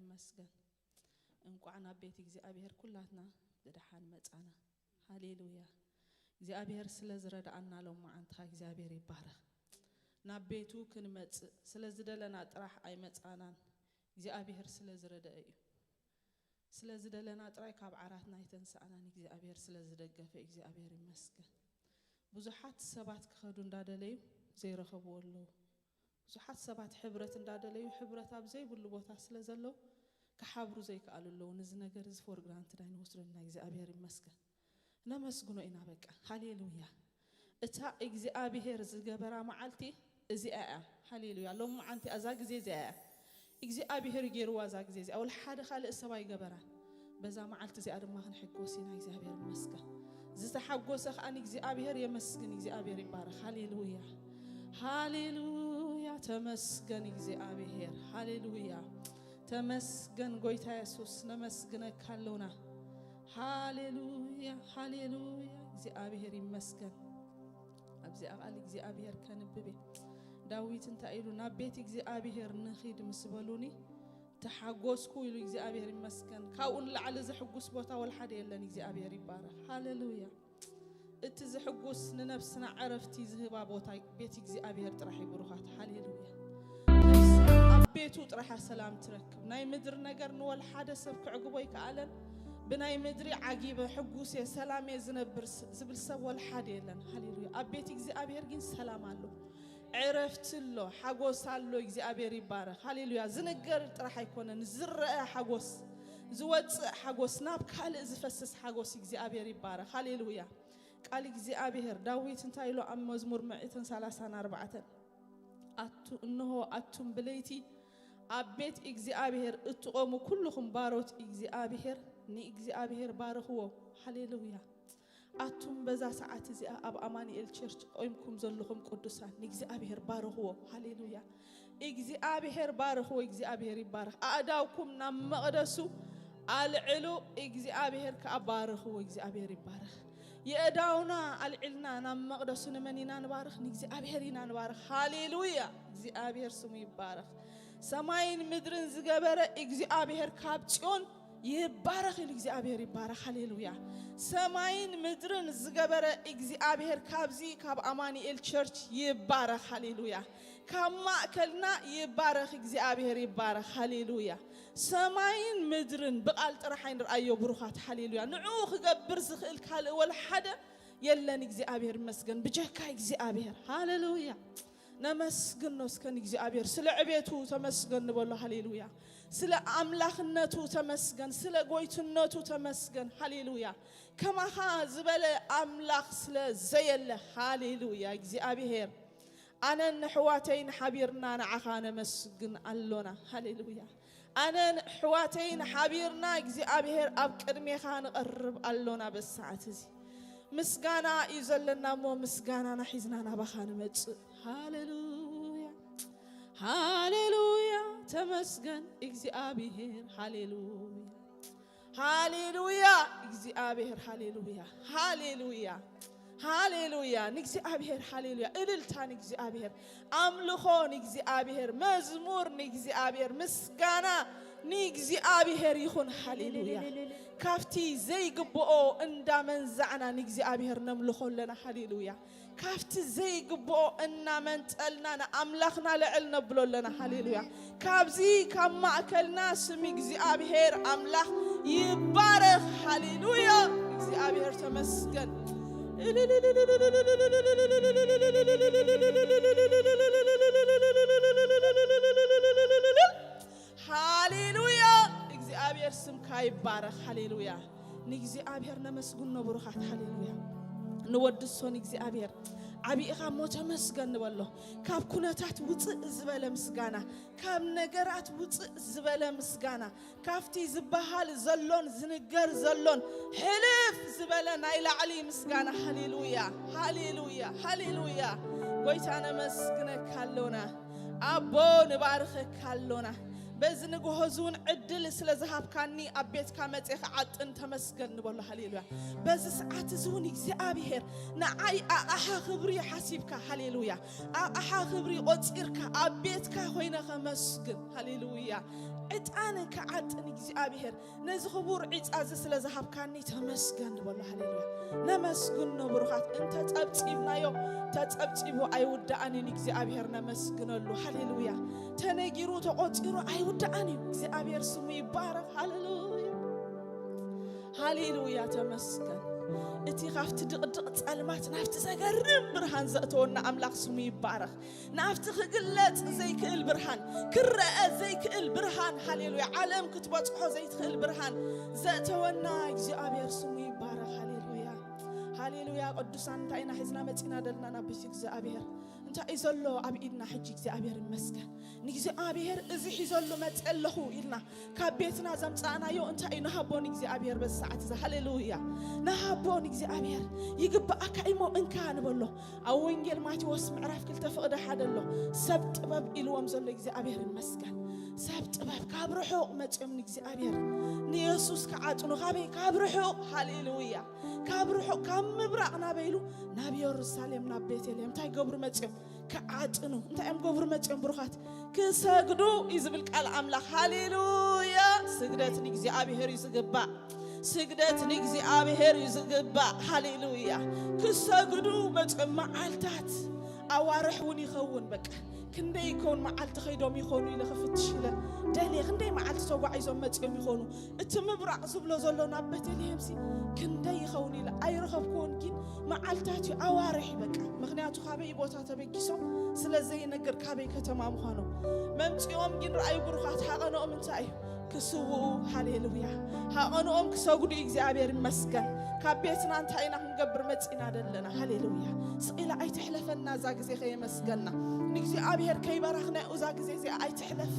ይመስገን። እንቋዕ ናብ ቤት እግዚኣብሔር ኩላትና ብደሓን መጻና። ሃሌሉያ። እግዚኣብሔር ስለ ዝረድኣና ሎም መዓንትኻ እግዚኣብሔር ይባረኽ። ናብ ቤቱ ክንመጽእ ስለ ዝደለና ጥራሕ ኣይመጻናን። እግዚኣብሔር ስለ ዝረደአ እዩ። ስለ ዝደለና ጥራይ ካብ ዓራትና ኣይተንሳእናን። እግዚኣብሔር ስለ ዝደገፈ እግዚኣብሔር ይመስገን። ብዙሓት ሰባት ክኸዱ እንዳደለዩ ዘይረኸብዎ ኣለዉ። ብዙሓት ሰባት ሕብረት እንዳደለዩ ሕብረት ኣብ ዘይብሉ ቦታ ስለ ዘለዉ ክሓብሩ ዘይከኣሉ ኣለዉ። ነዚ ነገር እዚ for granted ኣይንወስዶ ኢና። እግዚኣብሔር ይመስገን። ነመስግኖ ኢና በቃ። ሃሌሉያ። እታ እግዚኣብሔር ዝገበራ መዓልቲ እዚኣ እያ። ሃሌሉያ። ሎም መዓልቲ እዛ ግዜ እዚኣ እያ። እግዚኣብሔር ገይርዋ እዛ ግዜ እዚኣ። ወላ ሓደ ካልእ ሰብ ኣይገበራን። በዛ መዓልቲ እዚኣ ድማ ክንሕጎስ ኢና። እግዚኣብሔር ይመስገን። ዝተሓጎሰ ከኣ ንእግዚኣብሔር የመስግን። እግዚኣብሔር ይባረኽ። ሃሌሉያ። ሃሌሉያ። ተመስገን እግዚኣብሔር። ሃሌሉያ። ተመስገን ጎይታ የሱስ። ነመስግነካ ኣለውና። ሃሌሉያ። ሃሌሉያ። እግዚኣብሔር ይመስገን። ኣብዚኣ ቃል እግዚኣብሔር ከንብብ እየ። ዳዊት እንታይ ኢሉ? ናብ ቤት እግዚኣብሔር ንኺድ ምስ በሉኒ ተሓጎስኩ ኢሉ። እግዚኣብሔር ይመስገን። ካብኡ ንላዕሊ ዘሕጉስ ቦታ ወላ ሓደ የለን። እግዚኣብሔር ይባረኽ። ሃሌሉያ። እቲ ዘሕጉስ ንነፍስና ዕረፍቲ ዝህባ ቦታ ቤት እግዚኣብሔር ጥራሕ እዩ። ብሩኻት። ሃሌሉያ። ነፍስና ኣብ ቤቱ ጥራሓ ሰላም ትረክብ። ናይ ምድሪ ነገር ንወላ ሓደ ሰብ ክዕግቦ ኣይከኣለን። ብናይ ምድሪ ዓጊበ ሕጉስ እየ ሰላም እየ ዝነብር ስ-፣ ዝብል ሰብ ወላ ሓደ የለን። ሃሌሉያ። ኣብ ቤት እግዚኣብሔር ግን ሰላም ኣሎ። ዕረፍቲ ኣሎ፣ ሓጎስ ኣሎ። እግዚኣብሔር ይባረኽ። ሃሌሉያ። ዝንገር ጥራሕ ኣይኮነን፣ ዝረአ ሓጎስ፣ ዝወፅእ ሓጎስ፣ ናብ ካልእ ዝፈስስ ሓጎስ። እግዚኣብሔር ይባረኽ። ሃሌሉያ። ቃል እግዚኣብሔር ዳዊት እንታይ ኢሉ ኣብ መዝሙር ምእትን ሰላሳን ኣርባዕተን? ኣቱ-፣ እንሆ ኣቱም ብለይቲ ኣብ ቤት እግዚኣብሔር እትቖሙ ኩልኹም ባሮት እግዚኣብሔር ንእግዚኣብሔር ባርኽዎ። ሃሌሉያ። ኣቱም በዛ ሰዓት እዚኣ ኣብ ኣማኑኤል ቸርች ቆይምኩም ዘለኹም ቅዱሳን ንእግዚኣብሔር ባርኽዎ። ሃሌሉያ። እግዚኣብሔር ባርኽዎ። እግዚኣብሔር ይባረኽ። ኣእዳውኩም ናብ መቕደሱ ኣልዕሉ፣ እግዚኣብሔር ከኣ ባርኽዎ። እግዚኣብሔር ይባረኽ። የእዳውና ኣልዒልና ናብ መቕደሱ ንመን ኢና ንባርኽ? ንእግዚኣብሔር ኢና ንባርኽ። ሃሌሉያ። እግዚኣብሔር ስሙ ይባረኽ። ሰማይን ምድርን ዝገበረ እግዚኣብሔር ካብ ጽዮን ይባረኽ ኢሉ። እግዚኣብሔር ይባረኽ። ሃሌሉያ። ሰማይን ምድርን ዝገበረ እግዚኣብሔር ካብዚ ካብ ኣማኑኤል ቸርች ይባረኽ። ሃሌሉያ። ካብ ማእከልና ይባረኽ። እግዚኣብሔር ይባረኽ። ሃሌሉያ። ሰማይን ምድርን ብቓል ጥራሕ ኣይንርኣዮ ብሩኻት። ሃሌሉያ። ንዕኡ ክገብር ዝኽእል ካልእ ወላ ሓደ የለን። እግዚኣብሔር ይመስገን። ብጀካ እግዚኣብሔር። ሃሌሉያ። ነመስግኖ እስከ ንእግዚኣብሔር። ስለ ዕቤቱ ተመስገን ንበሎ። ሃሌሉያ። ስለ ኣምላኽነቱ ተመስገን። ስለ ጎይትነቱ ተመስገን። ሃሌሉያ። ከማኻ ዝበለ ኣምላኽ ስለ ዘየለ። ሃሌሉያ። እግዚኣብሔር፣ ኣነን ኣሕዋተይን ሓቢርና ንዓኻ ነመስግን ኣሎና። ሃሌሉያ። ኣነን ኣሕዋተይን ሓቢርና እግዚኣብሔር ኣብ ቅድሜኻ ንቐርብ ኣሎና። በዚ ሰዓት እዚ ምስጋና እዩ ዘለና እሞ ምስጋናና ሒዝና ናባኻ ንመጽእ። ሃሌሉያ። ሃሌሉያ። ተመስገን እግዚኣብሔር። ሃሌሉያ። ሃሌሉያ። እግዚኣብሔር። ሃሌሉያ። ሃሌሉያ። ሃሌሉያ። ንእግዚኣብሔር። ሃሌሉያ። እልልታ ንእግዚኣብሔር። ኣምልኾ ንእግዚኣብሔር። መዝሙር ንእግዚኣብሔር። ምስጋና ንእግዚኣብሔር ይኹን። ሃሌሉያ። ካብቲ ዘይግብኦ እንዳመንዛዕና ንእግዚኣብሔር ነምልኾ ኣለና። ሃሌሉያ። ካብቲ ዘይግብኦ እናመንጠልና ንኣምላኽና ልዕል ነብሎ ኣለና። ሃሌሉያ። ካብዚ ካብ ማእከልና ስም እግዚኣብሔር ኣምላኽ ይባረኽ። ሃሌሉያ። እግዚኣብሔር ተመስገን። ሃሌሉያ። እግዚኣብሔር ስምካ ይባረኽ። ሃሌሉያ። ንእግዚኣብሔር ነመስግኖ ብሩኻት። ሃሌሉያ። ንወድሶ ንእግዚኣብሔር። ዓቢእኻ እሞ ተመስገን ንበሎ። ካብ ኩነታት ውፅእ ዝበለ ምስጋና፣ ካብ ነገራት ውፅእ ዝበለ ምስጋና፣ ካብቲ ዝበሃል ዘሎን ዝንገር ዘሎን ሕልፍ ዝበለ ናይ ላዕሊ ምስጋና። ሃሌሉያ፣ ሃሌሉያ፣ ሃሌሉያ። ጎይታ ነመስግነካ ኣሎና። ኣቦ ንባርኸካ ኣሎና። በዚ ንግሆ እዚ እውን ዕድል ስለ ዝሃብካኒ ኣብ ቤትካ መጽየ ክዓጥን ተመስገን ንበሎ። ሃሌሉያ። በዚ ሰዓት እዚ እውን እግዚኣብሔር ንዓይ ኣቕሓ ክብሪ ሓሲብካ፣ ሃሌሉያ፣ ኣቕሓ ክብሪ ቆጺርካ ኣብ ቤትካ ኮይነ ከመስግን፣ ሃሌሉያ፣ ዕጣን ክዓጥን እግዚኣብሔር ነዚ ክቡር ዒጻ እዚ ስለ ዝሃብካኒ ተመስገን ንበሎ። ሃሌሉያ። ነመስግኖ ብሩኻት። እንተ ጸብጺብናዮ ተጸብጺቡ ኣይውዳእን እዩ። ንእግዚኣብሔር ነመስግነሉ። ሃሌሉያ። ተነጊሩ ተቖጺሩ ኣይውዳእን እዩ። እግዚኣብሔር ስሙ ይባረኽ። ሃሌሉያ። ሃሌሉያ። ተመስገን። እቲ ካብቲ ድቕድቕ ጸልማት ናብቲ ዘገርም ብርሃን ዘእተወና ኣምላኽ ስሙ ይባረኽ። ናብቲ ክግለጽ ዘይክእል ብርሃን፣ ክረአ ዘይክእል ብርሃን፣ ሃሌሉያ፣ ዓለም ክትበጽሖ ዘይትኽእል ብርሃን ዘእተወና እግዚኣብሔር ስሙ ይባረኽ። ሃሌሉያ፣ ሃሌሉያ። ቅዱሳን እንታይ ኢና ሒዝና መጺና ደልና ናብ ቤት እግዚኣብሔር? እንታይ እዩ ዘሎ ኣብ ኢድና ሕጂ? እግዚኣብሔር ይመስገን። ንእግዚኣብሔር እዚ ሒዘሉ መጸ ኣለኹ ኢልና ካብ ቤትና ዘምጻእናዮ እንታይ እዩ? ንሃቦ ንእግዚኣብሔር በዚ ሰዓት እዚ። ሃሌሉያ፣ ንሃቦ ንእግዚኣብሔር። ይግባኣካ እሞ እንካ ንበሎ። ኣብ ወንጌል ማቴዎስ ምዕራፍ ክልተ ፍቕዲ ሓደ ኣሎ። ሰብ ጥበብ ኢልዎም ዘሎ እግዚኣብሔር ይመስገን። ሰብ ጥበብ ካብ ርሑቕ መጺኦም ንእግዚኣብሔር ንየሱስ ክዓጥኑ፣ ካበይ? ካብ ርሑቕ። ሃሌሉያ። ካብ ርሑቕ፣ ካብ ምብራቕ ናበይ ኢሉ? ናብ የሩሳሌም፣ ናብ ቤተልሔም። እንታይ ገብሩ መጺኦም? ክዓጥኑ። እንታይ እዮም ገብሩ መጺኦም ብሩኻት? ክሰግዱ እዩ ዝብል ቃል ኣምላኽ። ሃሌሉያ። ስግደት ንእግዚኣብሔር እዩ ዝግባእ። ስግደት ንእግዚኣብሔር እዩ ዝግባእ። ሃሌሉያ። ክሰግዱ መጺኦም። መዓልታት ኣዋርሕ እውን ይኸውን። በቃ ክንደይ ይከውን መዓልቲ ከይዶም ይኾኑ ኢለ ክፍትሽ ኢለ ደልየ፣ ክንደይ መዓልቲ ተጓዒዞም መጺኦም ይኾኑ? እቲ ምብራቕ ዝብሎ ዘሎ ናብ ቤተልሔምሲ ክንደይ ይኸውን ኢለ ኣይረኸብኩዎን፣ ግን መዓልታት እዩ፣ ኣዋርሕ እዩ በቃ። ምኽንያቱ ካበይ ቦታ ተበጊሶም ስለ ዘይነግር ካበይ ከተማ ምዃኖም መምጺኦም ግን ረኣዩ ብሩኻት። ሃቐንኦም እንታይ እዩ? ክስውኡ። ሃሌሉያ። ሃቐንኦም ክሰግዱ እዩ። እግዚኣብሔር ይመስገን። ካብ ቤትና እንታይ ኢና ክንገብር መጺና ዘለና? ሃሌሉያ። ስቕ ኢላ ኣይትሕለፈና እዛ ግዜ ከየመስገና። ንእግዚኣብሔር ከይባረኽናዮ እዛ ግዜ እዚኣ ኣይትሕለፍ።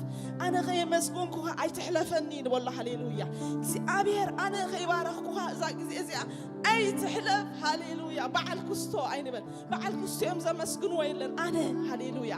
ኣነ ከየመስገንኩኻ ኣይትሕለፈኒ ንበሎ። ሃሌሉያ። እግዚኣብሔር ኣነ ከይባረኽኩኻ እዛ ግዜ እዚኣ ኣይትሕለፍ። ሃሌሉያ። በዓል ክስቶ ኣይንበል። በዓል ክስቶ እዮም ዘመስግንዎ የለን። ኣነ፣ ሃሌሉያ።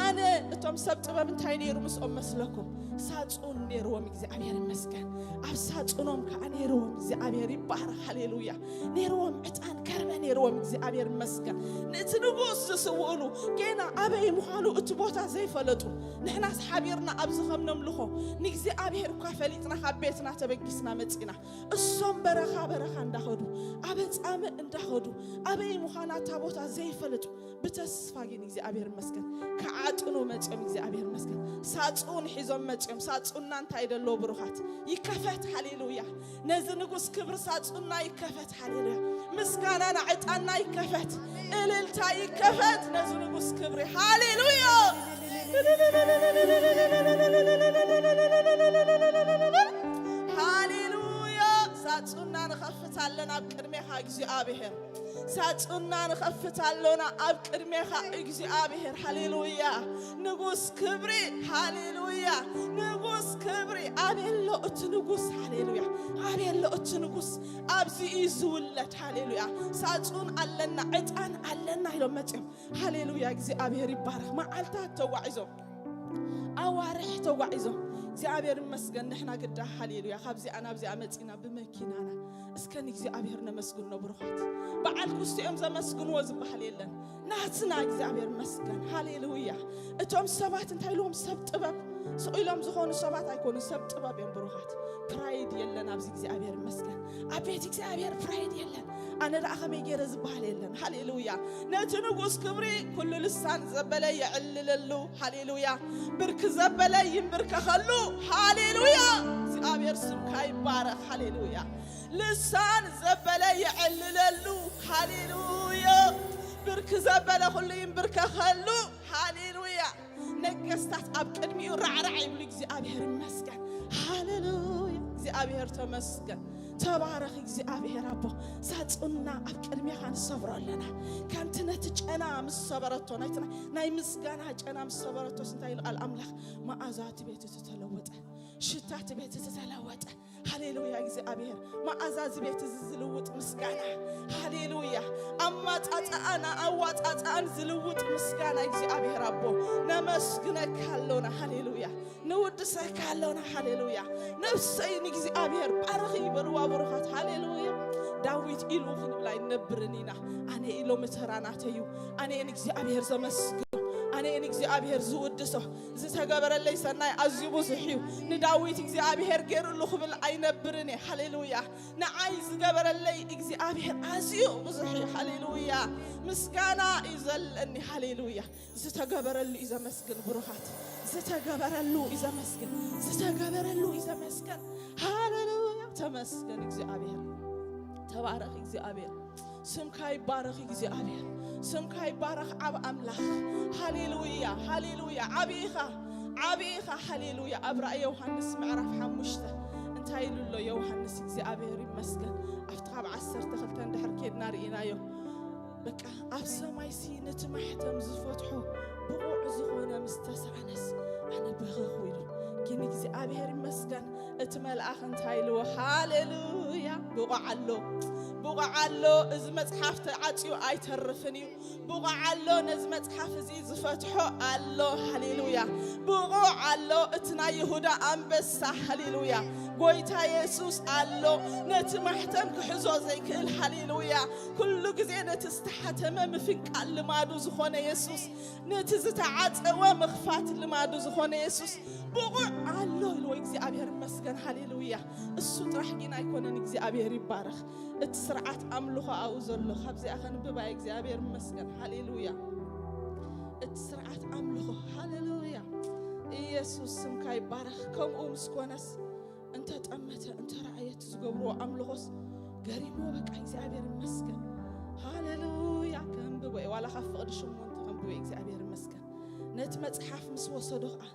ኣነ፣ እቶም ሰብ ጥበብ እንታይ ነይሩ ምስኦም መስለኩም? ሳጹን ነይርዎም፣ እግዚኣብሔር ይመስገን። ኣብ ሳጹኖም ከዓ ነይርዎም፣ እግዚኣብሔር ይባረኽ። ሃሌሉያ። ነይርዎም ዕጣን ከርበ ነይርዎም፣ እግዚኣብሔር ይመስገን። ነቲ ንጉስ ዝስውእሉ፣ ጌና ኣበይ ምዃኑ እቲ ቦታ ዘይፈለጡ። ንሕናስ ሓቢርና ኣብዚ ከም ነምልኾ ንእግዚኣብሔር እኳ ፈሊጥና ካብ ቤትና ተበጊስና መጺና። እሶም በረኻ በረኻ እንዳኸዱ፣ ኣበ ጻምእ እንዳኸዱ፣ ኣበይ ምዃና እታ ቦታ ዘይፈለጡ፣ ብተስፋ ግን እግዚኣብሔር ይመስገን ክዓጥኑ መጺኦም፣ እግዚኣብሔር ይመስገን ሳጹን ሒዞም መጺኦም። ሳጹንና እንታይ ደሎ ብሩኻት? ይከፈት። ሃሌሉያ። ነዚ ንጉስ ክብሪ ሳጹንና ይከፈት። ሃሌሉያ። ምስጋናና ዕጣንና ይከፈት። እልልታ ይከፈት ነዚ ንጉስ ክብሪ። ሃሌሉያ። ሃሌሉያ። ሳጹንና ንኸፍት ኣለና ኣብ ቅድሜኻ እግዚኣብሔር። ሳጹንና ንኸፍት ኣሎና ኣብ ቅድሜኻ እግዚኣብሔር። ሃሌሉያ። ንጉስ ክብሪ። ሃሌሉያ። ንጉስ ክብሪ። ኣበይ ኣሎ እቲ ንጉስ? ሃሌሉያ። ኣበይ ኣሎ እቲ ንጉስ? ኣብዚ እዩ ዝውለድ። ሃሌሉያ። ሳጹን ኣለና፣ ዕጣን ኣለና ኢሎም መጺኦም። ሃሌሉያ። እግዚኣብሔር ይባረኽ። መዓልታት ተጓዒዞም፣ ኣዋርሕ ተጓዒዞም። እግዚኣብሔር ይመስገን። ንሕና ግዳ፣ ሃሌሉያ፣ ካብዚኣ ናብዚኣ መጺና ብመኪናና። እስከ ንእግዚኣብሔር ነመስግኖ ብሩኻት። በዓል ክስቶ እዮም ዘመስግንዎ ዝበሃል የለን። ናትና እግዚኣብሔር ይመስገን። ሃሌሉያ። እቶም ሰባት እንታይ ኢልዎም? ሰብ ጥበብ ስቕ ኢሎም ዝኾኑ ሰባት ኣይኮኑ፣ ሰብ ጥበብ እዮም ብሩኻት። ፕራይድ የለን ኣብዚ እግዚኣብሔር ይመስገን። ኣብ ቤት እግዚኣብሔር ፕራይድ የለን። ኣነ ደኣ ከመይ ገይረ ዝበሃል የለን። ሃሌሉያ። ነቲ ንጉስ ክብሪ ኩሉ ልሳን ዘበለ የዕልለሉ። ሃሌሉያ። ብርክ ዘበለ ይንብርከኸሉ። ሃሌሉያ። እግዚኣብሔር ስምካ ይባረኽ። ሃሌሉያ። ልሳን ዘበለ የዕልለሉ። ሃሌሉያ። ብርክ ዘበለ ኩሉ ይንብርከኸሉ። ሃሌሉያ። ነገስታት ኣብ ቅድሚኡ ራዕራዕ ይብሉ። እግዚኣብሔር ይመስገን። ሃሌሉያ። እግዚኣብሔር ተመስገን። ተባረኽ እግዚኣብሔር ኣቦ። ሳጹንና ኣብ ቅድሜኻ ንሰብሮ ኣለና። ከምቲ ነቲ ጨና ምስ ሰበረቶ፣ ናይቲ ናይ ምስጋና ጨና ምስ ሰበረቶስ እንታይ ኢሉ ቃል ኣምላኽ? መኣዛ እቲ ቤት እቲ ተለወጠ። ሽታ እቲ ቤት እቲ ተለወጠ። ሃሌሉያ እግዚኣብሔር፣ መኣዛ እዚ ቤት እዚ ዝልውጥ ምስጋና። ሃሌሉያ፣ ኣማጻጽኣን ኣዋጻጽኣን ዝልውጥ ምስጋና እግዚኣብሔር ኣቦ፣ ነመስግነካ ኣሎና። ሃሌሉያ፣ ንውድሰካ ኣሎና። ሃሌሉያ፣ ነፍሰይ ንእግዚኣብሔር ባርኺ ይበልዋ ብሩኻት። ሃሌሉያ፣ ዳዊት ኢሉ ክንብል ኣይንነብርን ኢና። ኣነ ኢሎ መተራናተዩ፣ ኣነ ንእግዚኣብሔር ዘመስግኖ፣ ኣነ ንእግዚኣብሔር ዝውድሶ። ዝተገበረለይ ሰናይ ኣዝዩ ብዙሕ እዩ። ንዳዊት እግዚኣብሔር ገይሩሉ ክብል ኣይነብርን እየ። ሃሌሉያ፣ ንዓይ ዝገበረለይ እግዚኣብሔር ኣዝዩ ብዙሕ እዩ። ሃሌሉያ፣ ምስጋና እዩ ዘለኒ። ሃሌሉያ፣ ዝተገበረሉ እዩ ዘመስግን። ብሩኻት፣ ዝተገበረሉ እዩ ዘመስግን። ዝተገበረሉ እዩ ዘመስግን። ሃሌሉያ፣ ተመስገን እግዚኣብሔር። ተባረኽ እግዚኣብሔር። ስምካ ይባረኽ እግዚኣብሔር። ስምካ ይባረኽ ዓብ ኣምላኽ። ሃሌሉያ፣ ሃሌሉያ። ዓቢ ኢኻ፣ ዓቢ ኢኻ። ሃሌሉያ። ኣብ ራእይ ዮሃንስ ምዕራፍ ሓሙሽተ እንታይ ኢሉ ኣሎ ዮሃንስ? እግዚኣብሔር ይመስገን። ኣብቲ ካብ ዓሰርተ ክልተ እንድሕር ኬድና ርኢናዮ። በቃ ኣብ ሰማይሲ ነቲ ማሕተም ዝፈትሖ ብቑዕ ዝኾነ ምስ ተሳእነስ ኣነ በኸኹ ኢሉ። ግን እግዚኣብሔር ይመስገን። እቲ መልኣኽ እንታይ ኢልዎ? ሃሌሉያ፣ ብቑዕ ኣሎ፣ ብቑዕ ኣሎ። እዚ መጽሓፍ ተዓጽዩ ኣይተርፍን እዩ። ብቑዕ ኣሎ፣ ነዚ መጽሓፍ እዚ ዝፈትሖ ኣሎ። ሃሌሉያ፣ ብቑዕ ኣሎ። እቲ ናይ ይሁዳ ኣንበሳ፣ ሃሌሉያ፣ ጎይታ የሱስ ኣሎ። ነቲ ማሕተም ክሕዞ ዘይክእል፣ ሃሌሉያ፣ ኩሉ ግዜ ነቲ ዝተሓተመ ምፍንቃል ልማዱ ዝኾነ የሱስ፣ ነቲ ዝተዓጸወ ምኽፋት ልማዱ ዝኾነ የሱስ ብቑዕ ኣሎ ኢልዎ። እግዚኣብሔር ይመስገን፣ ሃሌሉያ። እሱ ጥራሕ ግን ኣይኮነን። እግዚኣብሔር ይባረኽ። እቲ ስርዓት ኣምልኾ ኣብኡ ዘሎ፣ ካብዚኣ ከንብባ እግዚኣብሔር ይመስገን፣ ሃሌሉያ። እቲ ስርዓት ኣምልኾ፣ ሃሌሉያ። ኢየሱስ ስምካ ይባረኽ። ከምኡ ምስ ኮነስ፣ እንተጠመተ እንተረኣየ እቲ ዝገብርዎ ኣምልኾስ ገሪምዎ፣ በቃ እግዚኣብሔር ይመስገን፣ ሃሌሉያ። ከንብቦ እየ፣ ዋላ ካብ ፍቕዲ ሽሙ እንተኸንብቦ እየ፣ እግዚኣብሔር ይመስገን። ነቲ መጽሓፍ ምስ ወሰዶ ኸዓ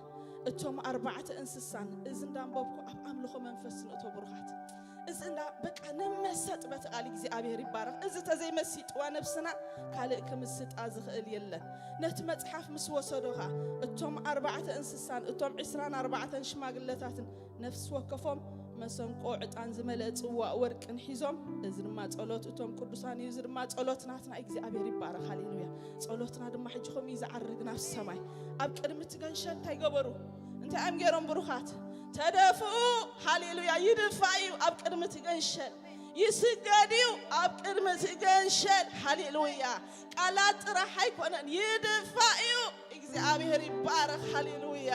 እቶም ኣርባዕተ እንስሳን፣ እዚ እንዳንበብኩ ኣብ ኣምልኾ መንፈስ ንእቶ ብሩኻት። እዚ እንዳ በቃ ንመሰጥ በቲ ቃል እግዚኣብሔር ይባረኽ። እዚ ተዘይመሲጥዋ ነብስና ካልእ ክምስጣ ዝኽእል የለን። ነቲ መጽሓፍ ምስ ወሰዶ ኸዓ እቶም ኣርባዕተ እንስሳን እቶም ዕስራን ኣርባዕተን ሽማግለታትን ነፍሲ ወከፎም መሰንቆ ዕጣን ዝመልአ ጽዋእ ወርቅን ሒዞም፣ እዚ ድማ ጸሎት እቶም ቅዱሳን እዩ፣ እዚ ድማ ጸሎት ናትና። እግዚኣብሔር ይባረኽ፣ ሃሌሉያ። ጸሎትና ድማ ሕጂ ከምኡ እዩ ዝዓርግ ናብ ሰማይ። ኣብ ቅድሚ እቲ ገንሸል እንታይ ገበሩ? እንታይ እዮም ገይሮም ብሩኻት? ተደፍኡ፣ ሃሌሉያ። ይድፋ እዩ ኣብ ቅድሚ እቲ ገንሸል፣ ይስገድ እዩ ኣብ ቅድሚ እቲ ገንሸል፣ ሃሌሉያ። ቃላት ጥራሕ ኣይኮነን፣ ይድፋ እዩ። እግዚኣብሔር ይባረኽ፣ ሃሌሉያ።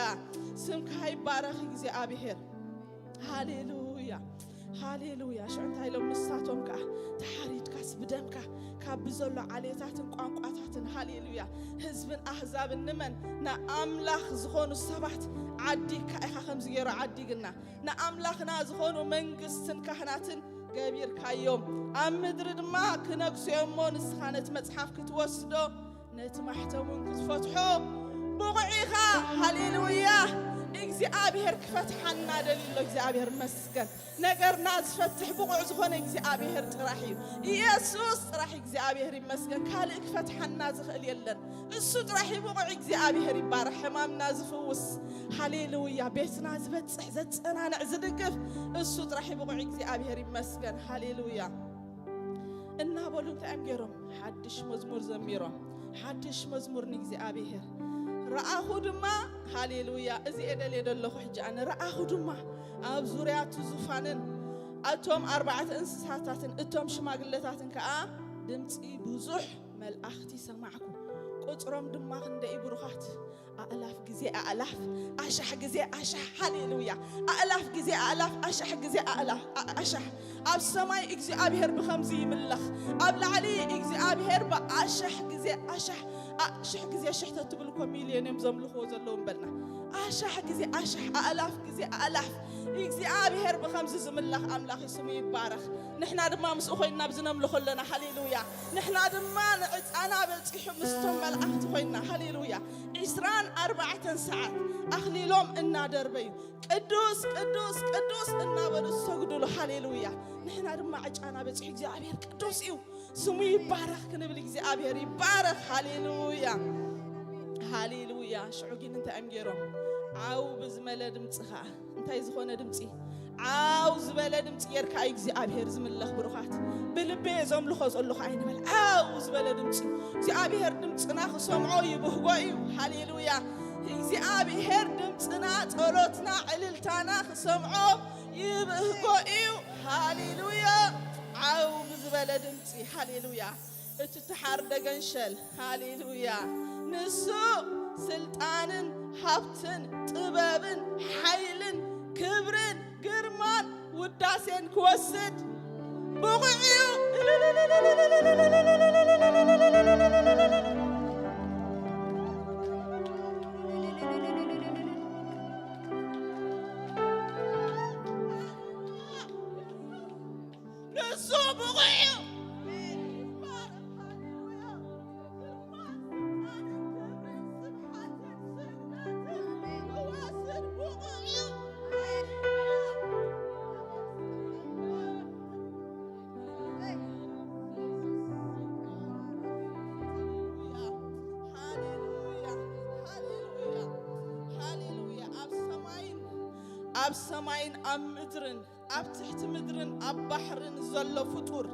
ስምካ ይባረኽ እግዚኣብሔር። ሃሌሉያ፣ ሃሌሉያ። ሽዑ እንታይ ኢሎም ንሳቶም ከኣ? ተሓሪድካስ ብደምካ ካብ ብዘሎ ዓሌታትን ቋንቋታትን፣ ሃሌሉያ፣ ህዝብን ኣህዛብን ንመን? ንኣምላኽ ዝኾኑ ሰባት ዓዲግካ ኢኻ። ከምዚ ገይሩ ዓዲግና፣ ንኣምላኽና ዝኾኑ መንግስትን ካህናትን ገቢርካዮም፣ ኣብ ምድሪ ድማ ክነግሱ እዮም እሞ ንስኻ ነቲ መጽሓፍ ክትወስዶ ነቲ ማሕተም እውን ክትፈትሖ ብቑዕ ኢኻ። ሃሌሉያ! እግዚኣብሔር ክፈትሓና ደልዩ ኣሎ። እግዚኣብሔር ይመስገን። ነገርና ዝፈትሕ ብቑዕ ዝኾነ እግዚኣብሔር ጥራሕ እዩ። ኢየሱስ ጥራሕ እግዚኣብሔር ይመስገን። ካልእ ክፈትሓና ዝኽእል የለን። እሱ ጥራሕ እዩ ብቑዕ። እግዚኣብሔር ይባረኽ። ሕማምና ዝፍውስ፣ ሃሌሉያ፣ ቤትና ዝበጽሕ፣ ዘጸናንዕ፣ ዝድግፍ እሱ ጥራሕ እዩ ብቑዕ። እግዚኣብሔር ይመስገን። ሃሌሉያ። እናበሉ እንታይ እዮም ገይሮም? ሓድሽ መዝሙር ዘሚሮም። ሓድሽ መዝሙር ንእግዚኣብሔር። ረኣኹ ድማ፣ ሃሌሉያ፣ እዚ እየ ደልየ ዘለኹ ሕጂ ኣነ። ረኣኹ ድማ ኣብ ዙርያ እቲ ዙፋንን እቶም ኣርባዕተ እንስሳታትን እቶም ሽማግለታትን ከኣ ድምጺ ብዙሕ መላእኽቲ ሰማዕኩ። ቁጽሮም ድማ ክንደይ ብሩኻት፣ ኣእላፍ ግዜ ኣእላፍ፣ ኣሻሕ ግዜ ኣሻሕ፣ ሃሌሉያ። ኣእላፍ ግዜ ኣእላፍ፣ ኣሻሕ ግዜ ኣእላፍ፣ ኣ-፣ ኣሻሕ። ኣብ ሰማይ እግዚኣብሔር ብኸምዚ ይምለኽ፣ ኣብ ላዕሊ እግዚኣብሔር ብኣሻሕ ግዜ ኣሻሕ፣ ኣ-፣ ሽሕ ግዜ ሽሕ ተትብል እኮ ሚልዮን እዮም ዘምልኽዎ ዘለዉ እምበልና። ኣሻሕ ግዜ ኣሻሕ፣ ኣእላፍ ግዜ ኣእላፍ፣ እግዚኣብሔር ብኸምዚ ዝምለኽ ኣምላኽ እዩ፣ ስሙ ይባረኽ። ንሕና ድማ ምስኡ ኮይንና ኣብዚ ነምልኾ ኣለና። ሃሌሉያ። ንሕና ድማ ንዕጻና በጺሑ ምስቶም መላእኽቲ ኮይንና። ሃሌሉያ። ዒስራን ኣርባዕተን ሰዓት ኣኽሊሎም እናደርበዩ ቅዱስ፣ ቅዱስ፣ ቅዱስ እናበሉ ዝሰግዱሉ። ሃሌሉያ። ንሕና ድማ ዕጫና በጺሑ እግዚኣብሔር ቅዱስ እዩ፣ ስሙ ይባረኽ ክንብል እግዚኣብሔር ይባረኽ። ሃሌሉያ። ሃሌሉያ። ሽዑ ግን እንታይ እዮም ገይሮም? ዓው ብዝመለ ድምፂ ኸዓ፣ እንታይ ዝኾነ ድምፂ? ዓው ዝበለ ድምፂ ጌርካ እዩ እግዚኣብሔር ዝምለኽ። ብሩኻት፣ ብልቤ ዘምልኾ ዘለኹ ኣይንበል። ዓው ዝበለ ድምፂ እግዚኣብሔር ድምፅና ክሰምዖ ይብህጎ እዩ። ሃሌሉያ። እግዚኣብሔር ድምፅና፣ ጸሎትና፣ ዕልልታና ክሰምዖ ይብህጎ እዩ። ሃሌሉያ። ዓው ብዝበለ ድምፂ፣ ሃሌሉያ። እቲ ተሓርደ ገንሸል፣ ሃሌሉያ። ንሱ ስልጣንን ሃብትን ጥበብን ሓይልን ክብርን ግርማን ውዳሴን ክወስድ ብቑዕ እዩ። ንሱ ብቑዕ እዩ። ኣብ ሰማይን ኣብ ሰማይን ኣብ ምድርን ኣብ ትሕቲ ምድርን ኣብ ባሕርን ዘሎ ፍጡር፣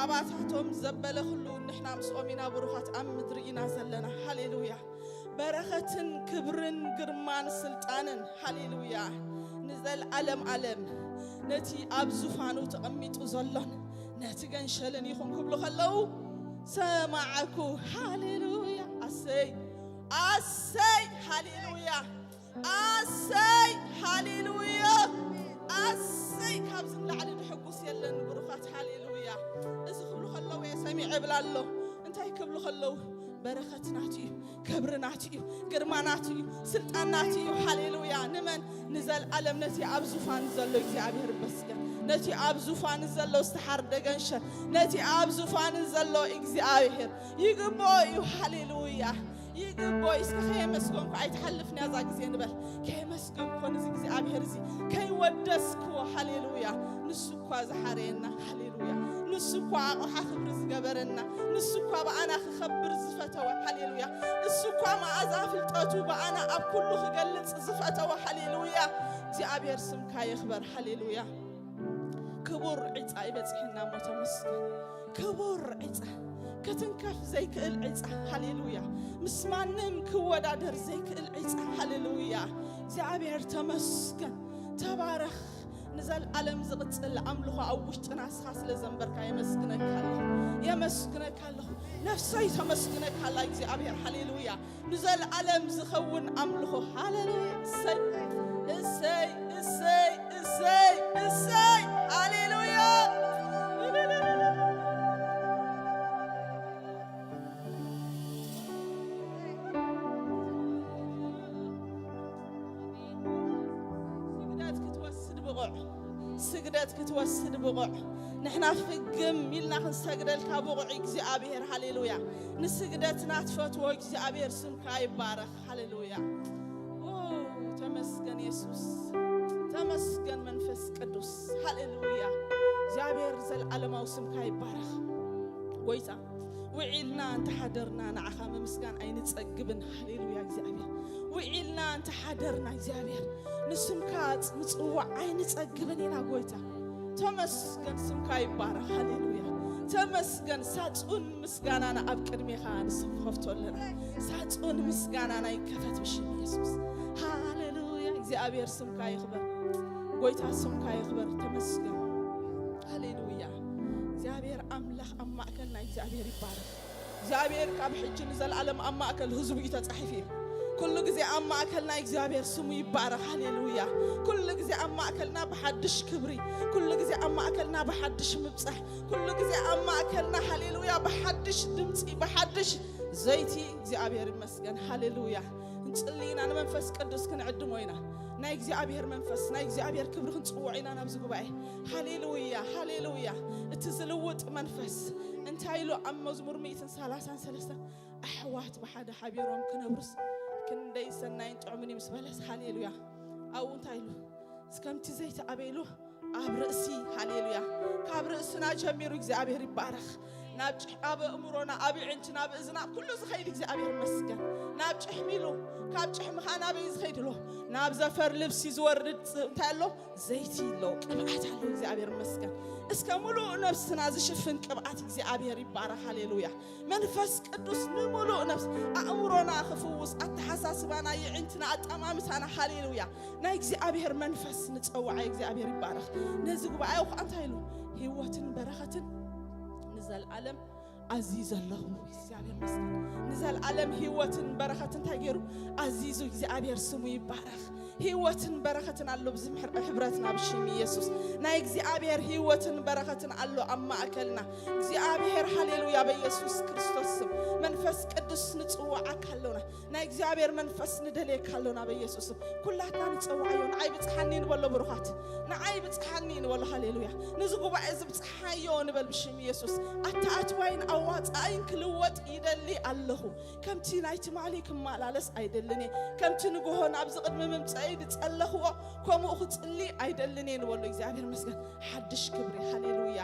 ኣባታቶም ዘበለ ኩሉ ንሕና ምስኦም ኢና ብሩኻት ኣብ ምድሪ ኢና ዘለና። ሃሌሉያ። በረኸትን ክብርን ግርማን ስልጣንን፣ ሃሌሉያ፣ ንዘለዓለም ዓለም ነቲ ኣብ ዙፋኑ ተቐሚጡ ዘሎን ነቲ ገንሸልን ይኹን ክብሉ ከለዉ ሰማዕኩ። ሃሌሉያ። ኣሰይ፣ ኣሰይ፣ ሃሌሉያ። ኣሰይ፣ ሃሌሉያ። ኣሰይ፣ ካብዚ ንላዕሊ ድሕጉስ የለን ብሩኻት። ሃሌሉያ። እዚ ክብሉ ከለዉ እየ ሰሚዐ እብል ኣሎ። እንታይ ክብሉ ከለዉ? በረኸት ናቱ እዩ፣ ክብሪ ናቱ እዩ፣ ግርማ ናቱ እዩ፣ ስልጣን ናቱ እዩ። ሃሌሉያ። ንመን? ንዘለዓለም ነቲ ኣብ ዙፋን ዘሎ እግዚኣብሔር ይመስገን። ነቲ ኣብ ዙፋን ዘሎ ዝተሓርደ ገንሸል፣ ነቲ ኣብ ዙፋን ዘሎ እግዚኣብሔር ይግብኦ እዩ። ሃሌሉያ። ይግብኦ እዩ። እስከ ከየመስገንኩ ኣይትሓልፍን እያ እዛ ግዜ ንበል። ከየመስገንኩ ነዚ እግዚኣብሔር እዚ ከይወደስክዎ፣ ሃሌሉያ። ንሱ እኳ ዝሓረየና፣ ሃሌሉያ። ንሱ እኳ ኣቕሓ ክብሪ ዝገበረና፣ ንሱ እኳ ብኣና ክኸብር ዝፈተወ፣ ሃሌሉያ። እሱ እኳ መኣዛ ፍልጠቱ ብኣና ኣብ ኩሉ ክገልጽ ዝፈተወ፣ ሃሌሉያ። እግዚኣብሔር ስምካ ይኽበር፣ ሃሌሉያ። ክቡር ዒጻ ይበጽሐና እሞ ተመስገን። ክቡር ዒጻ፣ ክትንከፍ ዘይክእል ዒጻ፣ ሃሌሉያ። ምስ ማንም ክወዳደር ዘይክእል ዒጻ፣ ሃሌሉያ። እግዚኣብሔር ተመስገን፣ ተባረኽ። ንዘለዓለም ዝቕጽል ኣምልኾ ኣብ ውሽጥና ንስኻ ስለ ዘንበርካ የመስግነካ ኣለኹ፣ የመስግነካ ኣለኹ። ነፍሰይ ተመስግነካ ኣላ እግዚኣብሔር፣ ሃሌሉያ። ንዘለዓለም ዝኸውን ኣምልኾ፣ ሃሌሉያ። እሰይ፣ እሰይ፣ እሰይ፣ እሰይ፣ እሰይ፣ ሃሌሉያ። ስግደት ክትወስድ ብቑዕ፣ ስግደት ክትወስድ ብቑዕ። ንሕና ፍግም ኢልና ክንሰግደልካ ብቑዕ እግዚኣብሔር፣ ሃሌሉያ። ንስግደትና ትፈትዎ እግዚኣብሔር ስምካ ይባረኽ፣ ሃሌሉያ። ኦ፣ ተመስገን የሱስ፣ ተመስገን መንፈስ ቅዱስ፣ ሃሌሉያ። እግዚኣብሔር ዘልዓለማዊ ስምካ ይባረኽ። ጎይታ፣ ውዒልና እንተሓደርና ንዓኻ ምምስጋን ኣይንጸግብን። ሃሌሉያ እግዚኣብሔር። ውዒልና እንተሓደርና እግዚኣብሔር ንስምካ ምጽዋዕ ኣይንጸግብን ኢና ጎይታ። ተመስገን፣ ስምካ ይባረኽ። ሃሌሉያ። ተመስገን። ሳጹን ምስጋናና ኣብ ቅድሜኻ ንስኻ ከፍቶ ኣለና። ሳጹን ምስጋናና ይከፈት ብሽም የሱስ። ሃሌሉያ። እግዚኣብሔር ስምካ ይኽበር። ጎይታ ስምካ ይኽበር። ተመስገን። ሃሌሉያ። እግዚኣብሔር ኣምላኽ ኣብ ማእከልና እግዚኣብሔር ይባረኽ። እግዚኣብሔር ካብ ሕጂ ንዘለኣለም ኣብ ማእከል ህዝቡ እዩ ተጻሒፉ እዩ። ኩሉ ግዜ ኣብ ማእከልና እግዚኣብሔር ስሙ ይባረኽ። ሃሌሉያ። ኩሉ ግዜ ኣብ ማእከልና ብሓድሽ ክብሪ፣ ኩሉ ግዜ ኣብ ማእከልና ብሓድሽ ምብጻሕ፣ ኩሉ ግዜ ኣብ ማእከልና ሃሌሉያ ብሓድሽ ድምጺ፣ ብሓድሽ ዘይቲ እግዚኣብሔር ይመስገን። ሃሌሉያ። ክንጽሊ ኢና፣ ንመንፈስ ቅዱስ ክንዕድሞ ኢና። ናይ እግዚኣብሔር መንፈስ፣ ናይ እግዚኣብሔር ክብሪ ክንጽውዕ ኢና ናብዚ ጉባኤ። ሃሌሉያ፣ ሃሌሉያ። እቲ ዝልውጥ መንፈስ እንታይ ኢሉ ኣብ መዝሙር ሚእትን ሰላሳን ሰለስተን፣ ኣሕዋት ብሓደ ሓቢሮም ክነብሩስ ክንደይ ሰናይን ጥዑምን እዩ ምስ በለስ፣ ሃሌሉያ። ኣብኡ እንታይ ኢሉ? እስከምቲ ዘይቲ ኣበይ ኢሉ? ኣብ ርእሲ፣ ሃሌሉያ። ካብ ርእስና ጀሚሩ እግዚኣብሔር ይባረኽ። ናብ ጭሕ ኣብ ኣእምሮና ኣብ ዕንትና ኣብ እዝና ኣብ ኩሉ ዝኸይድ እግዚኣብሔር ይመስገን። ናብ ጭሕሚ ኢሉ ካብ ጭሕሚ ኸዓ ናበይ ዝኸይድ ኣሎ? ናብ ዘፈር ልብሲ ዝወርድ ፅ- እንታይ ኣሎ? ዘይቲ ኣሎ፣ ቅብኣት ኣሎ። እግዚኣብሔር ይመስገን። እስከ ሙሉእ ነብስና ዝሽፍን ቅብኣት እግዚኣብሔር ይባረክ። ሃሌሉያ። መንፈስ ቅዱስ ንምሉእ ነብስ ኣእምሮና ክፍውስ፣ ኣተሓሳስባና፣ የዕንትና፣ ኣጠማምታና። ሃሌሉያ። ናይ እግዚኣብሔር መንፈስ ንጸውዓ። እግዚኣብሔር ይባረክ። ነዚ ጉባኤ እኳ እንታይ ኢሉ? ህይወትን በረኸትን ንዘልኣለም ኣዚዘ ኣለኹ። እግዚኣብሔር ይመስገን። ንዘልኣለም ህይወትን በረኸትን እንታይ ገይሩ? ኣዚዙ። እግዚኣብሔር ስሙ ይባረክ። ህይወትን በረኸትን ኣሎ ብዚ ምሕር- ሕብረትና ብሽም ኢየሱስ። ናይ እግዚኣብሔር ህይወትን በረኸትን ኣሎ ኣብ ማእከልና። እግዚኣብሔር ሃሌሉያ በኢየሱስ ክርስቶስ ስም። መንፈስ ቅዱስ ንጽውዓካ ኣሎና። ናይ እግዚኣብሔር መንፈስ ንደልየካ ኣሎና በኢየሱስ ስም። ኩላትና ንጸውዓዮ። ንዓይ ብጽሓኒ ንበሎ ብሩኻት። ንዓይ ብጽሓኒ ንበሎ። ሃሌሉያ። ነዚ ጉባኤ እዚ ብጽሓዮ ንበል ብሽም ኢየሱስ። ኣተኣትዋይን ኣዋጻኣይን ክልወጥ ይደሊ ኣለኹ። ከምቲ ናይ ትማሊ ክመላለስ ኣይደልን እየ። ከምቲ ንግሆ ናብዚ ቅድሚ ምምጸእይ ዝጸለኽዎ ከምኡ ክጽሊ ኣይደልን እየ ንበሎ። እግዚኣብሔር ይመስገን። ሓድሽ ክብሪ። ሃሌሉያ።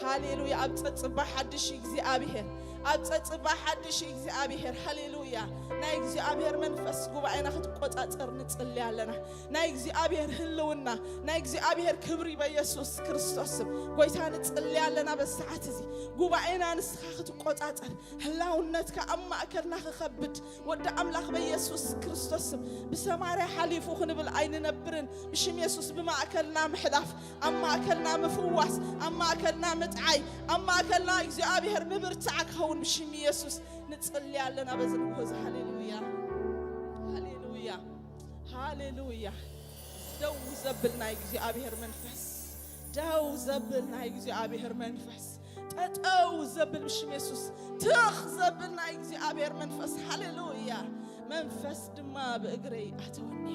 ሃሌሉያ። ኣብ ጸጽባ ሓድሽ እግዚኣብሔር። ኣብ ጸጽባ ሓድሽ እግዚኣብሔር። ሃሌሉያ። ናይ እግዚኣብሔር መንፈስ ጉባኤና ክትቆጻጸር ንጽሊ ኣለና። ናይ እግዚኣብሔር ህልውና፣ ናይ እግዚኣብሔር ክብሪ በኢየሱስ ክርስቶስ ስም። ጎይታ ንጽሊ ኣለና በዚ ሰዓት እዚ። ጉባኤና ንስኻ ክትቆጻጸር፣ ህላውነትካ ኣብ ማእከልና ክኸብድ፣ ወዲ ኣምላኽ በኢየሱስ ክርስቶስ ስም። ብሰማርያ ሓሊፉ ክንብል ኣይንነብርን። ብሽም የሱስ ብማእከልና ምሕላፍ፣ ኣብ ማእከልና ምፍዋስ፣ ኣብ ማእከልና ምጥዓይ፣ ኣብ ማእከልና እግዚኣብሔር ምብርታዕ ክኸውን ብሽም የሱስ ንጽሊ ኣለና በዚ ንግሆ እዚ። ሃሌሉያ። ሃሌሉያ። ሃሌሉያ። ደው ዘብል ናይ እግዚኣብሔር መንፈስ፣ ደው ዘብል ናይ እግዚኣብሔር መንፈስ፣ ጠጠው ዘብል ብሽም የሱስ፣ ትኽ ዘብል ናይ እግዚኣብሔር መንፈስ። ሃሌሉያ። መንፈስ ድማ ብእግረይ ኣተወኒ፣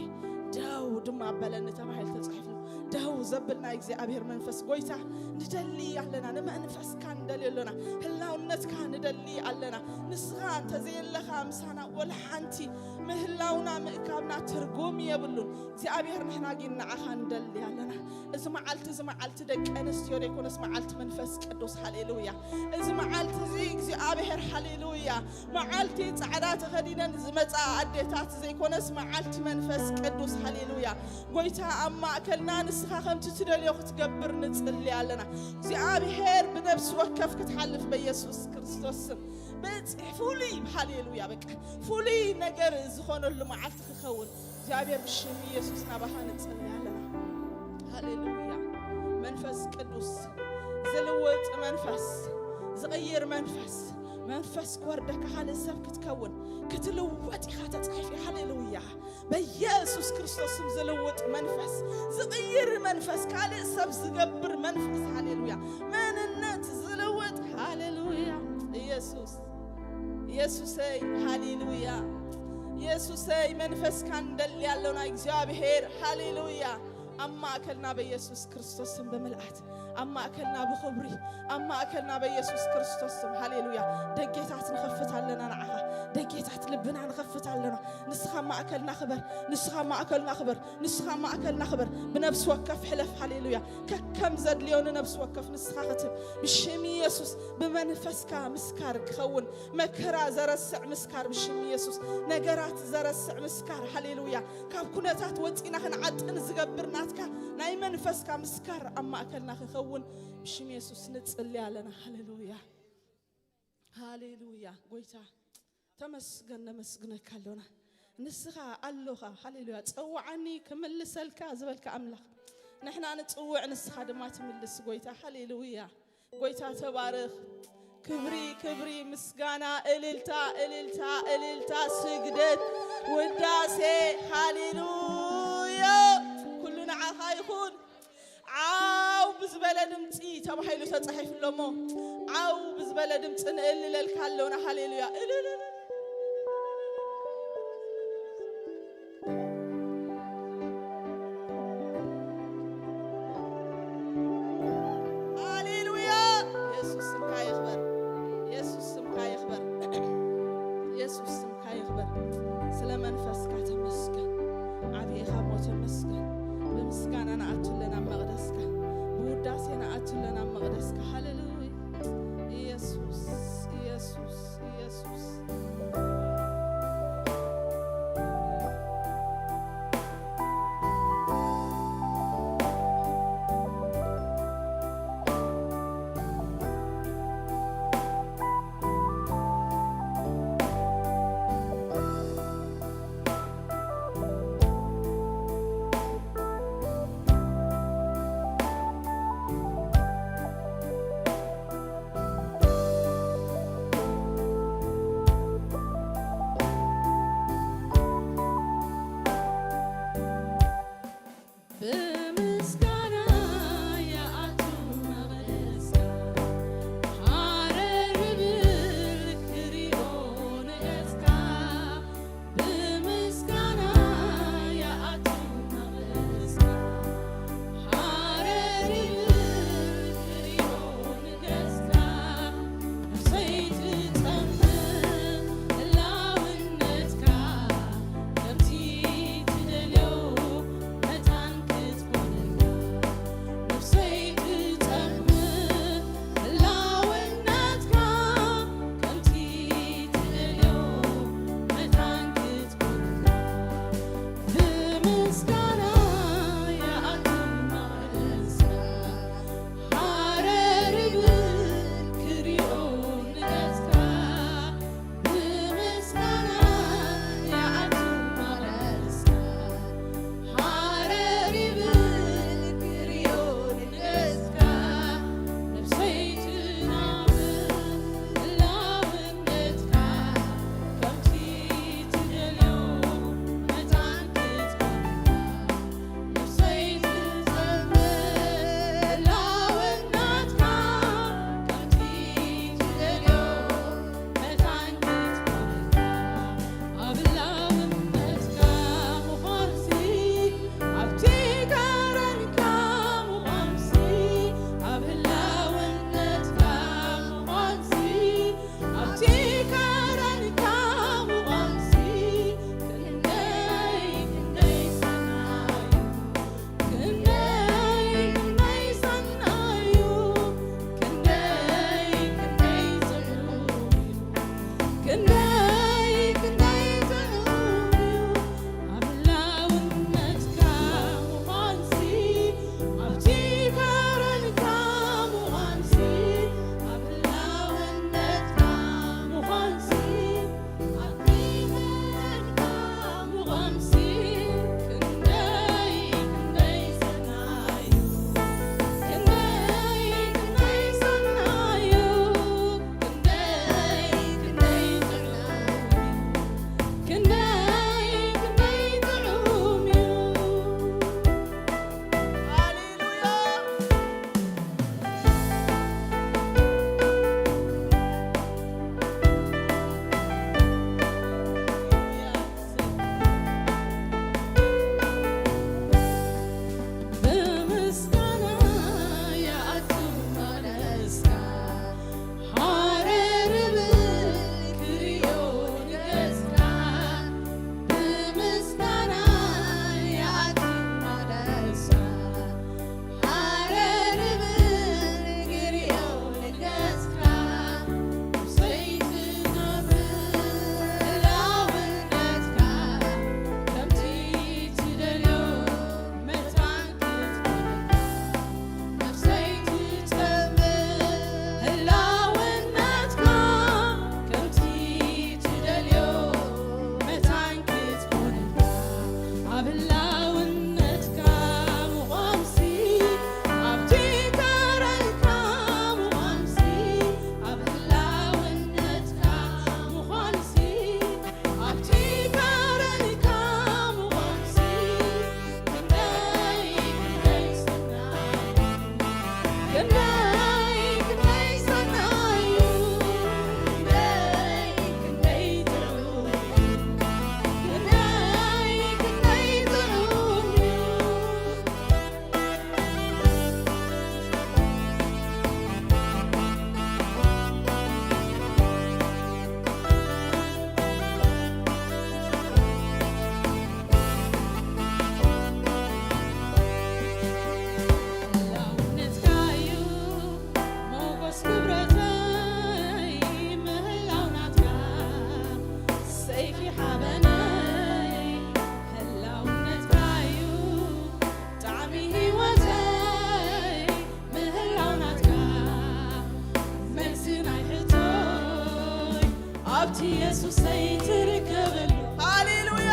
ደው ድማ በለኒ ተባሂሉ ተጻሒፉ። ደው ዘብል ናይ እግዚኣብሔር መንፈስ። ጎይታ ንደሊ ኣለና፣ ንመንፈስካ ንደሊ ኣለና፣ ህላውነትካ ንደሊ ኣለና። ንስኻ እንተዘየለኻ ምሳና ወላ ሓንቲ ምህላውና ምእካብና ትርጉም የብሉን። እግዚኣብሔር ንሕና ግን ንዓኻ ንደሊ ኣለና። እዚ መዓልቲ፣ እዚ መዓልቲ ደቂ ኣንስትዮ ዘይኮነስ መዓልቲ መንፈስ ቅዱስ። ሃሌሉያ። እዚ መዓልቲ እዚ እግዚኣብሔር፣ ሃሌሉያ፣ መዓልቲ ጻዕዳ ተኸዲነን ዝመጻ ኣዴታት ዘይኮነስ መዓልቲ መንፈስ ቅዱስ። ሃሌሉያ። ጎይታ ኣብ ማእከልና ንስኻ ከምቲ ትደልዮ ክትገብር ንጽሊ ኣለና። እግዚኣብሔር ብነብሲ ወከፍ ክትሓልፍ በኢየሱስ ክርስቶስ ስም። በጽሕ ፍሉይ፣ ሃሌሉያ፣ በቃ ፍሉይ ነገር ዝኾነሉ መዓልቲ ክኸውን እግዚኣብሔር ብሽም ኢየሱስ ናባኻ ንጽሊ ኣለና። ሃሌሉያ። መንፈስ ቅዱስ፣ ዝልውጥ መንፈስ፣ ዝቕይር መንፈስ፣ መንፈስ ክወርደካ ካልእ ሰብ ክትከውን ክትልወጥ ኢኻ ተጻሒፉ። ሃሌሉያ። በኢየሱስ ክርስቶስ ስም ዝልውጥ መንፈስ፣ ዝቕይር መንፈስ፣ ካልእ ሰብ ዝገብር መንፈስ። ሃሌሉያ። መንነት ዝልውጥ። ሃሌሉያ። ኢየሱስ፣ ኢየሱሰይ፣ ሃሌሉያ። ኢየሱሰይ፣ መንፈስካ ንደሊ ኣሎና እግዚኣብሔር። ሃሌሉያ። ኣብ ማእከልና በኢየሱስ ክርስቶስ ስም ብምልኣት፣ ኣብ ማእከልና ብኽብሪ፣ ኣብ ማእከልና በኢየሱስ ክርስቶስ ስም። ሃሌሉያ። ደጌታት ንኸፍት ኣለና ንዓኻ። ደጌታት ልብና ንኸፍት ኣለና። ንስኻ ኣብ ማእከልና ክበር፣ ንስኻ ኣብ ማእከልና ክበር፣ ንስኻ ኣብ ማእከልና ክበር። ብነፍሲ ወከፍ ሕለፍ። ሃሌሉያ። ከከም ዘድልዮ ንነፍሲ ወከፍ ንስኻ ክትህብ። ብሽም ኢየሱስ ብመንፈስካ ምስካር ክኸውን። መከራ ዘረስዕ ምስካር ብሽም ኢየሱስ። ነገራት ዘረስዕ ምስካር። ሃሌሉያ። ካብ ኩነታት ወጺና ክንዓጥን ዝገብር ናትካ ናይ መንፈስካ ምስካር ኣብ ማእከልና ክኸውን ብሽም የሱስ ንጽሊ ኣለና። ሃሌሉያ፣ ሃሌሉያ። ጎይታ ተመስገን፣ ነመስግነካ ኣሎና። ንስኻ ኣሎኻ። ሃሌሉያ። ጸውዓኒ ክምልሰልካ ዝበልካ ኣምላኽ፣ ንሕና ንጽውዕ፣ ንስኻ ድማ ትምልስ ጎይታ። ሃሌሉያ። ጎይታ ተባረኽ። ክብሪ፣ ክብሪ፣ ምስጋና፣ እልልታ፣ እልልታ፣ እልልታ፣ ስግደት፣ ውዳሴ፣ ሃሌሉያ፣ ኩሉ ንዓኻ ይኹን። ዓው ብዝበለ ድምፂ ተባሂሉ ተፃሒፉ ኣሎ እሞ፣ ዓው ብዝበለ ድምፂ ንእልለልካ ኣለውና። ሃሌሉያ። እልልል። ሃሌሉያ። የሱስ ስምካ ይኽበር። የሱስ ስምካ ይኽበር። የሱስ ስምካ ይኽበር። ስለ መንፈስካ ተመስገን። ዓብይኻ እሞ ተመስገን። ብምስጋና ንኣቱ ኣለና ኣብ መቕደስካ። ብውዳሴ ንኣቱ ኣለና ኣብ መቕደስካ። ሃሌሉያ። ኢየሱስ ኣብቲ የሱሰይ ትርከበሉ ሃሌሉያ።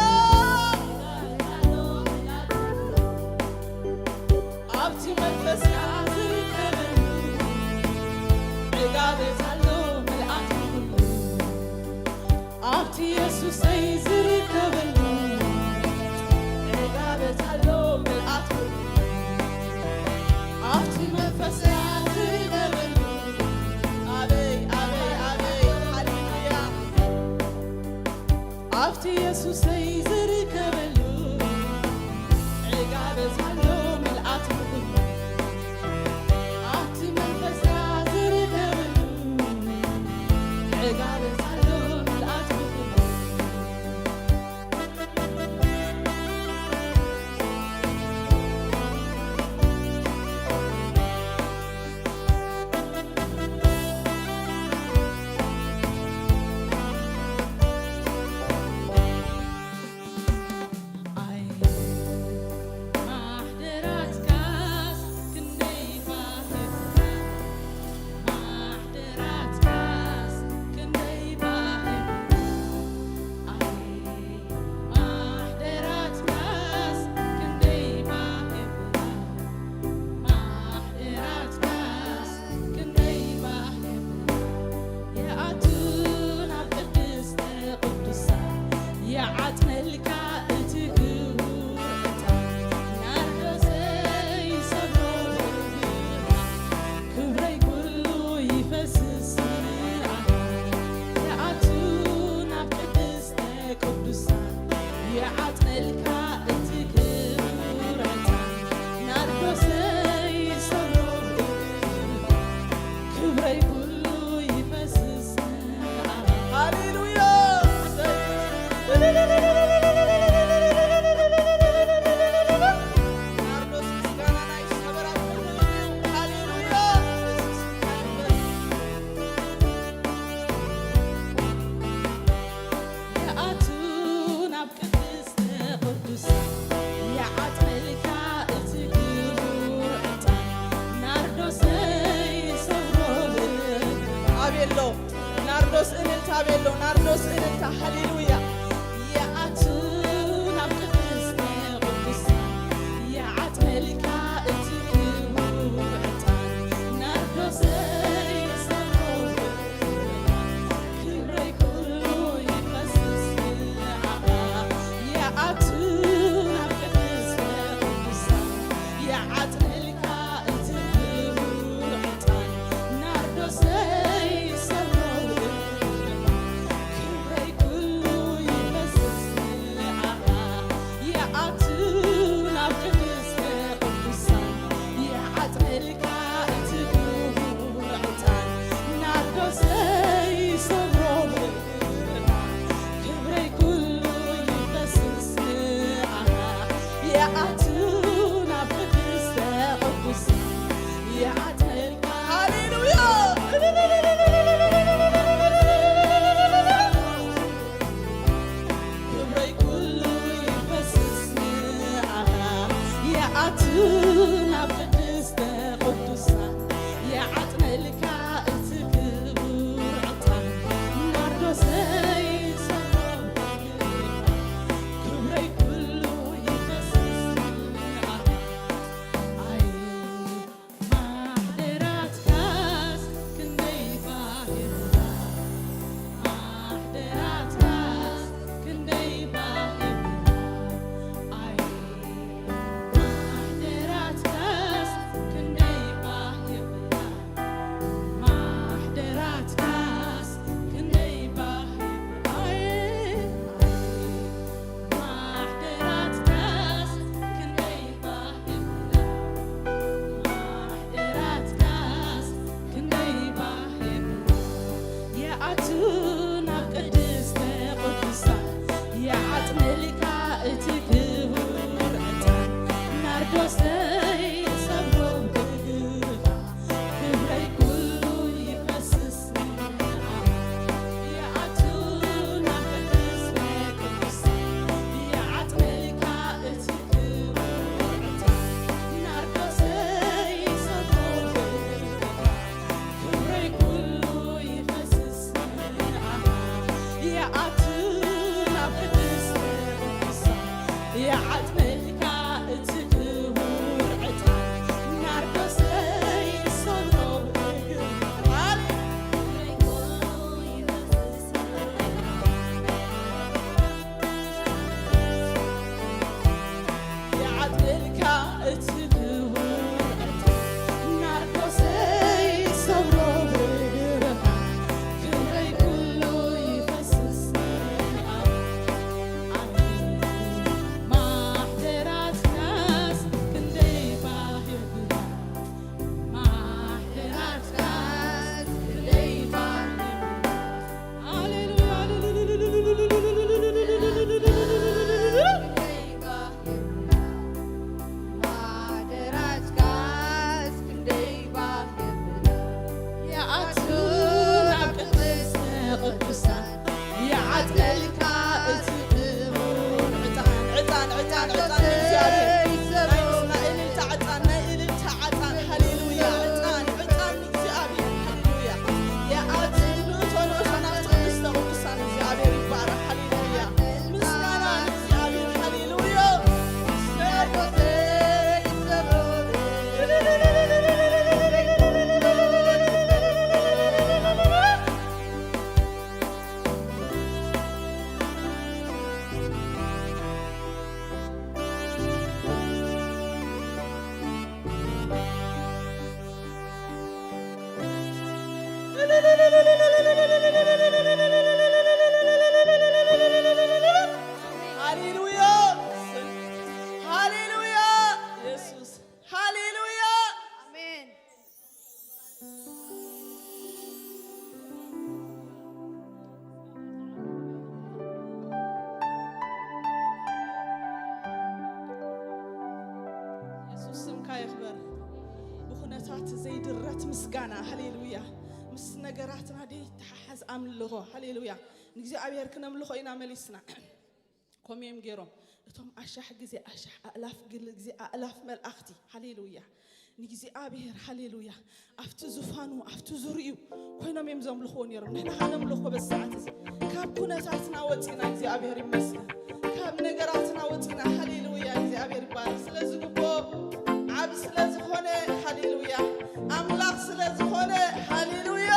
ኣብቲ መንፈስካ ዝርከበሉ ዕጋበት ኣሎ ምልኣት ኩሉ። ኣብቲ የሱሰይ ዝርከበሉ ዕጋበት ኣሎ ምልኣት ኩሉ። ኣብቲ መንፈስካ ዝርከበሉ ኣበይ ኣበይ ኣበይ ሃሌሉያ። ኣብቲ የሱሰይ ዝርከበሉ ዕጋበት ኣሎ ምልኣት ኩሉ። ኣብቲ መንፈስካ ዝርከበሉ ዕጋበት ኣሎ ምልኣት ኩሉ። ኣይ ማሕደራትካስ ክንደይ ባህር ማሕደራትካስ ክንደይ ባህር ኣይ ማሕደራትካስ ክንደይ ባህር ማሕደራትካስ ክንደይ ባህር ይኣቱ ናብ ቅድስተ ቅዱሳን ይዓጥነልካ እቲ ክቡር ዕጣን ናርዶሰይ ሰብሮ ክብረይ ኩሉ ይፈስስ ይኣቱ ናብ ቅድስተ ቅዱሳን ይዓጥነልካ እቲ ክቡር ዕጣን ናርዶሰይ ሰብሮ ክብረይ ኩሉ ይፈስስ ሃሌሉያ። ናርዶስ ምስጋናና ይሰመር ኣብ ቅድሚ ሃሌሉያ። የሱስ ይባረክ። ይኣቱ ናብ ቅድስተ ቅዱሳን ይዓጥነልካ እቲ ክቡር ዕጣን ናርዶሰይ ሰብሮ ኣቤሎ ናርዶስ እልልታ ኣቤሎ ናርዶስ እልልታ ሃሌሉያ ይኣቱ ናብ ቅድስተ ቅዱሳን ይዓጥነልካ እቲ ክቡር ዕጣን ናርዶሰይ ሰብሮ ክብረይ ኩሉ ይፈስስ ንዓኻ ይኣቱ ናብ ቅድስተ ቅዱሳን ይዓጥነልካ እቲ ክቡር ዕጣን ናርዶሰይ ሰብሮ ክብረይ ኩሉ እቲ ምስጋና፣ ሃሌሉያ፣ ምስ ነገራትና ደይተሓሓዝ ኣምልኾ፣ ሃሌሉያ፣ ንእግዚኣብሔር ክነምልኾ ኢና መሊስና። ከምኡ እዮም ገይሮም እቶም ኣሻሕ ግዜ ኣሻሕ ኣእላፍ ግዜ ኣእላፍ መላእኽቲ፣ ሃሌሉያ፣ ንእግዚኣብሔር፣ ሃሌሉያ፣ ኣብቲ ዙፋኑ ኣብቲ ዙርዩ ኮይኖም እዮም ዘምልኽዎ ነይሮም። ንሕና ከዓ ነምልኾ በዚ ሰዓት እዚ ካብ ኩነታትና ወፂና፣ እግዚኣብሔር ይመስገን፣ ካብ ነገራትና ወፂና፣ ሃሌሉያ፣ እግዚኣብሔር ይባረክ። ስለ ዝግብኦ ዓብ ስለ ዝኾነ፣ ሃሌሉያ፣ ኣምላኽ ስለ ዝኾነ፣ ሃሌሉያ።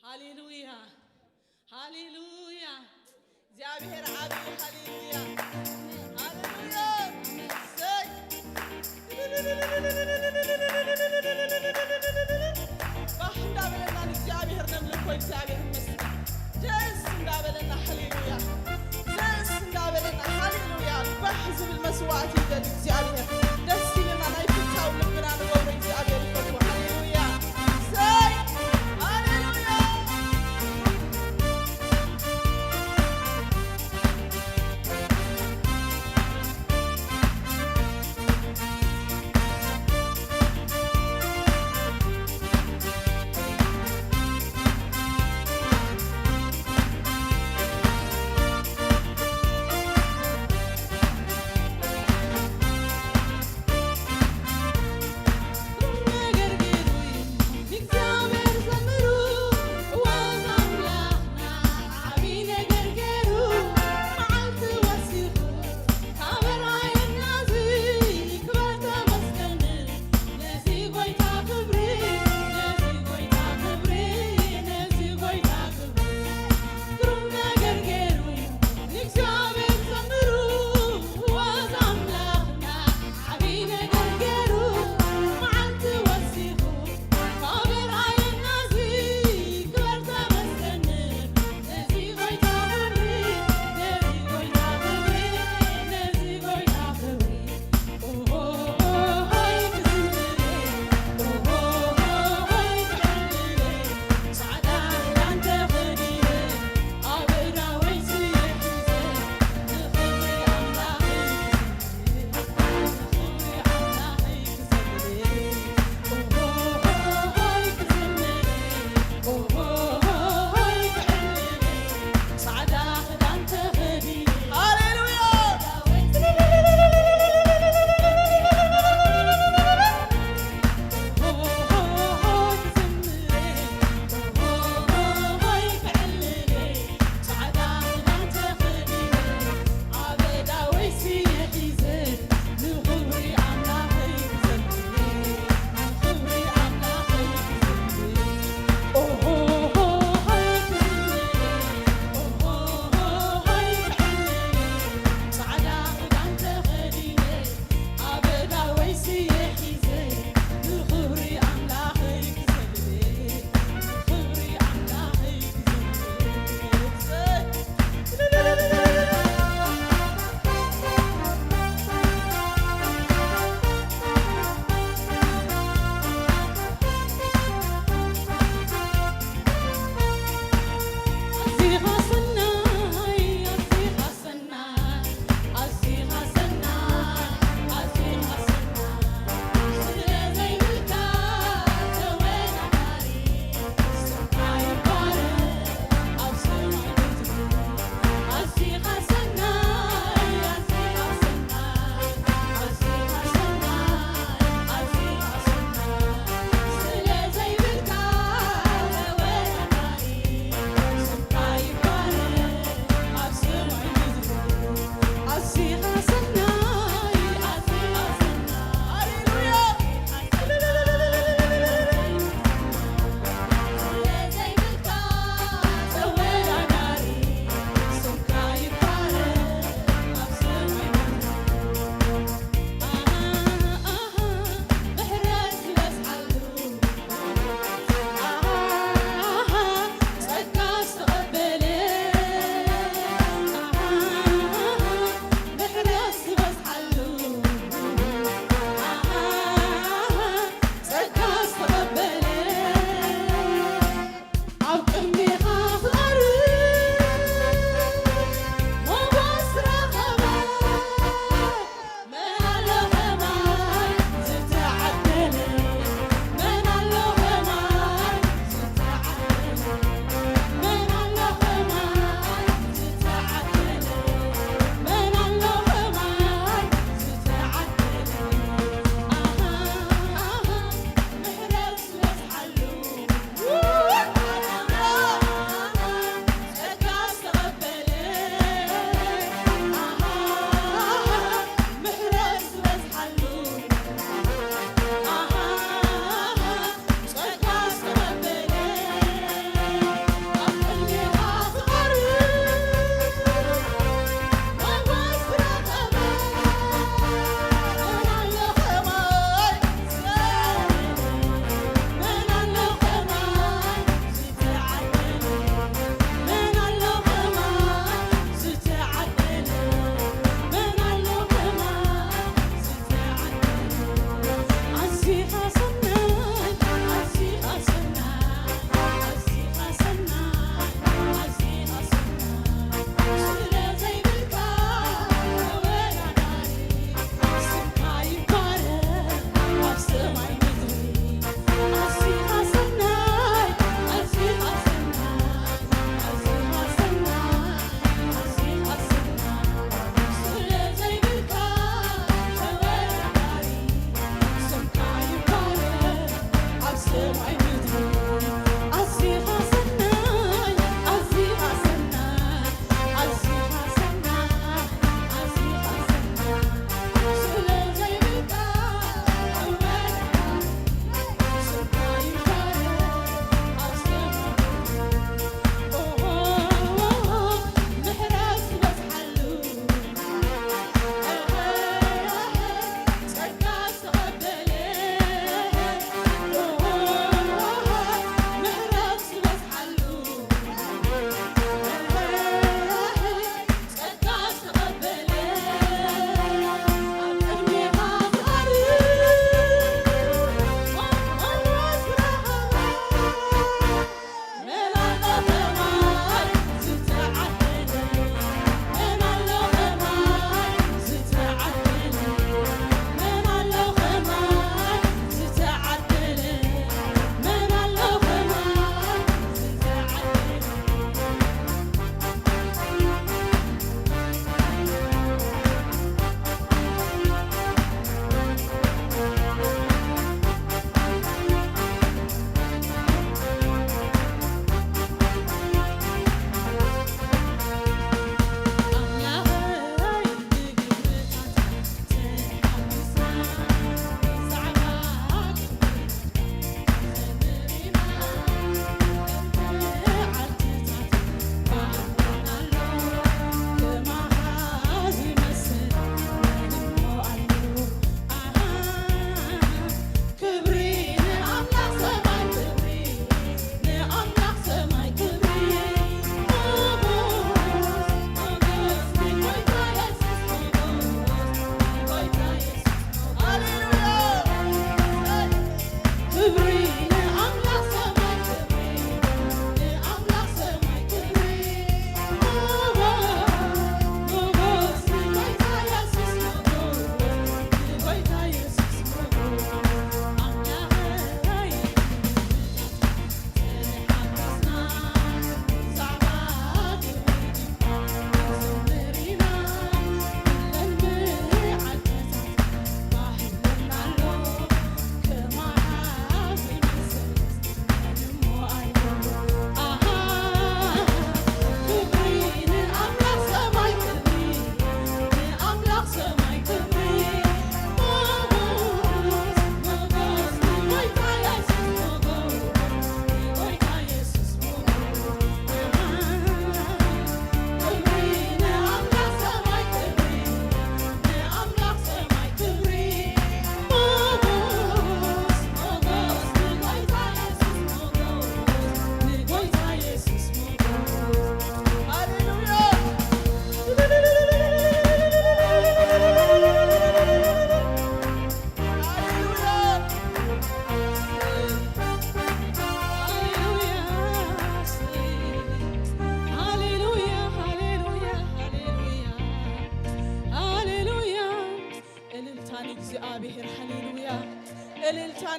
ሃሌሉያ፣ ሃሌሉያ። እግዚኣብሔር ዓቢ። ሃሌሉያ፣ ሃሌሉያ። ሰይ ባህ እንዳበለና ንእግዚኣብሔር ነምልኮ። እግዚኣብሔር ይመስገን። ደስ እንዳበለና፣ ሃሌሉያ፣ ደስ እንዳበለና፣ ሃሌሉያ። ባህ ዝብል መስዋዕቲ ይደሊ እግዚኣብሔር። ደስ ኢልና ናይ ፍታው ልብና ንገብሮ። እግዚኣብሔር ይፈትዎ። ሃሌሉያ፣ ሰይ ሃሌሉያ።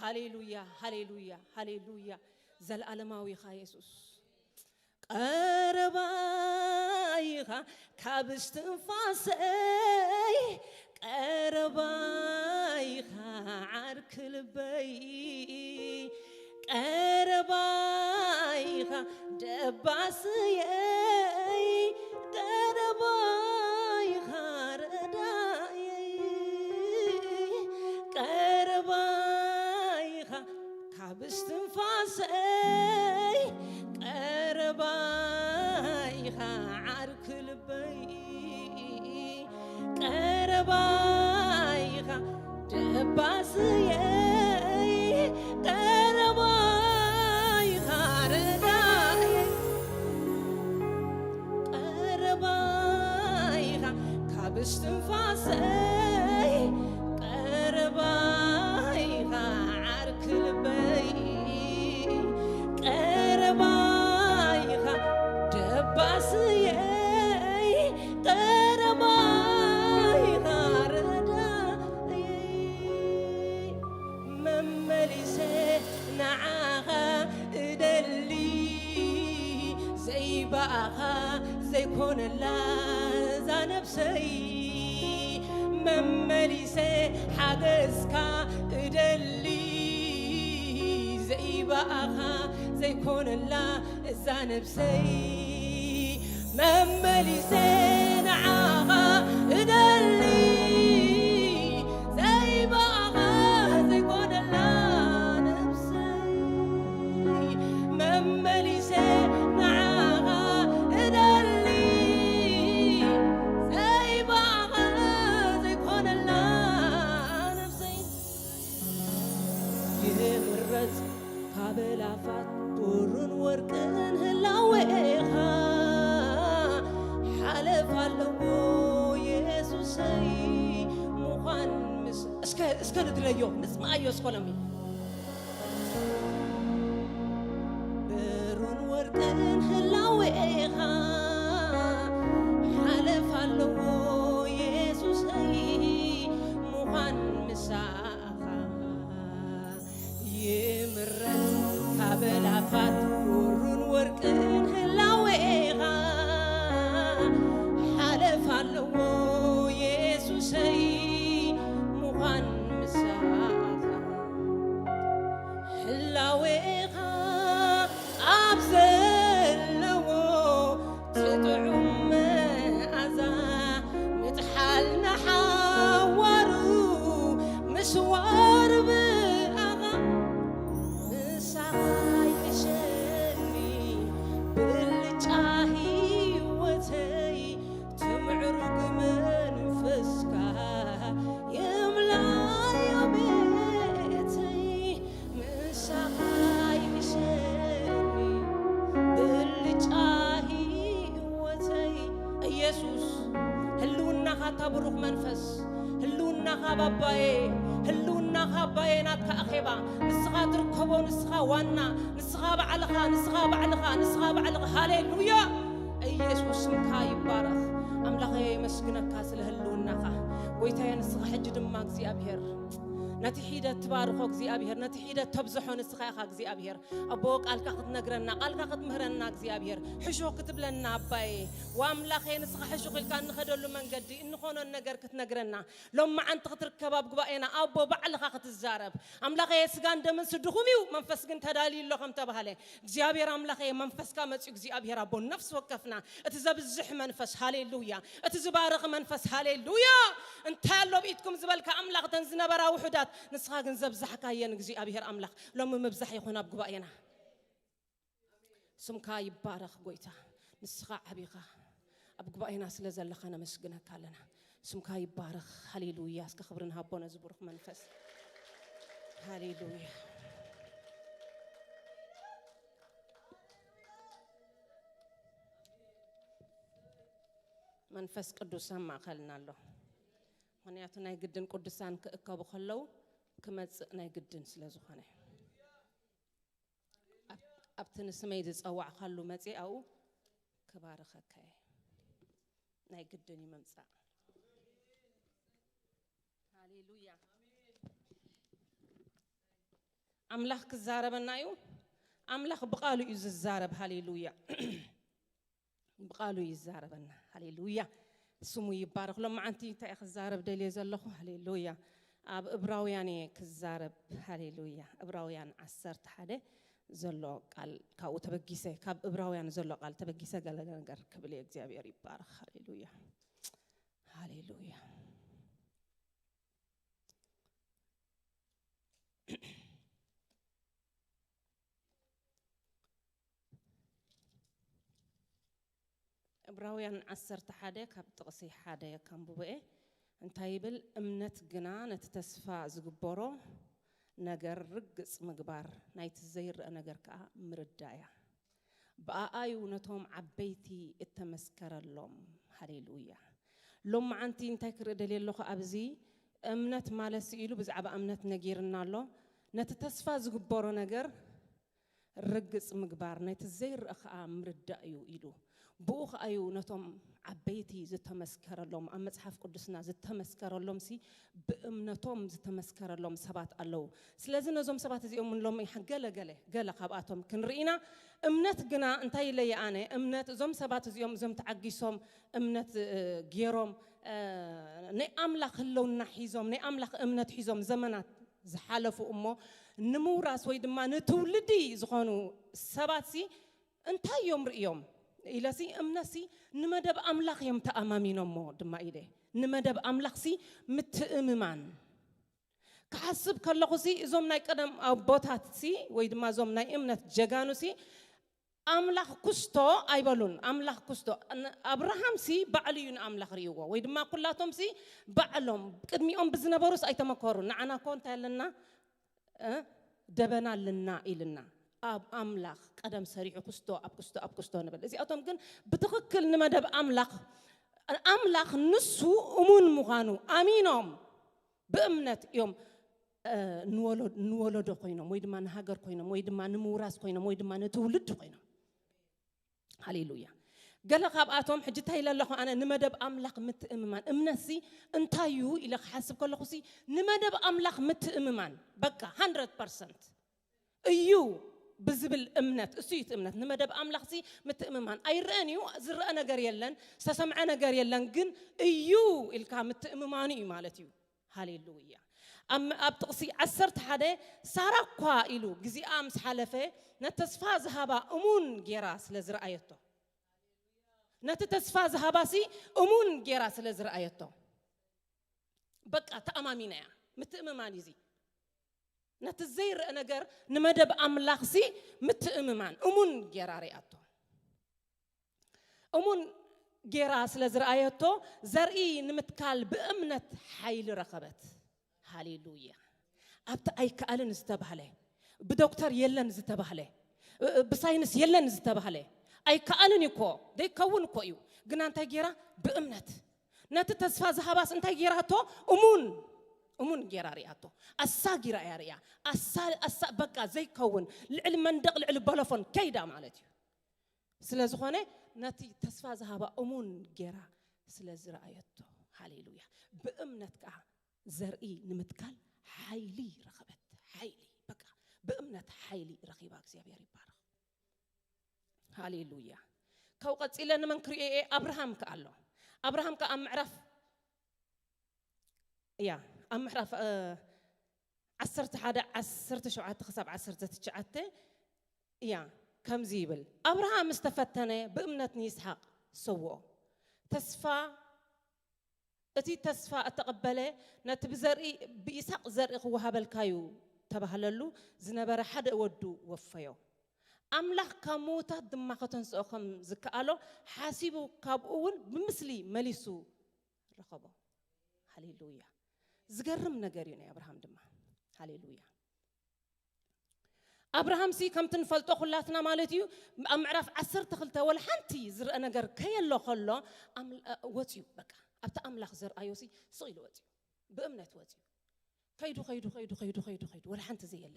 ሃሌሉያ፣ ሃሌሉያ፣ ሃሌሉያ። ዘልኣለማዊ ኢኻ የሱስ። ቀረባ ኢኻ ካብ እስትንፋሰይ፣ ቀረባ ኢኻ ዓርኪ ልበይ፣ ቀረባ ኢኻ ደባስየይ፣ ቀረባ ኢኻ ረዳየይ፣ ቀረባ ኢኻ ካብ እስትንፋሰይ፣ ቀረባ ኢኻ ዓርኪ ልበይ፣ ቀረባ ኢኻ ደባስየይ፣ ቀረባ ኢኻ ረዳየይ፣ ቀረባ ኢኻ ካብ እስትንፋሰይ፣ ቀረባ ኢኻ ዓርኪ ልበይ፣ ቀረባ ኢኻ ደባስየይ፣ ቀረባ ኢኻ ረዳየይ። መመሊሰ ንዓኻ እደሊ፣ ዘይብኣኻ ዘይኮነላ እዛ ነብሰይ። መመሊሰ ሓገዝካ እደሊ፣ ዘይብኣኻ ዘይኮነላ እዛ ነብሰይ። መመሊሰ ንዓኻ እደሊ፣ ዘይብኣኻ ዘይኮነላ ነብሰይ። መመሊሰ ንዓኻ እደሊ፣ ዘይብኣኻ ዘይኮነላ ነብሰይ። ይምረጽ ካብ ኣእላፋት ብሩርን ወርቅን ህላዌኻ ሓለፍ ኣለዎ የሱሰይ ምዃን ምስ-፣ እስከ፣ እስከ ንድለዮ፣ ንጽምኣዮ እስከ ሎሚ። ብሩን ወርቅን ህላዌኻ ሓለፍ ኣለዎ የሱሰይ ምዃን ምሳኻ። ይምረጽ ካብ ኣእላፋት ብሩን ወርቅን ህላዌኻ ሓለፍ ኣለዎ የሱሰይ ምዃን ምሳኻ። ህላዌኻ ኣብ ዘለዎ እቲ ጥዑም መኣዛ ምጥሓል ንሓዋሩ ምስዋር ብኣኻ ምሳኻ ይሕሸኒ ብልጫ ህይወተይ ትምዕሩግ መንፈስካ ይምላእ ቤተይ ምሳኻ ይሕሸኒ ብልጫ ህይወተይ። ኢየሱስ ህልውናኻ እታ ብሩኽ መንፈስ ህልውናኻ ባባየ ህልውናኻ ኣባየ ናትካ ኣኼባ ንስኻ ትርከቦ ንስኻ ዋና ንስኻ ባዕልኻ ንስኻ ባዕልኻ ንስኻ ባዕልኻ ሃሌሉያ ኢየሱስ ስምካ ይባረኽ ኣምላኸ የመስግነካ ስለ ህልውናኻ ጎይታየ ንስኻ ሕጂ ድማ እግዚኣብሔር ነቲ ሒደት ትባርኾ እግዚኣብሔር ነቲ ሒደት ተብዝሖ ንስኻ ኢኻ እግዚኣብሔር ኣቦ ቃልካ ክትነግረና ቃልካ ክትምህረና እግዚኣብሔር ሕሾ ክትብለና ኣባየ ወኣምላኸ ንስኻ ሕሹኽ ኢልካ እንኸደሉ መንገዲ እንኾኖን ነገር ክትነግረና ሎም መዓንቲ ክትርከብ ኣብ ጉባኤና ኣቦ ባዕልኻ ክትዛረብ ኣምላኸ ስጋን ደምን ስድኹም እዩ መንፈስ ግን ተዳልዩ ኣሎ ከም ተባህለ እግዚኣብሔር ኣምላኸ መንፈስካ መፅኡ እግዚኣብሔር ኣቦ ነፍሲ ወከፍና እቲ ዘብዝሕ መንፈስ ሃሌሉያ እቲ ዝባርኽ መንፈስ ሃሌሉያ እንታይ ኣሎ ብኢትኩም ዝበልካ ኣምላኽ ተን ዝነበራ ውሑዳት ንስኻ ግን ዘብዛሕካየን እግዚኣብሔር ኣምላኽ ሎሚ ምብዛሕ ይኹን ኣብ ጉባኤና ስምካ ይባረኽ ጎይታ ንስኻ ዓቢኻ ኣብ ጉባኤና ስለ ዘለኻ ነመስግነካ ኣለና ስምካ ይባረኽ ሃሌሉያ እስከ ክብሪ ንሃቦ ነዚ ብሩኽ መንፈስ ሃሌሉያ መንፈስ ቅዱስ ኣብ ማእኸልና ኣሎ ምኽንያቱ ናይ ግድን ቅዱሳን ክእከቡ ከለዉ ክመፅእ ናይ ግድን ስለ ዝኾነ ኣብቲ ንስመይ ዝፀዋዕካሉ መፅእ ኣብኡ ክባርኸካ እየ ናይ ግድን እዩ ምምፃእ ሃሌሉያ ኣምላኽ ክዛረበና እዩ። ኣምላኽ ብቓሉ እዩ ዝዛረብ። ሃሌሉያ። ብቓሉ ይዛረበና። ሃሌሉያ። ስሙ ይባረኽ። ሎም መዓንቲ እንታይ እየ ክዛረብ ደልየ ዘለኹ? ሃሌሉያ። ኣብ እብራውያን እየ ክዛረብ። ሃሌሉያ። እብራውያን ዓሰርተ ሓደ ዘሎ ቃል ካብኡ ተበጊሰ፣ ካብ እብራውያን ዘሎ ቃል ተበጊሰ ገለ ነገር ክብል እየ። እግዚኣብሔር ይባረኽ። ሃሌሉያ። ሃሌሉያ። እብራውያን ዓሰርተ ሓደ ካብ ጥቕሲ ሓደ ከንብቦ እየ። እንታይ ይብል? እምነት ግና ነቲ ተስፋ ዝግበሮ ነገር ርግጽ ምግባር፣ ናይቲ ዘይረአ ነገር ከኣ ምርዳእ እያ። ብኣኣዩ ነቶም ዓበይቲ እተመስከረሎም። ሃሌሉያ። ሎም መዓንቲ እንታይ ክርኢ ደልየ ኣለኹ ኣብዚ? እምነት ማለት ኢሉ ብዛዕባ እምነት ነጊርና ኣሎ። ነቲ ተስፋ ዝግበሮ ነገር ርግጽ ምግባር፣ ነቲ ዘይረአ ኸኣ ምርዳእ እዩ ኢሉ። ብኡ ኸኣ እዩ ነቶም ዓበይቲ ዝተመስከረሎም፣ ኣብ መጽሓፍ ቅዱስና ዝተመስከረሎም ሲ ብእምነቶም ዝተመስከረሎም ሰባት ኣለዉ። ስለዚ ነዞም ሰባት እዚኦም እውን ሎሚ ገለ ገለ ገለ ካብኣቶም ክንርኢ ኢና። እምነት ግና እንታይ ኢለ እየ ኣነ? እምነት እዞም ሰባት እዚኦም እዞም ተዓጊሶም እምነት እ፣ ገይሮም እ፣ ናይ ኣምላኽ ህልውና ሒዞም ናይ ኣምላኽ እምነት ሒዞም ዘመናት ዝሓለፉ እሞ ንምውራስ ወይ ድማ ንትውልዲ ዝኾኑ ሰባት ሲ እንታይ እዮም ርእዮም ኢለሲ እምነትሲ ንመደብ ኣምላኽ እዮም ተኣማሚኖሞ ድማ ኢለ ንመደብ ኣምላኽሲ ምትእምማን ክሓስብ ከለኹሲ እዞም ናይ ቀደም ኣቦታትሲ ወይ ድማ እዞም ናይ እምነት ጀጋኑሲ ኣምላኽ ኩስቶ ኣይበሉን። ኣምላኽ ኩስቶ ን- ኣብርሃምሲ ባዕሉ እዩ ንኣምላኽ ርእይዎ ወይ ድማ ኩላቶምሲ ባዕሎም ቅድሚኦም ብዝነበሩስ ኣይተመከሩን። ንዓና ኮ እንታይ ኣለና? እ? ደበና ኣለና ኢልና ኣብ ኣምላኽ ቀደም ሰሪሑ ኩስቶ ኣብ ኩስቶ ኣብ ኩስቶ ንብል። እዚኣቶም ግን ብትኽክል ንመደብ ኣምላኽ ኣምላኽ ንሱ እሙን ምዃኑ ኣሚኖም ብእምነት እዮም እ፣ ንወሎ- ንወለዶ ኮይኖም ወይ ድማ ንሃገር ኮይኖም ወይ ድማ ንምውራስ ኮይኖም ወይ ድማ ንትውልዲ ኮይኖም። ሃሌሉያ። ገለ ካብኣቶም ሕጂ እንታይ ኢለ ኣለኹ ኣነ ንመደብ ኣምላኽ ምትእምማን እምነትሲ እንታይ እዩ ኢለ ክሓስብ ከለኹሲ ንመደብ ኣምላኽ ምትእምማን በቃ ሃንድረድ ፐርሰንት እዩ ብዝብል እምነት እሱ እዩ እቲ እምነት ንመደብ ኣምላኽሲ ምትእምማን ኣይረአን እዩ ዝረአ ነገር የለን ዝተሰምዐ ነገር የለን ግን እዩ ኢልካ ምትእምማኑ እዩ ማለት እዩ ሃሌሉያ ኣብ ኣብ ጥቕሲ ዓሰርተ ሓደ ሳራ እኳ ኢሉ ግዜኣ ምስ ሓለፈ ነቲ ተስፋ ዝሃባ እሙን ጌራ ስለ ዝረኣየቶ ነቲ ተስፋ ዝሃባሲ እሙን ጌራ ስለ ዝረኣየቶ በቃ ተኣማሚና እያ ምትእምማን እዩ እዚ ነቲ ዘይረአ ነገር ንመደብ ኣምላኽሲ ምትእምማን እሙን ጌራ ርኣቶ እሙን ጌራ ስለ ዝረኣየቶ ዘርኢ ንምትካል ብእምነት ሓይሊ ረኸበት ሃሌሉያ ኣብቲ ኣይከኣልን ዝተባህለ ብዶክተር የለን ዝተባህለ ብሳይንስ የለን ዝተባህለ ኣይከኣልን እኮ ዘይከውን እኮ እዩ ግና እንታይ ጌራ ብእምነት ነቲ ተስፋ ዝሃባስ እንታይ ጌራቶ እሙን እሙን ጌራ ርኣቶ ኣሳጊራ እያ ርያ ኣሳ በቃ ዘይከውን ልዕሊ መንደቕ ልዕሊ በለፎን ከይዳ ማለት እዩ ስለ ዝኾነ ነቲ ተስፋ ዝሃባ እሙን ጌራ ስለ ዝረኣየቶ ሃሌሉያ ብእምነት ከዓ ዘርኢ ንምትካል ሓይሊ ረኸበት ሓይሊ በቃ ብእምነት ሓይሊ ረኺባ እግዚኣብሔር ይባረኽ ሃሌሉያ ካብ ቀፂለ ንመን ክርእዮ እየ ኣብርሃም ከ ኣሎ ኣብርሃም ከ ኣብ ምዕራፍ እያ ኣብ ምዕራፍ ዓሰርተ ሓደ ዓሰርተ ሸውዓተ ክሳብ ዓሰርተ ትሽዓተ እያ ከምዚ ይብል ኣብርሃም ዝተፈተነ ብእምነት ንይስሓቅ ሰውኦ ተስፋ እቲ ተስፋ እተቐበለ ነቲ ብዘርኢ ብይስሓቅ ዘርኢ ክወሃበልካዩ ተባህለሉ ዝነበረ ሓደ ወዱ ወፈዮ ኣምላኽ ካብ ምዉታት ድማ ከተንስኦ ከም ዝከኣሎ ሓሲቡ ካብኡ እውን ብምስሊ መሊሱ ረኸቦ ሃሌሉያ ዝገርም ነገር እዩ ናይ ኣብርሃም ድማ ሃሌሉያ ኣብርሃም ሲ ከምቲ ንፈልጦ ኩላትና ማለት እዩ ኣብ ምዕራፍ ዓሰርተ ክልተ ወላ ሓንቲ ዝረአ ነገር ከየሎ ከሎ ኣም- እ- ወፅዩ በቃ ኣብቲ ኣምላኽ ዘርኣዮ ሲ ስቕ ኢሉ ወፅዩ ብእምነት ወፅዩ ከይዱ ከይዱ ከይዱ ከይዱ ከይዱ ከይዱ ወላ ሓንቲ ዘየለ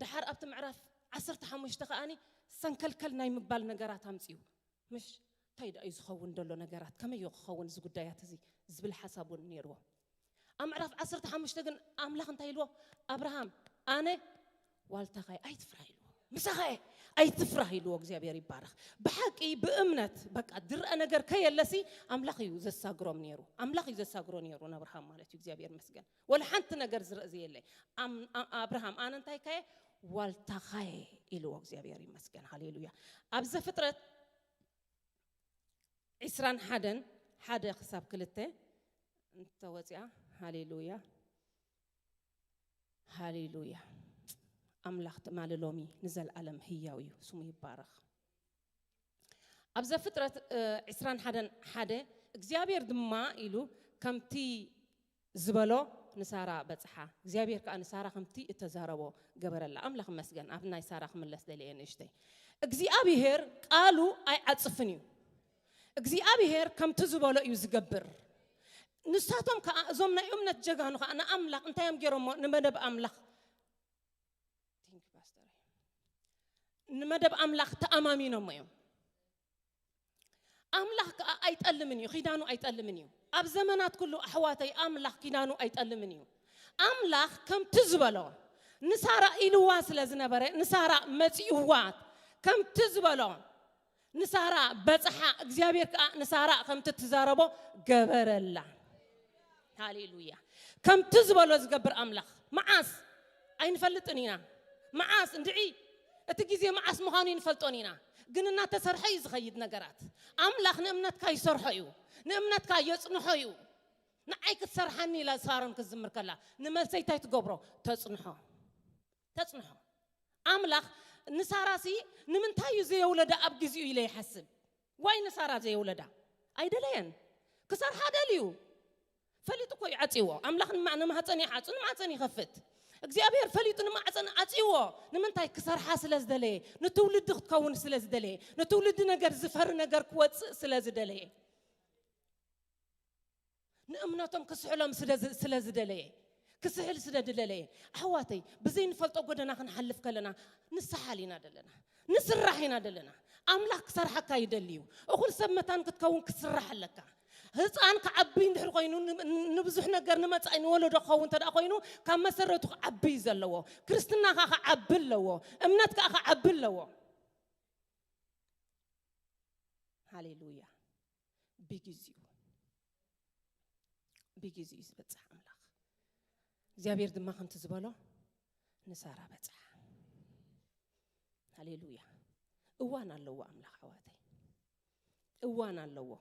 ደሓር ኣብቲ ምዕራፍ ዓሰርተ ሓሙሽተ ከኣኒ ሰንከልከል ናይ ምባል ነገራት ኣምፅዩ ምሽ እንታይ ደኣ እዩ ዝኸውን ዘሎ ነገራት ከመይ እዩ ክኸውን እዚ ጉዳያት እዚ ዝብል ሓሳብ እውን ነይርዎ ኣብ ምዕራፍ ዓሰርተ ሓሙሽተ ግን ኣምላኽ እንታይ ኢልዎ ኣብርሃም ኣነ ዋልታኻ ኣይትፍራህ ኢልዎ። ምሳኻ ኣይትፍራህ ኢልዎ። እግዚኣብሔር ይባረኽ። ብሓቂ ብእምነት በቃ ድረአ ነገር ከየለሲ ኣምላኽ እዩ ዘሳግሮም ነይሩ። ኣምላኽ እዩ ዘሳግሮ ነይሩ ንኣብርሃም ማለት እዩ። እግዚኣብሔር ይመስገን። ወላ ሓንቲ ነገር ዝረአ ዘየለ ኣም- ኣ- ኣብርሃም ኣነ እንታይ ካየ ዋልታኻየ ኢልዎ። እግዚኣብሔር ይመስገን። ሃሌሉያ። ኣብ ዘፍጥረት ዕስራን ሓደን ሓደ ክሳብ ክልተ እንተወፂኣ። ሃሌሉያ። ሃሌሉያ። ኣምላኽ ትማሊ ሎሚ ንዘለኣለም ህያው እዩ። ስሙ ይባረኽ። ኣብ ዘፍጥረት ዕስራን ሓደን ሓደ እግዚኣብሔር ድማ ኢሉ ከምቲ ዝበሎ ንሳራ በጽሓ። እግዚኣብሔር ከኣ ንሳራ ከምቲ እተዛረቦ ገበረላ። ኣምላኽ ይመስገን። ኣብ ናይ ሳራ ክምለስ ደልየ ንእሽተይ እግዚኣብሔር ቃሉ ኣይዓጽፍን እዩ። እግዚኣብሔር ከምቲ ዝበሎ እዩ ዝገብር። ንሳቶም ከኣ እዞም ናይ እምነት ጀጋኑ ከኣ ንኣምላኽ እንታይ እዮም ገይሮሞ? ንመደብ ኣምላኽ ንመደብ ኣምላኽ ተኣማሚኖሞ እዮም። ኣምላኽ ከኣ ኣይጠልምን እዩ፣ ኪዳኑ ኣይጠልምን እዩ። ኣብ ዘመናት ኩሉ ኣሕዋተይ ኣምላኽ ኪዳኑ ኣይጠልምን እዩ። ኣምላኽ ከምቲ ዝበሎ ንሳራ ኢልዋ ስለ ዝነበረ ንሳራ መጺእዋ ከምቲ ዝበሎ ንሳራ በጽሓ። እግዚኣብሔር ከኣ ንሳራ ከምቲ ትዛረቦ ገበረላ። ሃሌሉያ። ከምቲ ዝበሎ ዝገብር ኣምላኽ መዓስ ኣይንፈልጥን ኢና። መዓስ እንድዒ እቲ ግዜ መዓስ ምዃኑ ይንፈልጦን ኢና። ግን እናተሰርሐ እዩ ዝኸይድ ነገራት። ኣምላኽ ንእምነትካ ይሰርሖ እዩ። ንእምነትካ የጽንሖ እዩ። ንዓይ ክትሰርሓኒ ኢላ ሳሮን ክትዝምር ከላ ንመልሰይ እንታይ ትገብሮ? ተጽንሖ። ተጽንሖ። ኣምላኽ ንሳራሲ ንምንታይ እዩ ዘየውለዳ ኣብ ግዜኡ ኢለ ይሓስብ። ዋይ ንሳራ ዘየውለዳ? ኣይደለየን። ክሰርሓ ደልዩ ፈሊጡ እኮ እዩ ዓጽይዎ። ኣምላኽ ንማ- ንማህፀን ይሓጹ ንማህፀን ይኸፍት። እግዚኣብሔር ፈሊጡ ንማህፀን ዓጽይዎ። ንምንታይ? ክሰርሓ ስለ ዝደለየ፣ ንትውልዲ ክትከውን ስለ ዝደለየ፣ ንትውልዲ ነገር ዝፈሪ ነገር ክወፅእ ስለ ዝደለየ፣ ንእምነቶም ክስሕሎም ስለ ዝ- ስለ ዝደለየ፣ ክስሕል ስለ ዝደለየ። ኣሕዋተይ፣ ብዘይንፈልጦ ጎደና ክንሓልፍ ከለና ንስሓል ኢና ደለና፣ ንስራሕ ኢና ደለና። ኣምላኽ ክሰርሓካ ይደሊ እዩ። እኹል ሰብ መታን ክትከውን ክትስራሕ ኣለካ። ህፃን ክዓቢ እንድሕር ኮይኑ ን- ን- ንብዙሕ ነገር ንመፃኢ ንወለዶ ክኸውን እንተ ደኣ ኮይኑ ካብ መሰረቱ ክዓቢ እዩ ዘለዎ። ክርስትናኻ ክዓቢ ኣለዎ። እምነትካ ክዓቢ ኣለዎ። ሃሌሉያ። ብግዜኡ ብግዜኡ ዝበፅሕ ኣምላኽ እግዚኣብሔር ድማ ከምቲ ዝበሎ ንሳራ በፅሓ። ሃሌሉያ። እዋን ኣለዎ ኣምላኽ ኣሕዋተይ፣ እዋን ኣለዎ።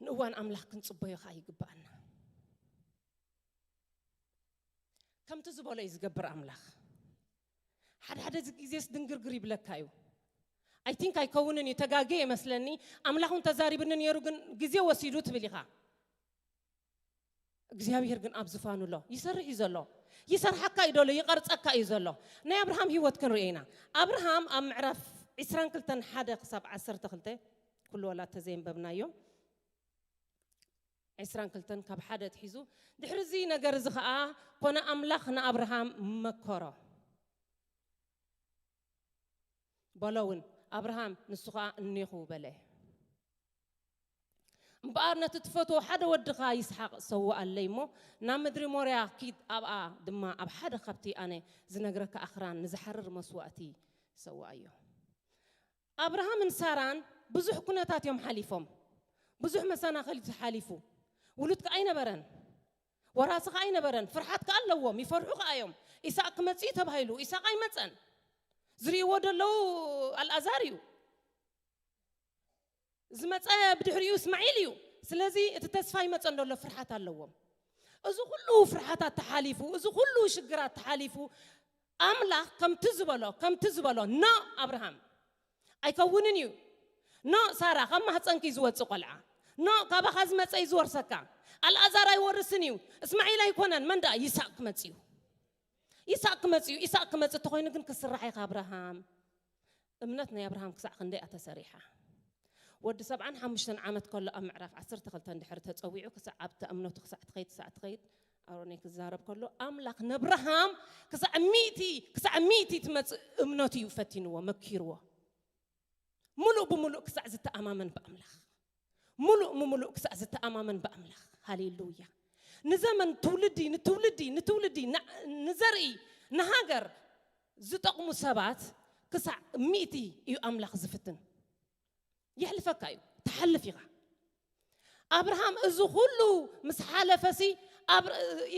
ንእዋን ኣምላኽ ክንፅበዮ ከዓ ይግብኣና። ከምቲ ዝበሎ እዩ ዝገብር ኣምላኽ። ሓደ ሓደ ግዜስ ድንግርግር ይብለካ እዩ። ኣይ ቲንክ ኣይከውንን እዩ፣ ተጋግየ ይመስለኒ። ኣምላኽ እውን ተዛሪብኒ ነይሩ ግን ግዜ ወሲዱ ትብል ኢኻ። እግዚኣብሔር ግን ኣብ ዝፋኑ ኣሎ፣ ይሰርሕ እዩ ዘሎ። ይሰርሓካ እዩ ዘሎ፣ ይቐርፀካ እዩ ዘሎ። ናይ ኣብርሃም ህይወት ክንርኢ ኢና። ኣብርሃም ኣብ ምዕራፍ ዕስራን ክልተን ሓደ ክሳብ ዓሰርተ ክልተ ኩሉ ወላ ተዘየንበብናዮ። ዕስራን ክልተን ካብ ሓደ ኣትሒዙ ድሕሪ እዚ ነገር እዚ ኸዓ ኮነ ኣምላኽ ንኣብርሃም መከሮ በሎ እውን ኣብርሃም ንሱ ኸዓ እኔኹ በለ። እምበኣር ነቲ ትፈትዎ ሓደ ወድኻ ይስሓቕ ሰውኣለይ እሞ ናብ ምድሪ ሞርያ ኪድ ኣብኣ ድማ ኣብ ሓደ ካብቲ ኣነ ዝነግረካ ኣኽራን ንዝሓርር መስዋእቲ ሰውኣዮ። ኣብርሃምን ሳራን ብዙሕ ኩነታት እዮም ሓሊፎም። ብዙሕ መሰናኸሊት ሓሊፉ። ውሉድ ከኣ ኣይነበረን። ወራሲ ከኣ ኣይነበረን። ፍርሓት ከኣ ኣለዎም። ይፈርሑ ከኣ እዮም። ኢሳቅ ክመጽእ እዩ ተባሂሉ። ኢሳቅ ኣይመጸን። ዝርእይዎ ዘለዉ ኣልኣዛር እዩ። ዝመጸ ብድሕሪኡ እስማዒል እዩ። ስለዚ እቲ ተስፋ ይመጸን ዘሎ ፍርሓት ኣለዎም። እዚ ኩሉ ፍርሓታት ተሓሊፉ፣ እዚ ኩሉ ሽግራት ተሓሊፉ ኣምላኽ ከምቲ ዝበሎ ከምቲ ዝበሎ ኖ ኣብርሃም ኣይከውንን እዩ። ኖ ሳራ ካብ ማህፀንኪ ዝወፅእ ቆልዓ ኖ ካባኻ ዝመፀ እዩ ዝወርሰካ። ኣልኣዛር ኣይወርስን እዩ። እስማዒል ኣይኮነን መን ደኣ ይስሐቅ ክመፅእ እዩ። ይስሐቅ ክመፅእ እዩ። ይስሐቅ ክመፅእ እንተኮይኑ ግን ክስራሕ እዩ ኣብርሃም። እምነት ናይ ኣብርሃም ክሳዕ ክንደይ እያ ተሰሪሓ? ወዲ ሰብዓን ሓሙሽተን ዓመት ከሎ ኣብ ምዕራፍ ዓሰርተ ክልተ እንድሕር ተፀዊዑ ክሳዕ ኣብታ እምነቱ ክሳዕ ትኸይድ ክሳዕ ትኸይድ ኣሮነይ ክዛረብ ከሎ ኣምላኽ ነብርሃም ክሳዕ ሚእቲ ክሳዕ ሚእቲ ትመፅእ እምነቱ እዩ ፈቲንዎ መኪርዎ። ሙሉእ ብሙሉእ ክሳዕ ዝተኣማመን ብኣምላኽ ሙሉእ ምሙሉእ ክሳዕ ዝተኣማመን ብኣምላኽ። ሃሌሉያ። ንዘመን ትውልዲ ንትውልዲ ንትውልዲ ን- ንዘርኢ ንሃገር ዝጠቕሙ ሰባት ክሳዕ ሚእቲ እዩ ኣምላኽ ዝፍትን። የሕልፈካ እዩ፣ ትሓልፍ ኢኻ። ኣብርሃም እዚ ኩሉ ምስ ሓለፈሲ፣ ኣብ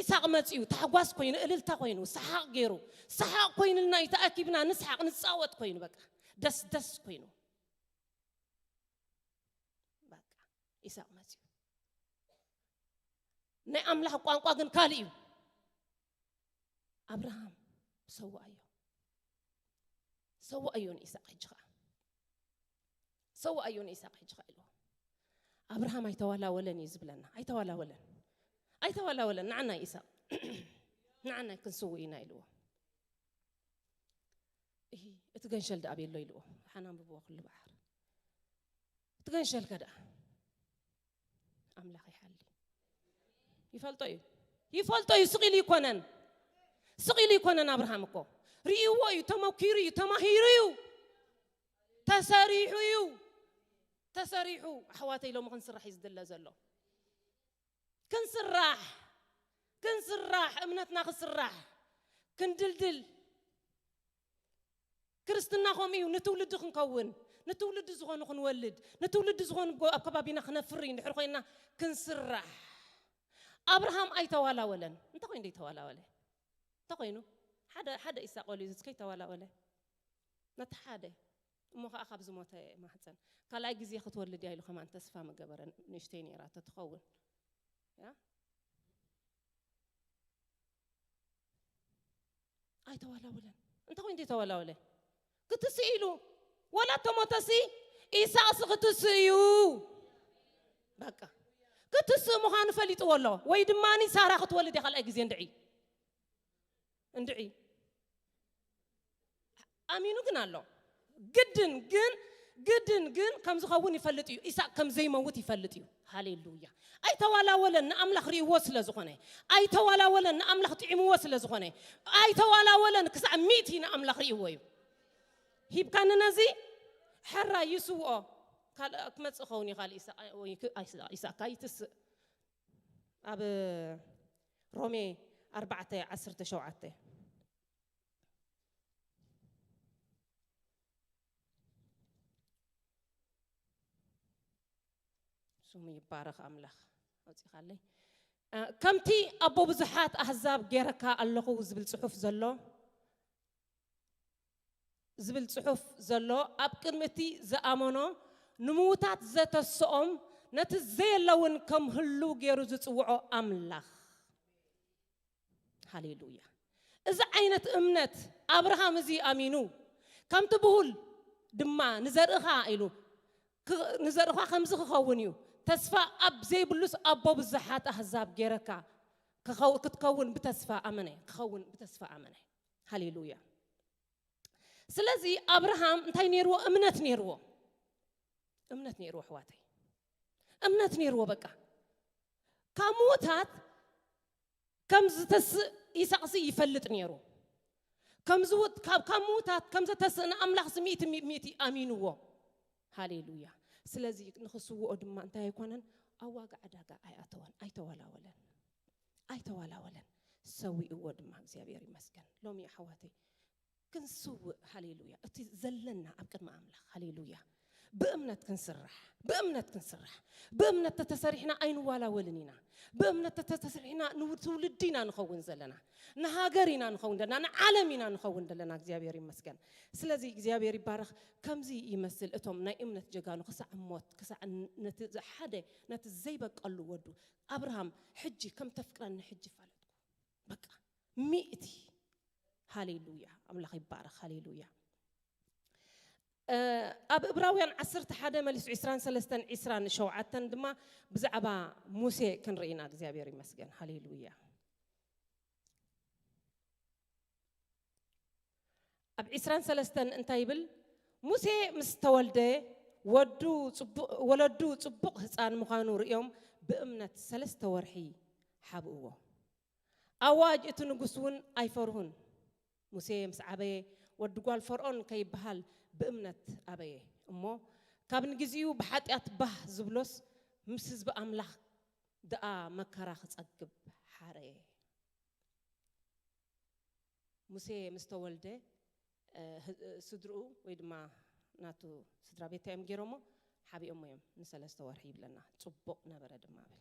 ኢሳቕ መጺኡ ታሕጓስ ኮይኑ፣ እልልታ ኮይኑ፣ ሰሓቕ ገይሩ፣ ሰሓቕ ኮይኑልና እዩ፣ ተኣኪብና ንስሓቕ ንጻወት ኮይኑ፣ በቃ ደስ ደስ ኮይኑ። በቃ ኢሳቕ መጺኡ። ናይ ኣምላኽ ቋንቋ ግን ካልእ እዩ። ኣብርሃም ሰውኣዮ፣ ሰውኣዮ ንኢሳቕ ሕጂ ኸዓ፣ ሰውኣዮ ንኢሳቕ ሕጂ ኸዓ ኢልዎ። ኣብርሃም ኣይተዋላወለን እዩ ዝብለና። ኣይተዋላወለን፣ ኣይተዋላወለን። ንዓና ኢሳቕ፣ ንዓና ክንስውእ ኢና ኢልዎ። እሂ፣ እቲ ገንሸል ደኣ ቤሎ ኢልዎ። ሓን ኣንብብዎ ኩሉ በሓር። እቲ ገንሸልከ ደኣ ኣምላኽ ይሓሊ። ይፈልጦ እዩ። ይፈልጦ እዩ። ስቕ ኢሉ ይኮነን። ስቕ ኢሉ ይኮነን። ኣብርሃም እኮ ርእይዎ እዩ፣ ተመኪሩ እዩ፣ ተማሂሩ እዩ፣ ተሰሪሑ እዩ። ተሰሪሑ፣ ኣሕዋተይ፣ ሎሚ ክንስራሕ እዩ ዝድለ ዘሎ። ክንስራሕ፣ ክንስራሕ፣ እምነትና ክስራሕ፣ ክንድልድል። ክርስትና ከምኡ እዩ። ንትውልዲ ክንከውን፣ ንትውልዲ ዝኾኑ ክንወልድ፣ ንትውልዲ ዝኾኑ ጎ-፣ ኣብ ከባቢና ክነፍሪ እንድሕር ኮይና ክንስራሕ። ኣብርሃም ኣይተዋላወለን። እንታይ ኮይኑ ዘይተዋላወለ? እንታይ ኮይኑ? ሓደ፣ ሓደ ኢሳቕ ወሊዱ እስከ ይተዋላወለ። ነቲ ሓደ እሞ ኸዓ ካብ ዝሞተ ማህፀን ካልኣይ ግዜ ክትወልድ እያ ኢሉ ከማን ተስፋ ምገበረን። ንእሽተይ ነይራ ተትኸውን። ያ? ኣይተዋላወለን። እንታይ ኮይኑ ዘይተዋላወለ? ክትስእ ኢሉ። ወላ ተሞተሲ ኢሳቕሲ ክትስእ እዩ። በቃ። ክትስእ ምዃኑ ፈሊጥዎ ኣሎ። ወይ ድማ ሳራ ክትወልድ እያ ካልኣይ ግዜ እንድዒ። እንድዒ። ኣሚኑ ግን ኣሎ። ግድን ግን፣ ግድን ግን ከም ዝኸውን ይፈልጥ እዩ። ኢሳቅ ከም ዘይመውት ይፈልጥ እዩ። ሃሌሉያ። ኣይተዋላወለን፣ ንኣምላኽ ርእይዎ ስለ ዝኾነ። ኣይተዋላወለን፣ ንኣምላኽ ጥዒምዎ ስለ ዝኾነ። ኣይተዋላወለን፣ ክሳዕ ሚእቲ ንኣምላኽ ርእይዎ እዩ። ሂብካኒ ነዚ ሕራይ ይስውኦ። ካልእ ክመጽእ ኸውን እዩ፣ ካልእ ኢሳቅ ወይ ክ-፣ ኣይስ-፣ ኢሳቅ ካይትስእ። ኣብ ሮሜ ኣርባዕተ ዓሰርተ ሸውዓተ። ስሙ ይባረኽ ኣምላኽ። ኣውጺኻለይ። እ፣ ከምቲ ኣቦ ብዙሓት ኣህዛብ ጌረካ ኣለኹ ዝብል ጽሑፍ ዘሎ፣ ዝብል ጽሑፍ ዘሎ፣ ኣብ ቅድሚ እቲ ዝኣመኖ ንምዉታት ዘተስኦም፣ ነቲ ዘየለውን ከም ህሉ ጌሩ ዝጽውዖ ኣምላኽ። ሃሌሉያ። እዚ ዓይነት እምነት ኣብርሃም እዚ ኣሚኑ፣ ከምቲ ብሁል ድማ ንዘርእኻ ኢሉ፣ ክ-፣ ንዘርእኻ ከምዚ ክኸውን እዩ፣ ተስፋ ኣብ ዘይብሉስ ኣቦ ብዙሓት ኣህዛብ ጌረካ ክኸው-፣ ክትከውን ብተስፋ ኣመነ፣ ክኸውን ብተስፋ ኣመነ። ሃሌሉያ። ስለዚ ኣብርሃም እንታይ ነይርዎ? እምነት ነይርዎ። እምነት ነይርዎ ኣሕዋተይ። እምነት ነይርዎ በቃ። ካብ ምዉታት ከም ዝተስእ ይስሐቅሲ ይፈልጥ ነይሩ። ከም ዝውት-፣ ካብ፣ ካብ ምዉታት ከም ዘተስእ ንኣምላኽ ስሚእቲ ሚ-፣ ሚእቲ ኣሚንዎ። ሃሌሉያ። ስለዚ ንኽስውኦ ድማ እንታይ ኣይኮነን? ኣብ ዋጋ ዕዳጋ ኣይኣተወን፣ ኣይተወላወለን። ኣይተወላወለን። ሰዊእዎ ድማ እግዚኣብሔር ይመስገን። ሎሚ ኣሕዋተይ ክንስውእ፣ ሃሌሉያ፣ እቲ ዘለና ኣብ ቅድሚ ኣምላኽ፣ ሃሌሉያ፣ ብእምነት ክንስራሕ፣ ብእምነት ክንስራሕ። ብእምነት ተተሰሪሕና ኣይንዋላወልን ኢና። ብእምነት ተተሰሪሕና ንትውልዲ ኢና ንኸውን ዘለና፣ ንሃገር ኢና ንኸውን ዘለና፣ ንዓለም ኢና ንኸውን ዘለና። እግዚኣብሔር ይመስገን። ስለዚ እግዚኣብሔር ይባረኽ። ከምዚ ይመስል እቶም ናይ እምነት ጀጋኑ ክሳዕ ሞት፣ ክሳዕ ን-፣ ነቲ ሓደ፣ ነቲ ዘይበቀሉ ወዱ ኣብርሃም፣ ሕጂ ከም ተፍቅረኒ ሕጂ ፋለጥኩ። በቃ ሚእቲ። ሃሌሉያ፣ ኣምላኽ ይባረኽ። ሃሌሉያ። እ፣ ኣብ እብራውያን ዓሰርተ ሓደ መሊሱ ዒስራን ሰለስተን ዒስራን ሸውዓተን ድማ ብዛዕባ ሙሴ ክንርኢ ኢና። እግዚኣብሔር ይመስገን። ሃሌሉያ። ኣብ ዒስራን ሰለስተን እንታይ ይብል? ሙሴ ምስ ተወልደ ወዱ ጽቡቕ፣ ወለዱ ጽቡቕ ህጻን ምዃኑ ርእዮም ብእምነት ሰለስተ ወርሒ ሓብእዎ። ኣዋጅ እቲ ንጉስ እውን ኣይፈርሁን። ሙሴ ምስ ዓበየ ወዲ ጓል ፈርዖን ከይበሃል ብእምነት ኣበየ። እሞ ካብ ንግዚኡ ብሓጢኣት ባህ ዝብሎስ ምስ ህዝቢ ኣምላኽ ደኣ መከራ ክጸግብ ሓረየ። ሙሴ ምስ ተወልደ፣ እ፣ ህ-፣ እ፣ ስድርኡ ወይ ድማ ናቱ ስድራ ቤት እዮም ገይሮሞ፣ ሓቢኦሞ እዮም ንሰለስተ ወርሒ ይብለና። ጽቡቕ ነበረ ድማ ብል።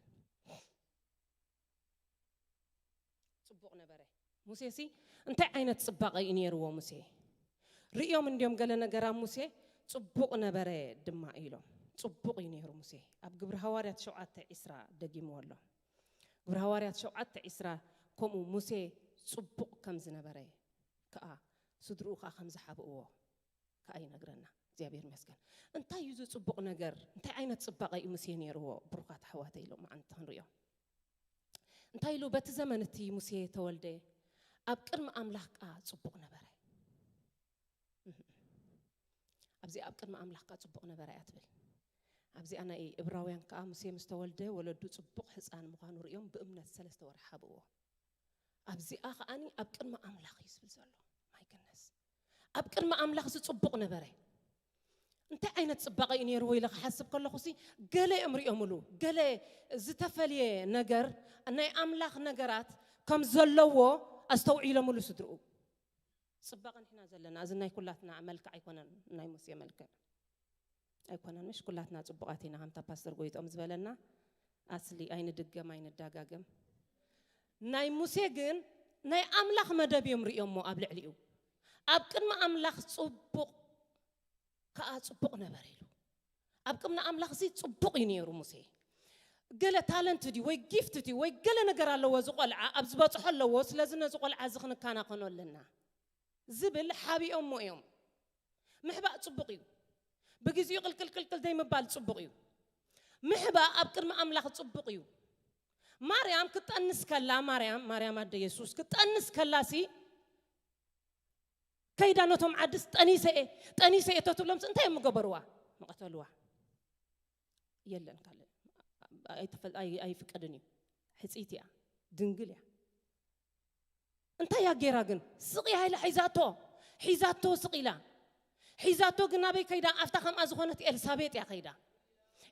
ጽቡቕ ነበረ። ሙሴሲ እንታይ ዓይነት ጽባቐ እዩ ነይርዎ? ሙሴ ርእዮም እንዲዮም ገለ ነገር ኣብ ሙሴ ጽቡቕ ነበረ ድማ ኢሎም። ጽቡቕ እዩ ነይሩ ሙሴ። ኣብ ግብሪ ሃዋርያት ሸውዓተ ዒስራ ደጊምዎ ኣሎ። ግብሪ ሃዋርያት ሸውዓተ ዒስራ ከምኡ ሙሴ ጽቡቕ ከም ዝነበረ ከኣ ስድርኡ ከኣ ከም ዝሓብእዎ ከኣ ይነግረና። እግዚኣብሔር ይመስገን። እንታይ እዩ እዚ ጽቡቕ ነገር? እንታይ ዓይነት ጽባቐ እዩ ሙሴ ነይርዎ? ብሩኻት ኣሕዋተይ፣ ሎማዓንቲ ክንሪኦ። እንታይ ኢሉ? በቲ ዘመን እቲ ሙሴ ተወልደ፣ ኣብ ቅድሚ ኣምላኽ ከኣ ጽቡቕ ነበረ። እህ። ኣብዚ ኣብ ቅድሚ ኣምላኽ ከኣ ጽቡቕ ነበረ እያ ትብል። ኣብዚኣ ናይ እብራውያን ከኣ ሙሴ ምስ ተወልደ ወለዱ ጽቡቕ ህጻን ምዃኑ ርእዮም ብእምነት ሰለስተ ወርሒ ሓብእዎ። ኣብዚኣ ከኣኒ ኣብ ቅድሚ ኣምላኽ እዩ ዝብል ዘሎ። My goodness። ኣብ ቅድሚ ኣምላኽ እዚ ጽቡቕ ነበረ። እንታይ ዓይነት ጽባቐ እዩ ነይርዎ ኢለ ክሓስብ ከለኹሲ፣ ገለ እዮም ሪኦምሉ። ገለ ዝተፈልየ ነገር፣ ናይ ኣምላኽ ነገራት ከም ዘለዎ ኣስተውዒሎምሉ ስድርኡ። ጽባቐ ንሕና ዘለና፣ እዚ ናይ ኩላትና መልክዕ ኣይኮነን፣ ናይ ሙሴ መልክዕ ኣይኮነን። ምሽ ኩላትና ጽቡቓት ኢና፣ ከምታ ፓስተር ጎይጦም ዝበለና፣ ኣስሊ ኣይንድገም፣ ኣይንዳጋገም። ናይ ሙሴ ግን ናይ ኣምላኽ መደብ እዮም ሪኦሞ ኣብ ልዕሊኡ። ኣብ ቅድሚ ኣምላኽ ጽቡቕ ከኣ ጽቡቕ ነበረ ኢሉ። ኣብ ቅድሚ ኣምላኽ እዚ ጽቡቕ እዩ ነይሩ ሙሴ። ገለ ታለንት ድዩ ወይ ጊፍት ድዩ ወይ ገለ ነገር ኣለዎ እዚ ቆልዓ፣ ኣብ ዝበጽሖ ኣለዎ፣ ስለዚ ነዚ ቆልዓ እዚ ክንከናኸኖ ኣለና ዝብል ሓቢኦሞ እዮም። ምሕባእ ጽቡቕ እዩ። ብግዜኡ ቅልቅል ቅልቅል ዘይምባል ጽቡቕ እዩ። ምሕባእ ኣብ ቅድሚ ኣምላኽ ጽቡቕ እዩ። ማርያም ክትጠንስ ከላ፣ ማርያም፣ ማርያም ኣደ የሱስ ክትጠንስ ከላሲ፣ ከይዳ ነቶም ዓድስ ጠኒሰ እየ፣ ጠኒሰ እየ ተትብሎምስ እንታይ እዮም ምገበርዋ? ምቐተልዋ። የለን ካልእ። ኣይትፈል-፣ ኣይ-፣ ኣይፍቀድን እዩ። ሕጽይቲ እያ። ድንግል እያ። እንታይ እያ ጌራ ግን? ስቕ ኢላ ሒዛቶ። ሒዛቶ ስቕ ኢላ። ሒዛቶ ግን ናበይ ከይዳ? ኣፍታ ከምኣ ዝኾነት ኤልሳቤጥ እያ ከይዳ።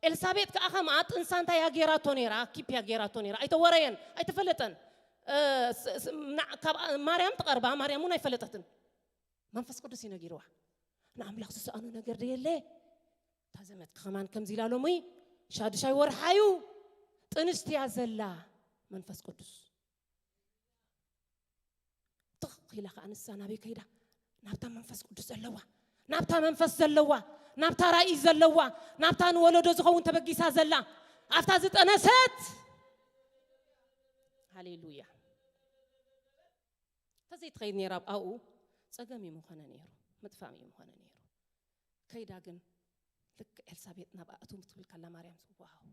ኤልሳቤጥ ከኣ ከምኣ ጥንሳ እንታይ እያ ጌራቶ ነይራ? ኪፕ እያ ጌራቶ ነይራ። ኣይተወረየን፣ ኣይተፈለጠን። እ፣ ስ-፣ ስ-፣ ምና-፣ ካብ ማርያም ትቐርባ፣ ማርያም እውን ኣይፈለጠትን። መንፈስ ቅዱስ እዩ ነጊርዋ። ንኣምላኽ ዝሰኣኖ ነገር ዶ የለ? እታ ዘመድኪ ከማን ከምዚ ኢላ ሎሚ ሻዱሻይ ወርሓ እዩ። ጥንስቲ እያ ዘላ። መንፈስ ቅዱስ ትኽ ኢላ ኸዓ ንሳ ናበይ ከይዳ? ናብታ መንፈስ ቅዱስ ዘለዋ፣ ናብታ መንፈስ ዘለዋ፣ ናብታ ራእይ ዘለዋ፣ ናብታ ንወለዶ ዝኸውን ተበጊሳ ዘላ፣ ኣብታ ዝጠነሰት። ሃሌሉያ። ተዘይትኸይድ ነይራ ኣብኡ ጸገም እዩ ምኾነ ነይሩ፣ ምጥፋእ እዩ ምኾነ ነይሩ። ከይዳ ግን ልክዕ ኤልሳቤጥ ናብኣ እትው ትብል ከላ ማርያም፣ ዋው፣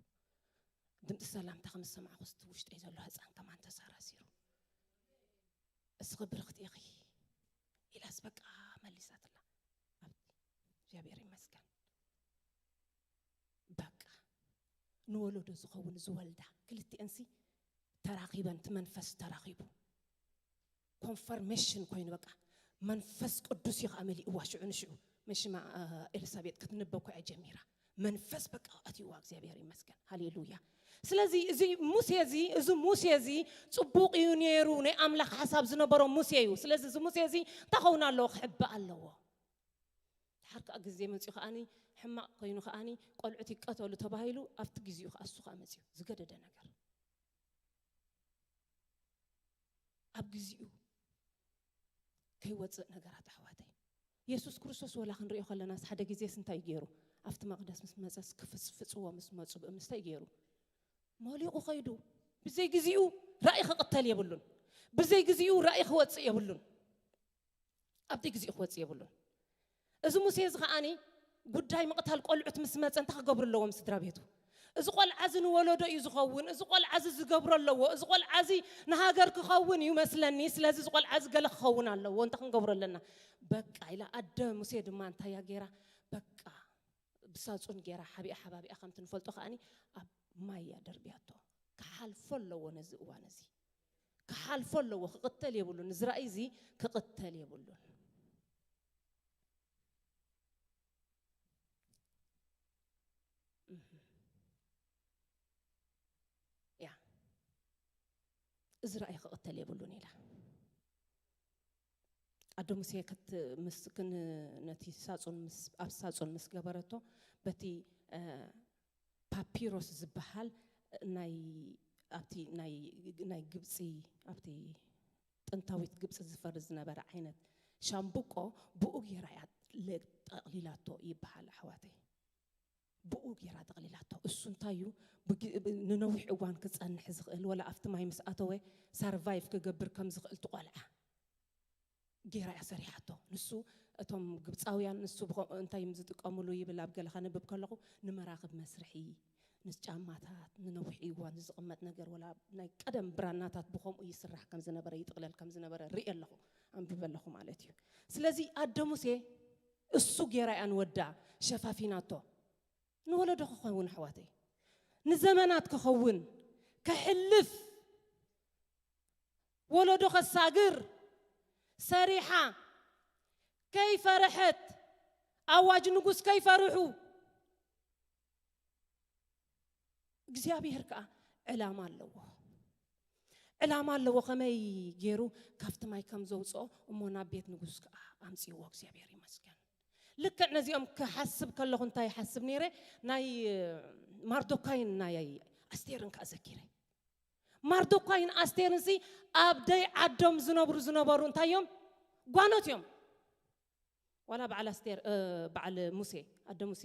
ድምፂ ሰላምታ ከም ዝሰማዕኩስ እቲ ውሽጠይ ዘሎ ህፃን ከማን ተሰራሲሩ። እስኺ ብርኽቲ ኢኺ ኢላስ በቃ መሊሳትላ። ኣብ እግዚኣብሔር ይመስገን። በቃ ንወለዶ ዝኸውን ዝወልዳ ክልቲኤንሲ ተራኺበን፣ እቲ መንፈስ ተራኺቡ ኮንፈርሜሽን ኮይኑ በቃ መንፈስ ቅዱስ እዩ ከዓ መሊእዋ። ሽዑ ንሽዑ መሽማ ኤልሳቤጥ ክትንበብ እኮ እያ ጀሚራ። መንፈስ በቃ ኣትይዋ። እግዚኣብሔር ይመስገን። ሃሌሉያ። ስለዚ እዚ ሙሴ እዚ፣ እዚ ሙሴ እዚ ጽቡቕ እዩ ነይሩ፣ ናይ ኣምላኽ ሓሳብ ዝነበሮ ሙሴ እዩ። ስለዚ እዚ ሙሴ እዚ እንታይ ኸውን ኣለዎ? ክሕባእ ኣለዎ። ድሓር ከዓ ግዜ መፂኡ ከዓኒ ሕማቕ ኮይኑ ከዓኒ ቆልዑት ይቀተሉ ተባሂሉ ኣብቲ ግዜኡ ከዓ እሱ ከዓ መፂኡ ዝገደደ ነገር ኣብ ግዜኡ ከይወፅእ ነገራት ኣሕዋተይ። የሱስ ክርስቶስ ወላ ክንሪኦ ከለናስ ሓደ ግዜስ እንታይ ገይሩ? ኣብቲ መቕደስ ምስ መፀስ ክፍፅፍፅዎ ምስ መፁ ብእምስታይ ገይሩ መሊቑ ከይዱ። ብዘይ ግዜኡ ራእይ ክቕተል የብሉን። ብዘይ ግዜኡ ራእይ ክወፅእ የብሉን። ኣብቲ ግዜኡ ክወፅእ የብሉን። እዚ ሙሴ እዚ ከዓኒ ጉዳይ ምቕታል ቆልዑት ምስ መፀ እንታይ ክገብሩ ኣለዎም ስድራ ቤቱ? እዚ ቆልዓ እዚ ንወለዶ እዩ ዝኸውን። እዚ ቆልዓ እዚ ዝገብሮ ኣለዎ። እዚ ቆልዓ እዚ ንሃገር ክኸውን እዩ መስለኒ። ስለዚ እዚ ቆልዓ እዚ ገለ ክኸውን ኣለዎ። እንታይ ክንገብሮ ኣለና? በቃ ኢላ ኣደ ሙሴ ድማ እንታይ እያ ገይራ? በቃ ብሳጹን ገይራ ሓቢኣ ሓባቢኣ ከምቲ ንፈልጦ ከዓኒ ኣብ ማይ እያ ደርብያቶ። ክሓልፎ ኣለዎ ነዚ እዋን እዚ። ክሓልፎ ኣለዎ። ክቕተል የብሉን። እዚ ራእይ እዚ ክቕተል የብሉን። እህ። ያ። እዚ ራእይ ክቕተል የብሉን ኢላ። ኣደ ሙሴ ክት- ምስ ክን ነቲ ሳጹን ምስ ኣብ ሳጹን ምስ ገበረቶ በቲ እ፣ ፓፒሮስ ዝበሃል ናይ ኣብቲ ናይ ናይ ግብጺ ኣብቲ ጥንታዊት ግብጺ ዝፈሪ ዝነበረ ዓይነት ሻምብቆ ብኡ ገይራ እያ ለ- ጠቕሊላቶ ይበሃል ኣሕዋተይ። ብኡ ገይራ ጠቕሊላቶ። እሱ እንታይ እዩ ብግ- ብ- ንነዊሕ እዋን ክጸንሕ ዝኽእል ወላ ኣብቲ ማይ ምስ ኣተወ ሳርቫይቭ ክገብር ከም ዝኽእል ትቖልዓ ገይራ እያ ሰሪሓቶ። ንሱ እቶም ግብፃውያን ንሱ ብኸ- እንታይ እዮም ዝጥቀምሉ ይብል ኣብ ገለ ከንብብ ከለኹ ንመራኽብ መስርሒ ንጫማታት ንነዊሕ እዋን ዝቕመጥ ነገር ወላ ናይ ቀደም ብራናታት ብኸምኡ ይስራሕ ከም ዝነበረ ይጥቕለል ከም ዝነበረ ርኢ ኣለኹ ኣንብበ ኣለኹ ማለት እዩ። ስለዚ ኣደ ሙሴ እሱ ገይራ እያ ንወዳ ሸፋፊናቶ ንወለዶ ክኸውን ኣሕዋተይ ንዘመናት ክኸውን ከሕልፍ ወለዶ ከሳግር ሰሪሓ ከይፈረሐት ኣዋጅ ንጉስ ከይፈርሑ እግዚኣብሔር ከዓ ዕላማ ኣለዎ። ዕላማ ኣለዎ ከመይ ገይሩ ካብቲ ማይ ከም ዘውፅኦ እሞ ናብ ቤት ንጉስ ከዓ ኣምፅዎ እግዚኣብሔር ይመስገን። ልክዕ ነዚኦም ክሓስብ ከለኹ እንታይ ይሓስብ ነይረ ናይ ማርዶካይን ናይ ኣስቴርን ከዓ ዘኪረ ማርዶኳይን ኣስቴርን ሲ ኣብ ደይ ዓዶም ዝነብሩ ዝነበሩ እንታይ እዮም ጓኖት እዮም ዋላ በዓል ኣስቴር በዓል ሙሴ ኣደ ሙሴ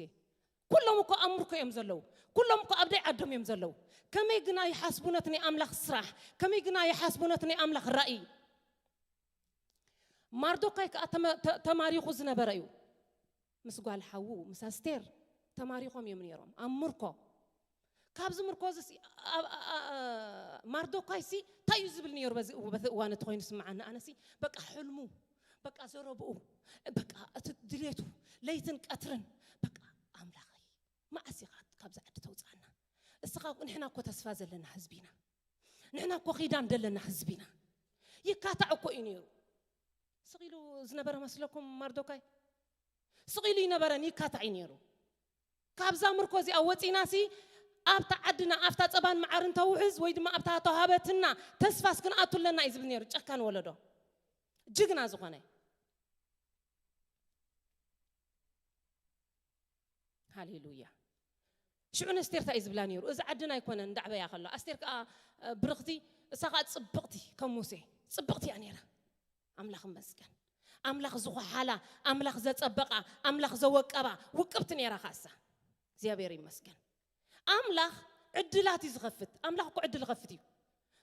ኩሎም እኮ ኣብ ምርኮ እዮም ዘለዉ ኩሎም እኮ ኣብ ደይ ዓዶም እዮም ዘለዉ ከመይ ግና ይሓስቡ ነቲ ናይ ኣምላኽ ስራሕ ከመይ ግና ይሓስቡ ነቲ ናይ ኣምላኽ ራእይ ማርዶካይ ከዓ ተማሪኹ ዝነበረ እዩ ምስ ጓል ሓዉ ምስ ኣስቴር ተማሪኾም እዮም ነይሮም ኣብ ምርኮ ካብዚ ምርኮ እዚ ማርዶካይ ሲ እንታይ እዩ ዝብል ነይሩ በቲ እዋን እቲ ኮይኑ ስምዓኒ ኣነሲ በቃ ሕልሙ በቃ ዘረብኡ በቃ እቲ ድሌቱ ለይትን ቀትርን በቃ ኣምላኸይ መዓስ ኢኻ ካብዚ ዓዲ ተውፅኣና እስኻ ንሕና እኮ ተስፋ ዘለና ህዝቢ ኢና ንሕና እኮ ኺዳን ደለና ህዝቢ ኢና ይካታዕ እኮ እዩ ነይሩ ስቕ ኢሉ ዝነበረ መስለኩም ማርዶካይ ስቕ ኢሉ ይነበረን ይካታዕ እዩ ነይሩ ካብዛ ምርኮ እዚኣ ወፂና ሲ ኣብታ ዓድና ኣብታ ፀባን መዓርን ተውሕዝ ወይ ድማ ኣብታ ተዋሃበትና ተስፋስ ክንኣቱ ኣለና እዩ ዝብል ነይሩ ጨካን ወለዶ ጅግና ዝኾነ ሃሌሉያ ሽዑ ነስቴር እንታይ እዩ ዝብላ ነይሩ እዚ ዓድና ኣይኮነን እንዳዕበያ ከሎ ኣስቴር ከዓ ብርኽቲ እሳ ከዓ ፅብቕቲ ከም ሙሴ ፅብቕቲ እያ ነይራ ኣምላኽ መስገን ኣምላኽ ዝኾሓላ ኣምላኽ ዘጸበቓ ኣምላኽ ዘወቀባ ውቅብቲ ነይራ ካሳ እግዚኣብሔር ይመስገን ኣምላኽ ዕድላት እዩ ዝኸፍት ኣምላኽ እኮ ዕድል ይኸፍት እዩ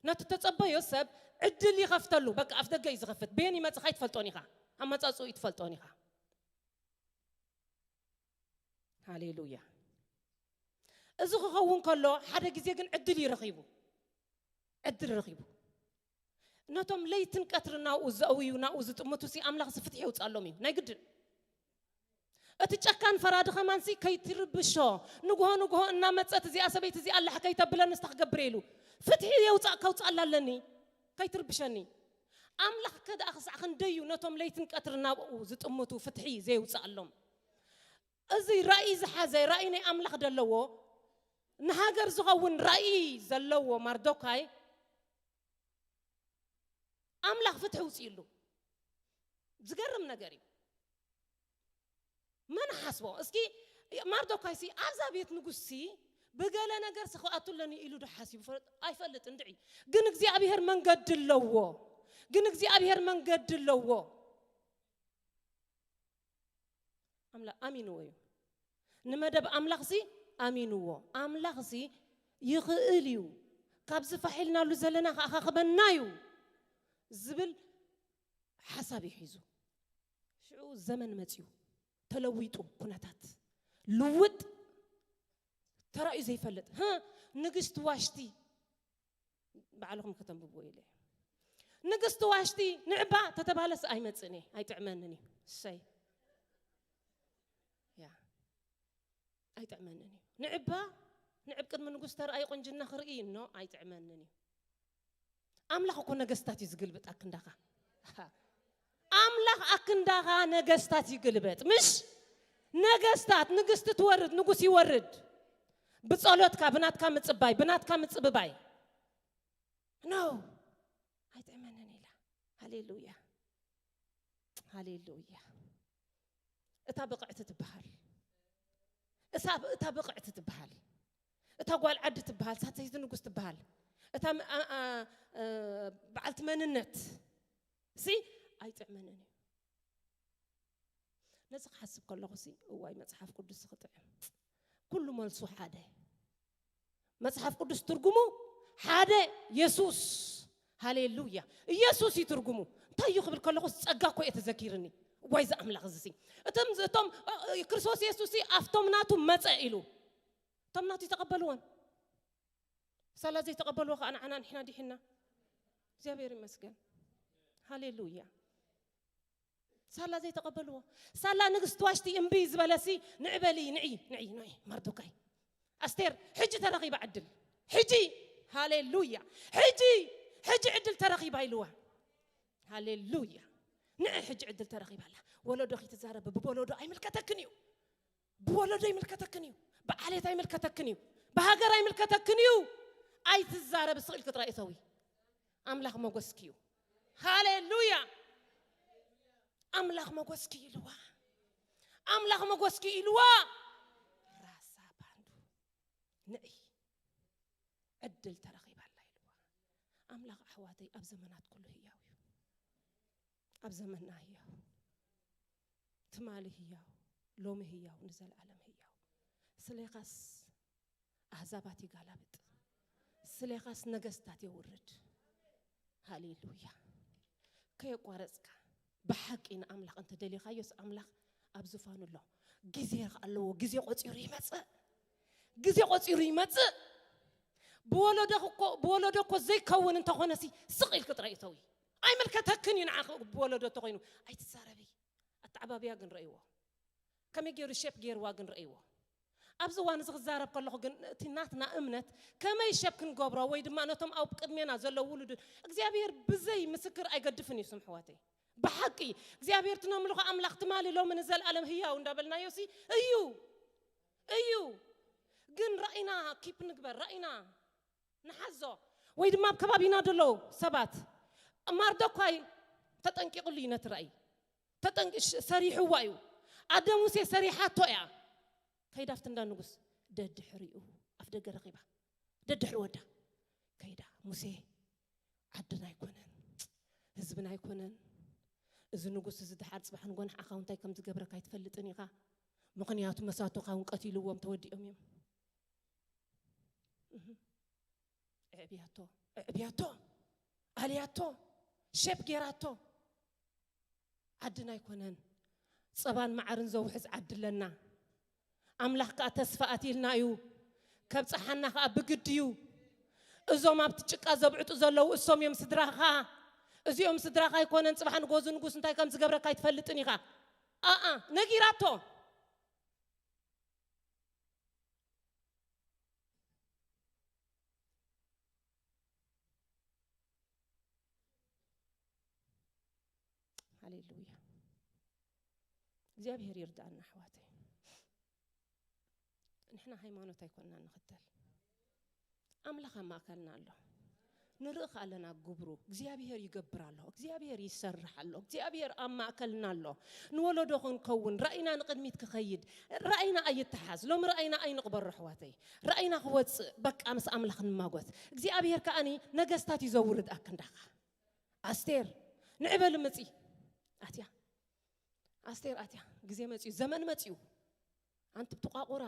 ነቲ ተጸበዮ ሰብ ዕድል ይኸፍተሉ በቃ ኣፍ ደገ እዩ ዝኸፍት በየን ይመጽእ ካይትፈልጦን ኢኻ ኣመጻጽኡ ይትፈልጦን ኢኻ ሃሌሉያ እዚ ክኸውን ከሎ ሓደ ግዜ ግን ዕድል እዩ ረኺቡ ዕድል ረኺቡ ነቶም ለይትን ቀትሪ ናብኡ ዘእውዩ ናብኡ ዝጥምቱ ሲ ኣምላኽ ሲ ፍትሒ የውፅኣሎም እዩ ናይ ግድን እቲ ጨካን ፈራዲ ከማን ሲ ከይትርብሾ ንግሆ ንግሆ እናመፀት እዚኣ ሰበይቲ እዚኣ ኣላሕ ከይተብለኒ ስታ ክገብር ኢሉ ፍትሒ የውፃእ ከውፅኣላ ኣለኒ ከይትርብሸኒ ኣምላኽ ከ ደኣ ክሳዕ ክንደዩ ነቶም ለይትን ቀትሪ ናብኡ ዝጥምቱ ፍትሒ ዘየውፅኣሎም እዚ ራእይ ዝሓዘ ራእይ ናይ ኣምላኽ ደለዎ ንሃገር ዝኸውን ራእይ ዘለዎ ማርዶካይ ኣምላኽ ፍትሒ ውፅእሉ ዝገርም ነገር እዩ መን ሓስቦ እስኪ ማርዶካይ ሲ ኣብዛ ቤት ንጉስ ሲ ብገለ ነገር ሲ ክኣቱ ኣለኒ ኢሉ ዶ ሓሲቡ ኣይፈልጥ እንድዒ ግን እግዚኣብሔር መንገዲ ኣለዎ ግን እግዚኣብሔር መንገዲ ኣለዎ ኣምላኽ ኣሚንዎ እዩ ንመደብ ኣምላኽሲ ኣሚንዎ ኣምላኽሲ ይኽእል እዩ ካብዚ ፋሕ ኢልናሉ ዘለና ከኣኻኽበና እዩ ዝብል ሓሳብ እዩ ሒዙ ሽዑ ዘመን መፅዩ ተለዊጡ ኩነታት ልውጥ ተራእዩ ዘይፈልጥ ንግስቲ ዋሽቲ ባዕልኹም ከተንብብዎ ኢለ ንግስቲ ዋሽቲ ንዕባ ተተባለስ ኣይመፅእን እየ ኣይጥዕመንን እዩ እሰይ ያ ኣይጥዕመንን እዩ ንዕባ ንዕብ ቅድሚ ንጉስ ተረኣይ ቁንጅና ክርኢ ኖ ኣይጥዕመንን እዩ ኣምላኽ እኮ ነገስታት እዩ ዝግልብጥ ኣክንዳኻ ኣምላኽ ኣክንዳኻ ነገስታት ይግልበጥ ምሽ ነገስታት ንግስቲ ትወርድ ንጉስ ይወርድ ብጸሎትካ ብናትካ ምጽባይ ብናትካ ምጽብባይ ኖ ኣይጥዕመንን ኢላ ሃሌሉያ ሃሌሉያ። እታ ብቕዕቲ ትበሃል። እሳ እታ ብቕዕቲ ትበሃል። እታ ጓል ዓዲ ትበሃል፣ ሳተይቲ ንጉስ ትበሃል። እታ ም- ኣ- ኣ- እ- በዓልቲ መንነት ሲ ኣይጥዕመንን እዩ። ነዚ ክሓስብ ከለኹ ሲ እዋይ መጽሓፍ ቅዱስ ክጥዕም፣ ኩሉ መልሱ ሓደ። መጽሓፍ ቅዱስ ትርጉሙ ሓደ፣ የሱስ። ሃሌሉያ። ኢየሱስ እዩ ትርጉሙ። እንታይ እዩ ክብል ከለኹ ጸጋ እኮ እየ ተዘኪርኒ። ዋይ ዝኣምላኽ እዚ ሲ እቶም እቶም እ- ክርስቶስ የሱስ ሲ ኣብቶም ናቱ መጸ ኢሉ፣ እቶም ናቱ ይተቐበልዎን፣ ሳላ ዘይተቐበልዎ ከዓ ንዓና ንሕና ዲሕና። እግዚኣብሔር ይመስገን። ሃሌሉያ። ሳላ ዘይተቐበልዎ፣ ሳላ ንግስቲ ዋሽቲ እምቢ ዝበለሲ፣ ንዕበሊ ንዒ ንዒ ንዒ ማርዶካይ፣ ኣስቴር ሕጂ ተረኺባ ዕድል። ሕጂ፣ ሃሌሉያ። ሕጂ፣ ሕጂ ዕድል ተረኺባ ኢልዋ። ሃሌሉያ። ንዒ ሕጂ ዕድል ተረኺባ ኣላ። ወለዶ ኺትዛረብ፣ ብወለዶ ኣይምልከተክን እዩ። ብወለዶ ኣይምልከተክን እዩ። ብዓሌት ኣይምልከተክን እዩ። ብሃገር ኣይምልከተክን እዩ። ኣይትዛረብ፣ ስቕ ኢልኪ ጥራይ እተዊ። ኣምላኽ መጎስኪ እዩ። ሃሌሉያ። ኣምላኽ መጎስኪ ኢልዋ። ኣምላኽ መጎስኪ ኢልዋ። ራሳ ባንዱ ንዒ ዕድል ተረኺባላ ኢልዋ። ኣምላኽ ኣሕዋተይ ኣብ ዘመናት ኩሉ ህያው እዩ። ኣብ ዘመንና ህያው፣ ትማሊ ህያው፣ ሎሚ ህያው፣ ንዘለዓለም ህያው። ስሌኻስ ኣህዛባት ይጋላብጥ፣ ስሌኻስ ነገስታት የውርድ። ሃሌሉያ። ከየቋረጽካ ብሓቂ ንኣምላኽ እንተደሊኻዮስ ኣምላኽ ኣብ ዙፋኑ ኣሎ። ግዜ ከ ኣለዎ፣ ግዜ ቆጺሩ ይመጽእ፣ ግዜ ቆጺሩ ይመጽእ። ብወለዶ እኮ ብወለዶ እኮ ዘይከውን እንተኾነ ሲ ስቕ ኢልክ ጥራይ እተዊ። ኣይምልከተክን እዩ ንዓኺ። ብወለዶ እንተኾይኑ ኣይትዛረቢ። ኣተዓባብያ ግን ረእይዎ፣ ከመይ ገይሩ ሸፕ ገይርዋ ግን ረእይዎ። ኣብዚ እዋን እዚ ክዛረብ ከለኹ ግን እቲ ናትና እምነት ከመይ ሸፕ ክንገብሮ ወይ ድማ ነቶም ኣብ ቅድሜና ዘለዉ ውሉድ እግዚኣብሔር ብዘይ ምስክር ኣይገድፍን እዩ። ስም ኣሕዋተይ ብሓቂ እግዚኣብሔር ትነምልኾ ኣምላኽ ትማሊ ሎሚ ንዘለኣለም ህያው እንዳበልናዮ ሲ እዩ እዩ። ግን ራእይና ኪፕ ንግበር፣ ራእይና ንሓዞ። ወይ ድማ ኣብ ከባቢና ዘለዉ ሰባት ማርዶኳይ ተጠንቂቑሉ እዩ ነቲ ራእይ ተጠንቂ- ሽ- ሰሪሕዋ እዩ። ኣደ ሙሴ ሰሪሓቶ እያ። ከይዳ ኣብቲ እንዳ ንጉስ ደድሕሪኡ ኣፍ ደገ ረኺባ ደድሕሪ ወዳ ከይዳ ሙሴ ዓድና ኣይኮነን ህዝብና ኣይኮነን እዚ ንጉስ እዚ ድሓር ፅባሕ ንጎ ንዓኻ እንታይ ከም ዝገብረካ ኣይትፈልጥን ኢኻ ምኽንያቱ መሳቱኻ እውን ቀቲልዎም ተወዲኦም እዮም እህም። ኣዕብያቶ ኣዕብያቶ ኣልያቶ ሼፕ ጌራቶ ዓድና ኣይኮነን ጸባን መዓርን ዘውሕዝ ዓዲ ኣለና ኣምላኽ ከኣ ተስፋ ኣትይልና እዩ ከብጽሓና ከኣ ብግዲ እዩ እዞም ኣብቲ ጭቃ ዘብዕጡ ዘለዉ እሶም እዮም ስድራኻ እዚኦም ስድራኻ ኣይኮነን ጽባሕ ንጎ እዚ ንጉስ እንታይ ከም ዝገብረካ ኣይትፈልጥን ኢኻ ኣኣ ነጊራቶ ሃሌሉያ እግዚኣብሔር ይርዳእና ኣሕዋተይ ንሕና ሃይማኖት ኣይኮንና ንኽተል ኣምላኽ ኣብ ማእከልና ኣሎ ንርኢ ከኣለና ግብሩ እግዚኣብሔር ይገብር ኣሎ እግዚኣብሔር ይሰርሕ ኣሎ እግዚኣብሔር ኣብ ማእከልና ኣሎ ንወለዶ ክንከውን ራእይና ንቕድሚት ክኸይድ ራእይና ኣይተሓዝ ሎሚ ራእይና ኣይንቕበሮ ኣሕዋተይ ራእይና ክወፅእ በቃ ምስ ኣምላኽ ንማጎት እግዚኣብሔር ከኣኒ ነገስታት እዩ ዘውርድ ኣክንዳኻ ኣስቴር ንዕበሊ ምፂ ኣትያ ኣስቴር ኣትያ ግዜ መፂኡ ዘመን መፂኡ ኣንቲ ብትቋቑራ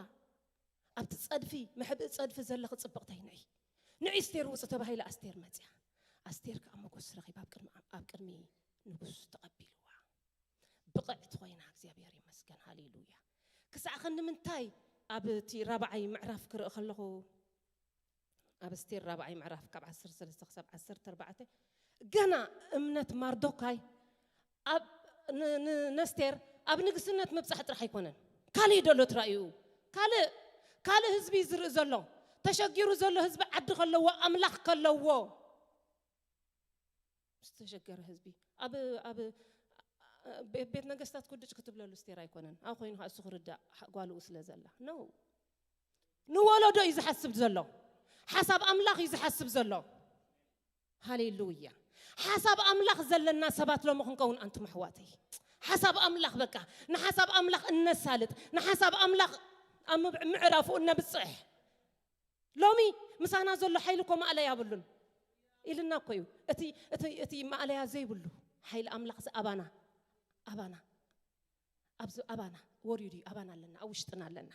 ኣብቲ ፀድፊ መሕብኢ ፀድፊ ዘለኺ ፅብቕተይ ንዒ ንዒ ኣስቴር ውፂ ተባሂላ ኣስቴር መፅያ ኣስቴር ከዓ ሞጎስ ረኺባ ኣብ ቅድሚ ኣብ ቅድሚ ንጉስ ተቐቢልዋ ብቕዕቲ ኮይና እግዚኣብሔር ይመስገን ሃሌሉያ ክሳዕ ክንምንታይ ኣብ እቲ ራብዓይ ምዕራፍ ክርኢ ከለኹ ኣብ ኣስቴር ራብዓይ ምዕራፍ ካብ ዓሰርተ ሰለስተ ክሳብ ዓሰርተ ኣርባዕተ ገና እምነት ማርዶካይ ኣብ ን- ን- ነስቴር ኣብ ንግስነት ምብፃሕ ጥራሕ ኣይኮነን ካልእ ደሎ ትራእዩ ካልእ ካልእ ህዝቢ ዝርኢ ዘሎ ተሸጊሩ ዘሎ ህዝቢ ዓዲ ከለዎ ኣምላኽ ከለዎ ዝተሸገረ ህዝቢ ኣብ ኣብ ቤት ነገስታት ኩድጭ ክትብለሉ ስቴር ኣይኮነን ኣብ ኮይኑ ከዓ እሱ ክርዳእ ጓልኡ ስለ ዘላ ነው ንወለዶ እዩ ዝሓስብ ዘሎ ሓሳብ ኣምላኽ እዩ ዝሓስብ ዘሎ ሃሌሉያ ሓሳብ ኣምላኽ ዘለና ሰባት ሎሚ ክንከውን ኣንቱም ኣሕዋተይ ሓሳብ ኣምላኽ በቃ ንሓሳብ ኣምላኽ እነሳልጥ፣ ንሓሳብ ኣምላኽ ኣብ ምብዕ- ምዕራፉ እነብጽሕ። ሎሚ ምሳና ዘሎ ሓይሊ እኮ ማእለያ የብሉን ኢልና እኮ እዩ። እቲ እቲ እቲ ማእለያ ዘይብሉ ሓይሊ ኣምላኽ እዚ ኣባና ኣባና ኣብዚ ኣባና ወሪዱ እዩ። ኣባና ኣለና፣ ኣብ ውሽጥና ኣለና።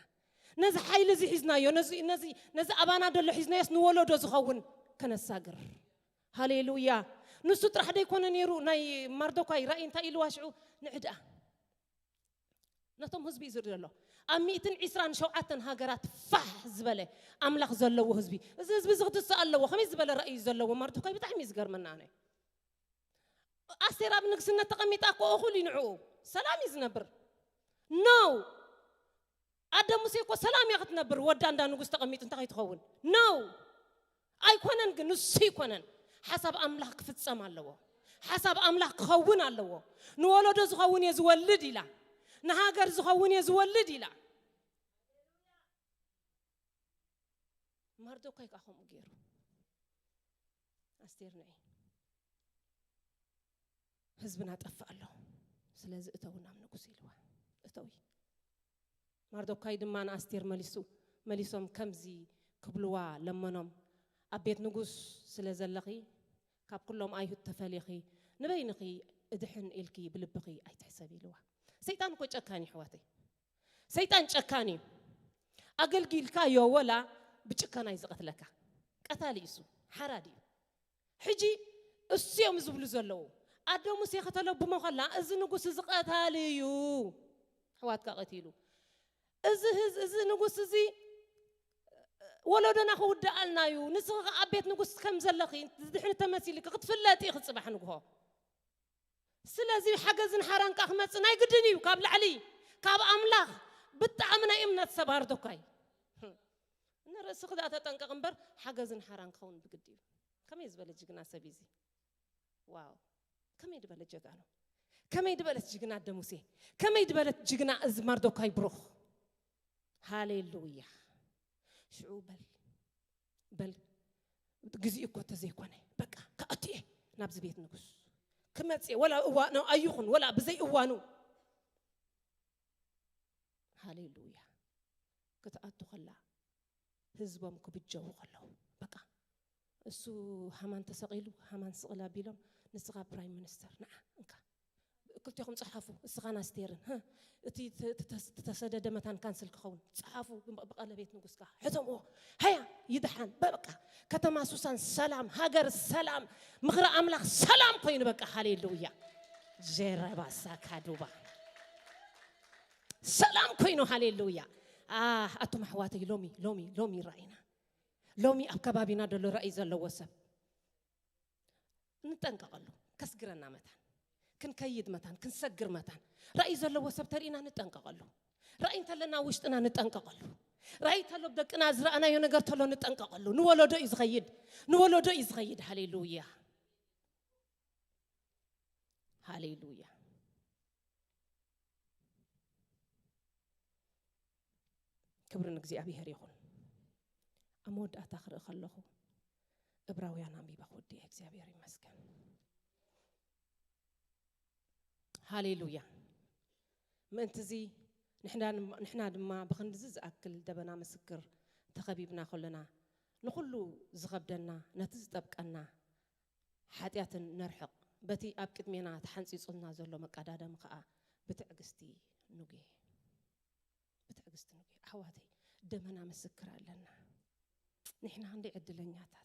ነዚ ሓይሊ እዚ ሒዝናዮ፣ ነዚ ነዚ ነዚ ኣባና ደሎ ሒዝናዮስ ንወለዶ ዝኸውን ከነሳግር። ሃሌሉያ። ንሱ ጥራሕ ደይኮነ ነይሩ። ናይ ማርዶካይ ራእይ እንታይ ኢልዋ ሽዑ? ንዕድኣ ነቶም ህዝቢ እዩ ዝርኢ ዘሎ። ኣብ ሚእትን ዕስራን ሸውዓተን ሃገራት ፋሕ ዝበለ ኣምላኽ ዘለዎ ህዝቢ። እዚ ህዝቢ እዚ ክትስእ ኣለዎ። ከመይ ዝበለ ራእይ እዩ ዘለዎ ማርዶካይ? ብጣዕሚ እዩ ዝገርመና ኣነ። ኣስቴር ኣብ ንግስነት ተቐሚጣ እኮ እኹል እዩ ንዕኡ። ሰላም እዩ ዝነብር። ኖ፣ ኣደ ሙሴ እኮ ሰላም እያ ክትነብር። ወዳ እንዳ ንጉስ ተቐሚጡ እንታይ ከይትኸውን? ኖ፣ ኣይኮነን። ግን ንሱ ኣይኮነን። ሓሳብ ኣምላኽ ክፍጸም ኣለዎ። ሓሳብ ኣምላኽ ክኸውን ኣለዎ። ንወለዶ ዝኸውን እየ ዝወልድ ኢላ፣ ንሃገር ዝኸውን እየ ዝወልድ ኢላ። ማርዶካይ ከዓ ከምኡ ገይሩ። ኣስቴር ንዒ፣ ህዝብና ጠፍእ ኣሎ፣ ስለዚ እተዊ ናብ ንጉስ ኢልዋ። እተዊ። ማርዶካይ ድማ ንኣስቴር መሊሱ መሊሶም ከምዚ ክብልዋ ለመኖም፣ ኣብ ቤት ንጉስ ስለ ዘለኺ ካብ ኩሎም ኣይሁድ ተፈሊኺ ንበይንኺ እድሕን ኢልኪ ብልብኺ ኣይትሕሰቢ ኢልዋ። ሰይጣን እኮ ጨካን እዩ ኣሕዋተይ። ሰይጣን ጨካን እዩ። ኣገልጊልካዮ ወላ ብጭከና እዩ ዝቐትለካ። ቀታሊ እዩ እሱ፣ ሓራድ እዩ። ሕጂ እሱ እዮም ዝብሉ ዘለዉ። ኣደ ሙሴ ከተለብሞ ከላ እዚ ንጉስ እዚ ቀታሊ እዩ፣ ኣሕዋትካ ቀቲሉ። እዚ ህዝ- እዚ ንጉስ እዚ ወለዶና ክውድኣልና እዩ። ንስኺ ከኣ ኣብ ቤት ንጉስ ከም ዘለኺ ዝድሕን ተመሲልኪ ክትፍለጢ ኢኺ ጽባሕ ንግሆ። ስለዚ ሓገዝን ሓራን ከኣ ክመጽእ ናይ ግድን እዩ። ካብ ላዕሊ ካብ ኣምላኽ ብጣዕሚ ናይ እምነት ሰብ ኣርዶካይ ንርእስኺ ደኣ ተጠንቀቕ እምበር ሓገዝን ሓራን ክኸውን ብግዲ እዩ። ከመይ ዝበለ ጅግና ሰብ እዩ እዚ! ዋው! ከመይ ዝበለ ጀጋኑ! ከመይ ዝበለት ጅግና ኣደ ሙሴ! ከመይ ዝበለት ጅግና እዚ ማርዶካይ ብሩኽ! ሃሌሉያ! ሽዑ በል በል ግዜኡ እኮ ተዘይኮነ በቃ ክኣቱ እየ ናብዚ ቤት ንጉስ ክመጽእ እየ፣ ወላ እዋኑ ኣይኹን ወላ ብዘይ እዋኑ። ሃሌሉያ! ክትኣቱ ከላ ህዝቦም ክብጀዉ ከለዉ በቃ እሱ ሃማን ተሰቒሉ ሃማን ስቕል ኣቢሎም ንስኻ ፕራይም ሚኒስተር ንዓ እንካ ክልቲኹም ጸሓፉ እስኻን ኣስቴርን ህ፣ እቲ ተ- ተ- ተሰደደ መታን ካንስል ክኸውን ጸሓፉ ብቐለቤት ንጉስካ ሕተምዎ ሃያ ይድሓን በቃ ከተማ ሱሳን ሰላም ሃገር ሰላም ምኽሪ ኣምላኽ ሰላም ኮይኑ በቃ ሃሌሉያ ጀረባሳ ካዱባ ሰላም ኮይኑ ሃሌሉያ። ኣህ ኣቱም ኣሕዋተይ ሎሚ ሎሚ ሎሚ ራእይና ሎሚ ኣብ ከባቢና ዘሎ ራእይ ዘለዎ ሰብ ንጠንቀቐሉ። ከስግረና መታን ክንከይድ መታን ክንሰግር መታን ራእይ ዘለዎ ሰብ ተርእና ንጠንቀቐሉ። ራእይ እንተለና ውሽጥና ንጠንቀቐሉ። ራእይ ተሎ ደቅና ዝረኣናዮ ነገር ተሎ ንጠንቀቐሉ። ንወለዶ እዩ ዝኸይድ፣ ንወለዶ እዩ ዝኸይድ። ሃሌሉያ ሃሌሉያ። ክብሪ ንእግዚኣብሔር ይኹን። ኣብ መወዳእታ ክርኢ ከለኹ እብራውያን ኣንቢበ ክወዲ እየ እግዚኣብሔር ይመስገን። ሃሌሉያ። ምእንቲ እዚ ንሕና ድማ- ንሕና ድማ ብክንድዚ ዝኣክል ደበና ምስክር ተኸቢብና ከለና ንኹሉ ዝኸብደና ነቲ ዝጠብቀና ሓጢኣትን ነርሕቕ፣ በቲ ኣብ ቅድሜና ተሓንጺጹልና ዘሎ መቀዳደሚ ከኣ ብትዕግስቲ ንጉየ። ብትዕግስቲ ንጉየ። ኣሕዋተይ፣ ደመና ምስክር ኣለና። ንሕና ክንደይ ዕድለኛታት።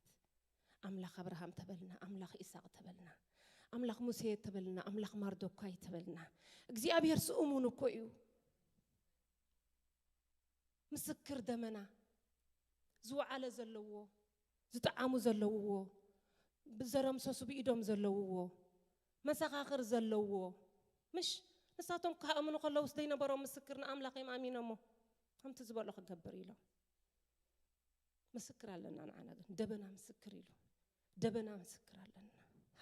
ኣምላኽ ኣብርሃም ተበልና፣ ኣምላኽ ኢሳቕ ተበልና፣ ኣምላኽ ሙሴ ተበልና፣ ኣምላኽ ማርዶካይ ተበልና። እግዚኣብሔር ስእሙን እኮ እዩ። ምስክር ደመና ዝወዓለ ዘለውዎ፣ ዝጠዓሙ ዘለውዎ፣ ብዘረምሰሱ ብኢዶም ዘለውዎ፣ መሰኻኽር ዘለውዎ፣ ምሽ ንሳቶም ክኣምኑ ከለውስ ዘይነበሮም ምስክር ንኣምላኽ እዮም ኣሚኖሞ። ከምቲ ዝበሎ ክገብር ኢሎም። ምስክር ኣለና ንዓና ግን ደበና ምስክር ኢሉ ደበና ምስክር ኣለና።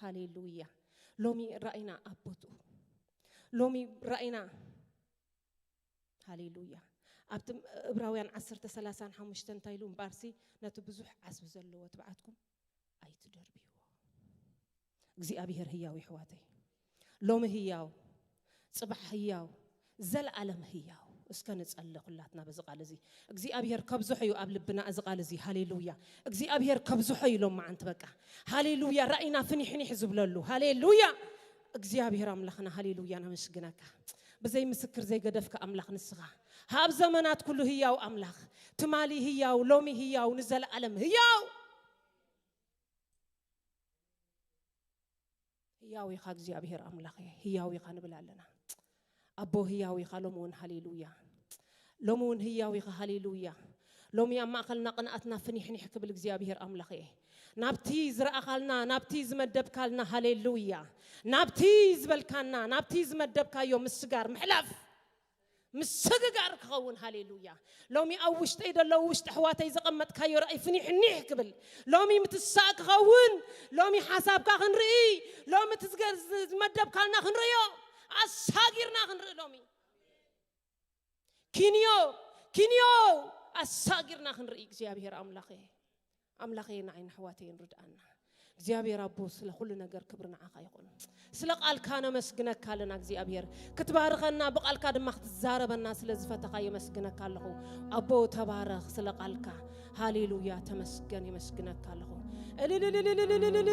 ሃሌሉያ። ሎሚ ራእይና ኣብ ቦትኡ ሎሚ ራእይና ሃሌሉያ። ኣብቲ እብራውያን ዓሰርተ ሰላሳን ሓሙሽተ እንታይ ኢሉ እምበኣርሲ ነቲ ብዙሕ ዓስቢ ዘለዎ ትብዓትኩም ኣይትደርብይዎ። እግዚኣብሔር ህያው ይሕዋተይ ሎሚ ህያው ጽባሕ ህያው፣ ዘለኣለም ህያው። እስከ ንጸሊ ኩላትና በዚ ቃል እዚ። እግዚኣብሔር ከብዝሖ እዩ ኣብ ልብና እዚ ቃል እዚ። ሃሌሉያ። እግዚኣብሔር ከብዝሖ እዩ ሎም መዓንቲ በቃ። ሃሌሉያ። ራእይና ፍኒሕኒሕ ዝብለሉ። ሃሌሉያ። እግዚኣብሔር ኣምላኽና ሃሌሉያ ነመስግነካ። ብዘይ ምስክር ዘይገደፍካ ኣምላኽ ንስኻ። ኣብ ዘመናት ኩሉ ህያው ኣምላኽ። ትማሊ ህያው፣ ሎሚ ህያው፣ ንዘለኣለም ህያው። ህያው ኢኻ እግዚኣብሔር ኣምላኸ፣ ህያው ኢኻ ንብል ኣለና። ኣቦ ህያው ኢኻ ሎሚ እውን ሃሌሉያ። ሎሚ እውን ህያው ኢኻ ሃሌሉያ። ሎሚ ኣብ ማእኸልና ቅንኣትና ፍኒሕኒሕ ክብል እግዚኣብሔር ኣምላኸ። ናብቲ ዝረኣኻልና፣ ናብቲ ዝመደብካልና ሃሌሉያ። ናብቲ ዝበልካና፣ ናብቲ ዝመደብካዮ ምስጋር ምሕላፍ። ምስግጋር ክኸውን ሃሌሉያ። ሎሚ ኣብ ውሽጠይ ደለዉ ውሽጢ ኣሕዋተይ ዘቐመጥካዮ ራእይ ፍኒሕኒሕ ክብል። ሎሚ ምትሳእ ክኸውን። ሎሚ ሓሳብካ ክንርኢ። ሎሚ እቲ ዝገ- ዝ- ዝመደብካልና ክንርእዮ። ኣሳጊርና ክንርኢ ሎሚ። ኪንዮ ኪንዮ ኣሳጊርና ክንርኢ እግዚኣብሔር ኣምላኸ። ኣምላኸ ንዓይን ኣሕዋተይን ርድኣና። እግዚኣብሔር ኣቦ ስለ ኩሉ ነገር ክብሪ ንዓኻ ይኹን። ስለ ቃልካ ነመስግነካ ኣለና እግዚኣብሔር። ክትባርኸና ብቃልካ ድማ ክትዛረበና ስለ ዝፈተኻ የመስግነካ ኣለኹ። ኣቦ ተባረኽ ስለ ቃልካ። ሃሌሉያ ተመስገን የመስግነካ ኣለኹ። ኣዜባ፣ እግዚኣብሔር ይባርኽኪ።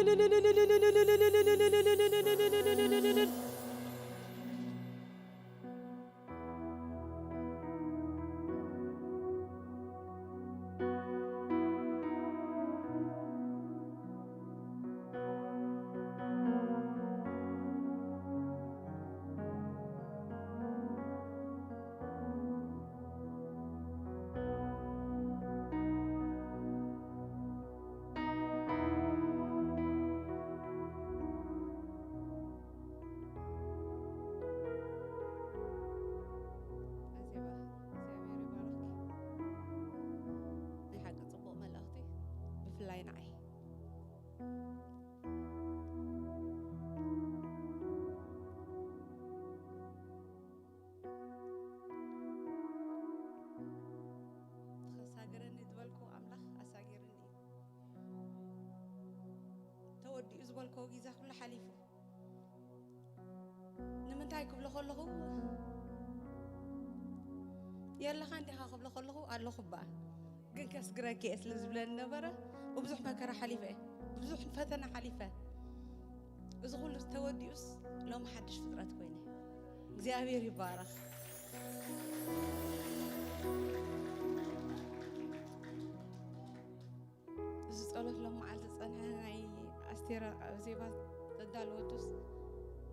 ናይ ሓቂ ጽቡቕ መልእኽቲ፣ ብፍላይ ንዓይ። ተሳግረኒ ዝበልኩ ኣምላኽ ኣሳጊርኒ እዩ። ተወዲኡ ዝበልኮ ግዜ ኩሉ ሓሊፉ። ንምንታይ ክብሎ ከለኹ፣ የለኻን ዲኻ ክብሎ ከለኹ፣ ኣለኹ እባ። ግን ከስግረኪ እየ ስለ ዝብለኒ ነበረ። ብብዙሕ መከራ ሓሊፈ እየ። ብብዙሕ ፈተና ሓሊፈ። እዚ ኩሉ ተወዲኡስ ሎሚ ሓድሽ ፍጥረት ኮይነ። እግዚኣብሔር ይባረኽ። እዚ ጸሎት ሎም መዓልቲ ዝጸንሐ ናይ ኣስቴር ኣብ ዜማ ዘዳለወቶስ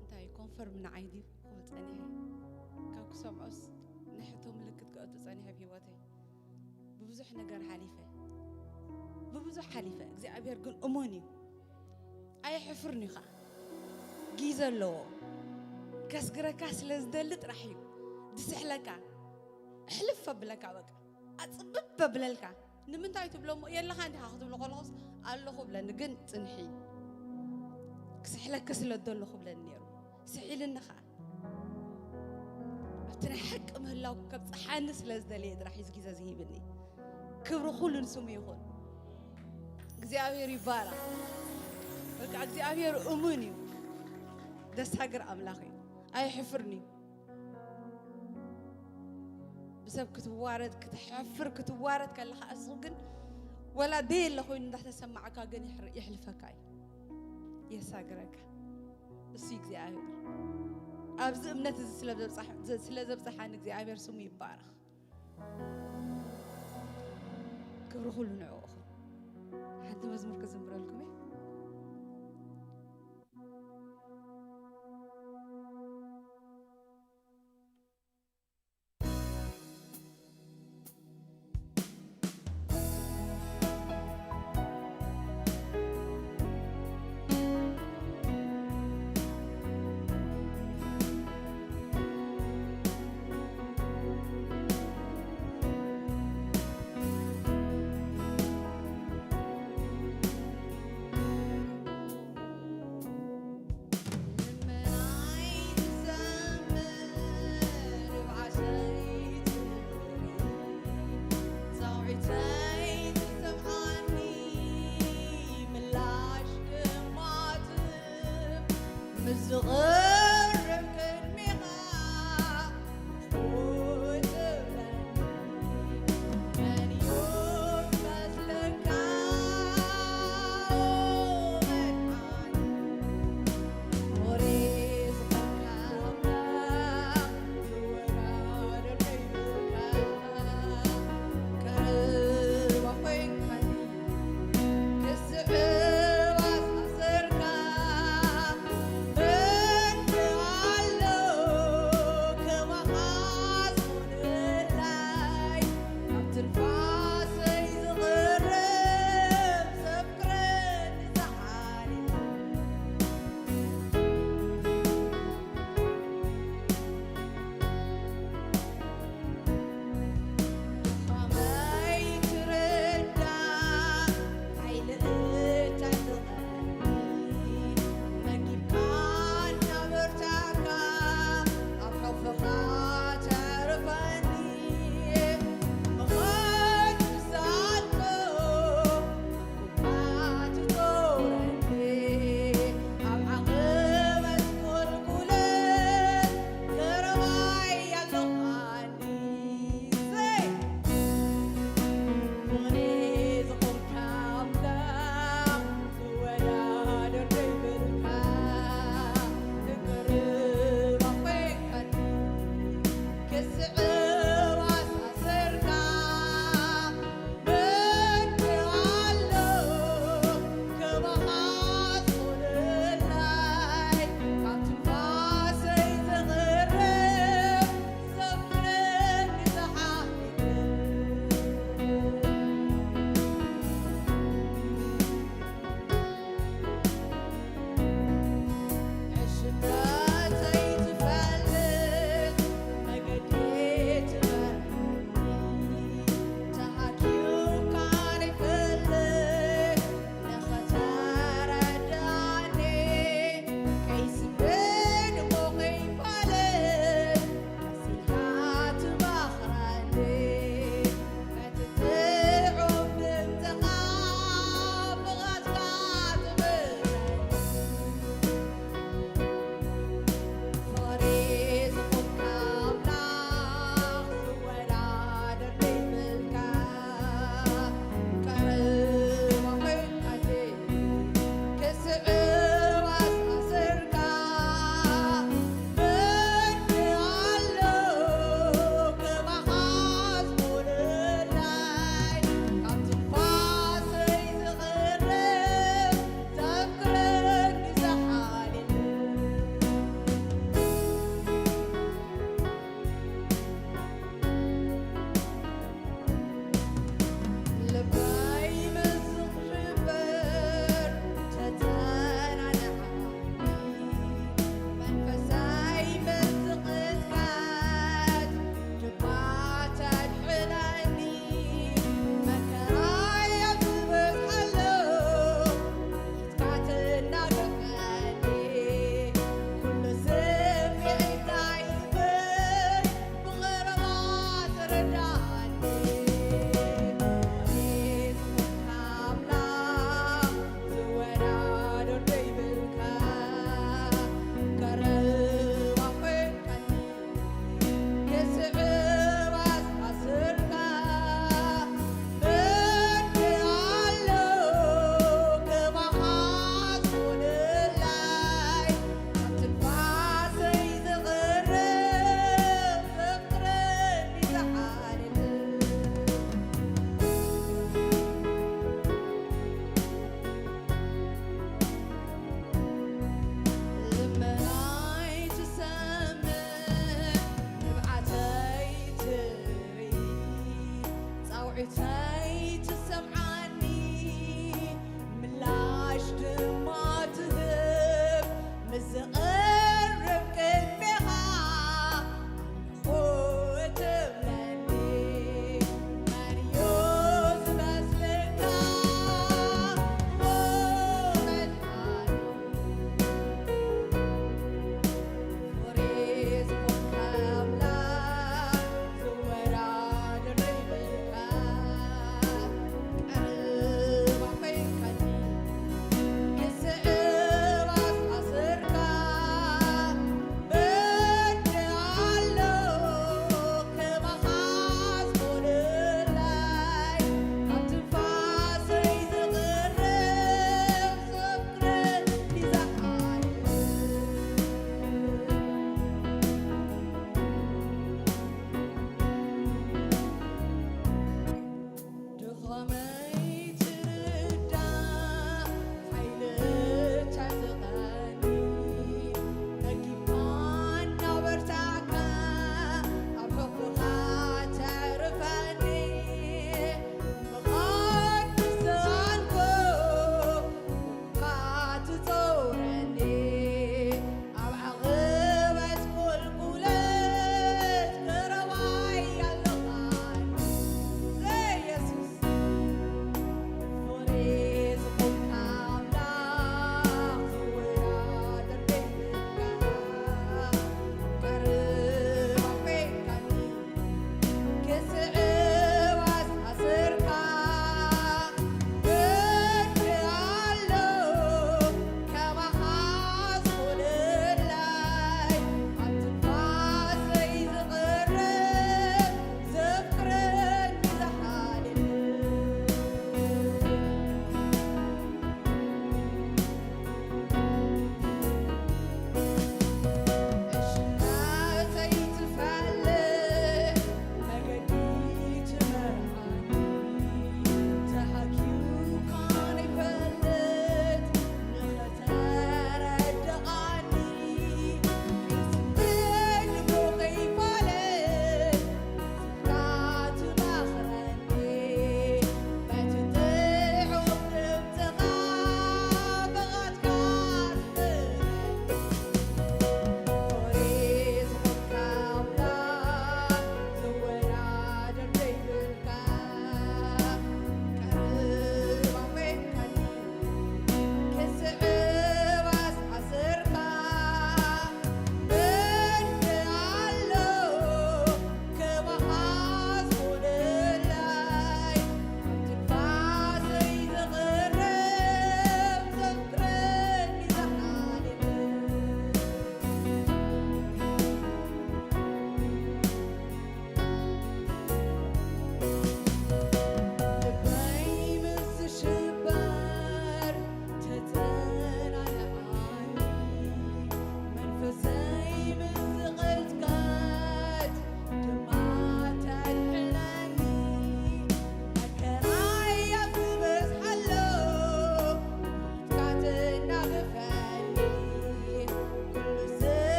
እንታይ እዩ? ኮንፈርም ንዓይ ድዩ ክብል ጸኒሐ። ካብ ክሰምዖስ ናይ ሕቶ ምልክት ከእቱ ጸኒሐ ኣብ ህይወተይ። ብብዙሕ ነገር ሓሊፈ። ብብዙሕ ሓሊፈ። እግዚኣብሔር ግን እሙን እዩ። ኣየሕፍርን እዩ ኸዓ። ግዜ ኣለዎ። ከስግረካ ስለ ዝደሊ ጥራሕ እዩ። ዝስሕለካ። ሕልፍ ኣብለካ በቃ። ኣጽብብ ኣብለልካ። ንምንታይ ትብሎ እሞ የለኻን ዲኻ ክትብሎ ከለኹስ ኣለኹ ብለኒ፣ ግን ጽንሒ። ክስሕለኪ ስለ ዝደለኹ ብለኒ ነይሩ። ስሒልኒ ኸዓ። ኣብቲ ናይ ሓቂ ምህላው ከብጽሓኒ ስለ ዝደለየ ጥራሕ እዩ ግዜ ዝሂብኒ። ክብሪ ኩሉ ንስሙ ይኹን። እግዚኣብሔር ይባረኽ። በቃ እግዚኣብሔር እሙን እዩ። ደሳግር ኣምላኽ እዩ። ኣይሕፍርን እዩ። ብሰብ ክትዋረድ፣ ክትሓፍር፣ ክትዋረድ ከለኻ እሱ ግን ወላ ደየለ ኮይኑ እንዳተሰማዓካ ግን ይሕር-፣ ይሕልፈካ እዩ። የሳግረካ። እሱ እግዚኣብሔር። ኣብዚ እምነት እዚ ስለ ዘብጻሕ-፣ ስለ ዘብጻሓኒ እግዚኣብሔር ስሙ ይባረኽ። ክብሪ ኩሉ ንዕኡ ይኹን። ሓንቲ መዝሙር ክዝምረልኩም እየ።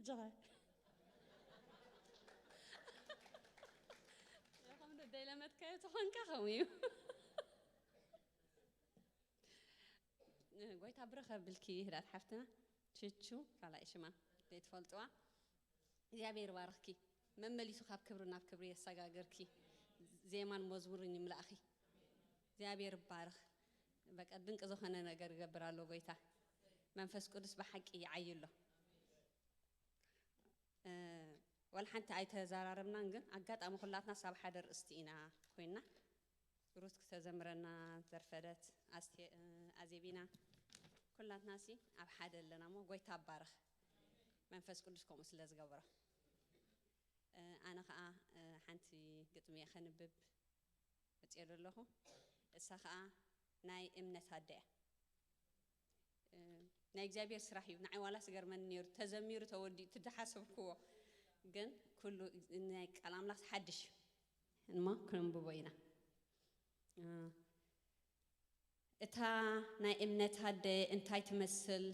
ጀኸ። ከምዶ ደይለመድካዮ ተኾንካ ከምኡ እዩ። ጎይታ ብረኸ ብልኪ ህዳት ሓፍትና ችቹ ካልኣይ ሽማ ዘይትፈልጥዋ እግዚኣብሔር ባርኽኪ። መመሊሱ ካብ ክብሪ ናብ ክብሪ የሰጋግርኪ። ዜማን መዝሙርን ይምላእኺ። እግዚኣብሔር ባርኽ። በቃ ድንቅ ዝኾነ ነገር ይገብር ኣሎ ጎይታ። መንፈስ ቅዱስ ብሓቂ ይዓዩ ኣሎ። ወላ ሓንቲ ኣይተዘራረብናን፣ ግን ኣጋጣሚ ኩላትና ሳብ ሓደ ርእስቲ ኢና ኮይና። ሩት ክተዘምረና ዘርፈደት፣ ኣስቴ-፣ ኣዜቢና፣ ኩላትና ሲ ኣብ ሓደ ኣለና እሞ ጎይታ ኣባርኽ። መንፈስ ቅዱስ ከምኡ ስለ ዝገብሮ። ኣነ ኸኣ ሓንቲ ግጥሚ እየ ከንብብ መፅኤ ዘለኹ። እሳ ኸኣ ናይ እምነት ኣደ እያ። እ፣ ናይ እግዚኣብሔር ስራሕ እዩ። ንዓይ ዋላ ስገርመኒ ነይሩ፣ ተዘሚሩ ተወዲኡ ትደሓሰብክዎ። ግን ኩሉ ናይ ቃል ኣምላኽ ሓድሽ እዩ። እሞ ክንንብቦ ኢና። እ፣ እታ ናይ እምነት ኣደ እንታይ ትመስል?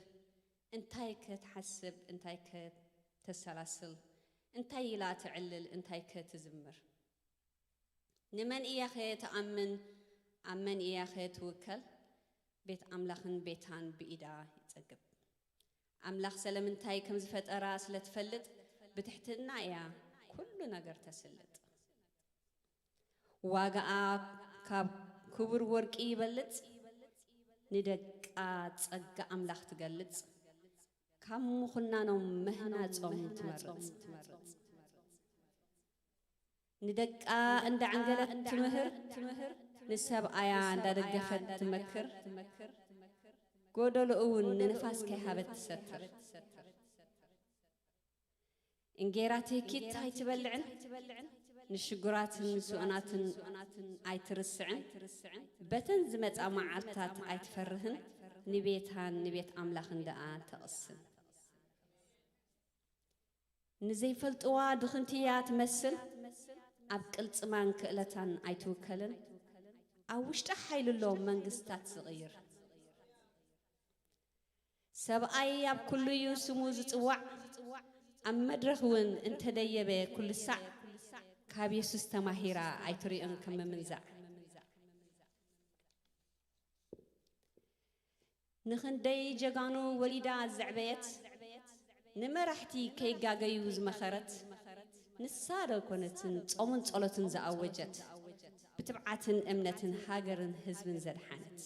እንታይ ከ ትሓስብ? እንታይ ከ ተሰላስል? እንታይ ኢላ ትዕልል? እንታይ ከ ትዝምር? ንመን እያ ኸ ትኣምን? ኣብ መን እያ ኸ ትውከል? ቤት ኣምላኽን ቤታን ብኢዳ ይጸግብ። ኣምላኽ ሰለምንታይ ከም ዝፈጠራ ስለ ትፈልጥ፣ ብትሕትና እያ ኩሉ ነገር ተስልጥ። ዋጋኣ ካብ ክቡር ወርቂ ይበልጽ፣ ንደቃ ጸጋ ኣምላኽ ትገልጽ፣ ካብ ምኹናኖም ምህናጾም ትመርጽ። ንደቃ እንዳዓንገለት ትምህር፣ ንሰብኣያ እንዳደገፈት ትመክር፣ ጎደሎ እውን ንንፋስ ከይሃበት ትሰትር። እንጌራ ትህኪት ኣይትበልዕን፣ ንሽጉራትን ስኡናትን ኣይትርስዕን፣ በተን ዝመጻ መዓልታት ኣይትፈርህን፣ ንቤታን ንቤት ኣምላኽን ደኣ ተቕስን። ንዘይፈልጥዋ ድኽምቲ እያ ትመስል፣ ኣብ ቅልጽማን ክእለታን ኣይትውከልን፣ ኣብ ውሽጣ ሓይሊ ኣሎ መንግስታት ዝቕይር። ሰብኣይ ኣብ ኩሉ እዩ ስሙ ዝጽዋዕ፣ ኣብ መድረኽ እውን እንተደየበ ኩሉ ሳዕ፣ ካብ የሱስ ተማሂራ ኣይትሪኦን ከም ምምንዛዕ። ንኽንደይ ጀጋኑ ወሊዳ ዘዕበየት፣ ንመራሕቲ ከይጋገዩ ዝመኸረት፣ ንሳ ዶ ኣይኮነትን ጾምን ጸሎትን ዝኣወጀት፣ ብትብዓትን እምነትን ሃገርን ህዝብን ዘድሓነት?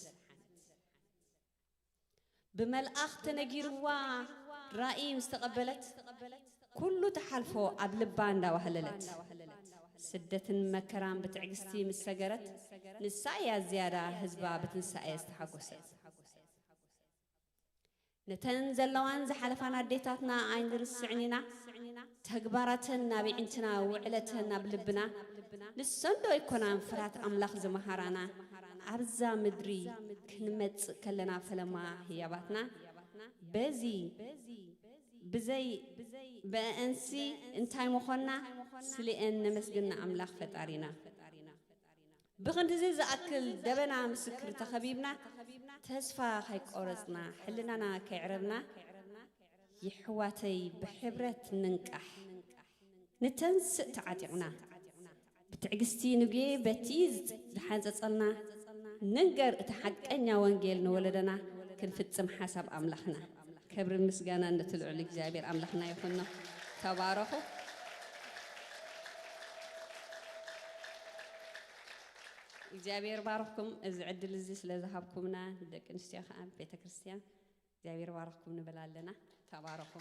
ብመልኣኽ ተነጊርዋ ራእይ ምስ ተቐበለት፣ ኩሉ ትሓልፎ ኣብ ልባ እንዳዋህለለት፣ ስደትን መከራን ብትዕግስቲ ምስ ሰገረት፣ ንሳ እያ ዝያዳ ህዝባ ብትንሳኤ ዝተሓጎሰት። ነተን ዘለዋን ዝሓለፋን ኣዴታትና ኣይንርስዕን ኢና። ተግባራተን ናብ ኣዒንትና፣ ውዕለተን ኣብ ልብና። ንሰን ዶ ኣይኮናን ፍርሃት ኣምላኽ ዝመሃራና? ኣብዛ ምድሪ ክንመጽእ ከለና ፈለማ ህያባትና። በዚ ብዘይ ብአንሲ እንታይ ምኾንና? ስሊኤን ነመስግን ንኣምላኽ ፈጣሪና። ብኽንድዚ ዝኣክል ደበና ምስክር ተኸቢብና፣ ተስፋ ከይቆረጽና፣ ሕልናና ከይዕረብና፣ የሕዋተይ ብሕብረት ንንቃሕ፣ ንተንስእ ተዓጢቕና። ብትዕግስቲ ንጉየ በቲ ዝሓንጸጸልና፣ ንንገር እቲ ሓቀኛ ወንጌል ንወለደና፣ ክንፍጽም ሓሳብ ኣምላኽና። ክብርን ምስጋናን ነቲ ልዑል እግዚኣብሔር ኣምላኽና ይኹኖ። ተባረኹ። እግዚኣብሔር ባርኽኩም፣ እዚ ዕድል እዚ ስለ ዝሃብኩምና፣ ንደቂ ኣንስትዮ ኸኣ ቤተ ክርስቲያን እግዚኣብሔር ባርኽኩም ንብል ኣለና። ተባረኹ።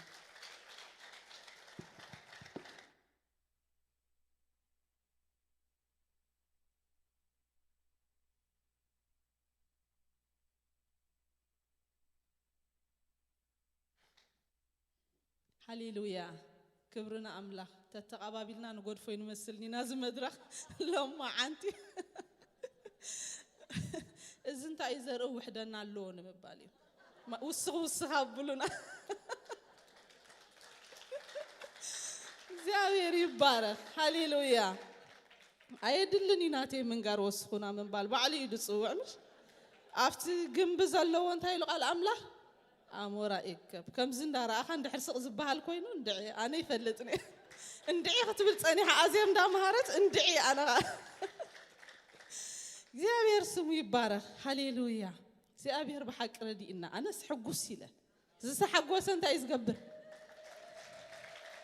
ሃሌሉያ፣ ክብሪ ንኣምላኽ። ተተቓባቢልና ንጎድፎ ይንመስልኒ ናዚ መድረኽ ሎማዓንቲ። እዚ እንታይ እዩ ዘርኢ ውሕደና ኣለዎ ንምባል እዩ። ማ-፣ ውስኽ ውስኽ ኣብሉና። እግዚኣብሔር ይባረኽ። ሃሌሉያ። ኣየድልን እዩ ናተይ ምንጋር ወስኹና ምንባል፣ ባዕሉ እዩ ዝጽውዕ። ምሽ ኣብቲ ግንቢ ዘለዎ እንታይ ኢሉ ቃል ኣምላኽ? ኣሞራ ይእከብ። ከምዚ እንዳረኣኻ እንድሕር ስቕ ዝበሃል ኮይኑ፣ እንድዒ፣ ኣነ ይፈልጥን እየ። እንድዒ ክትብል ጸኒሓ፣ ኣዜብ እንዳመሃረት፣ እንድዒ፣ ኣነ ኸኣ። እግዚኣብሔር ስሙ ይባረኽ። ሃሌሉያ። እግዚኣብሔር ብሓቂ ረዲእና። ኣነስ ሕጉስ ኢለ። ዝተሓጎሰ እንታይ እዩ ዝገብር?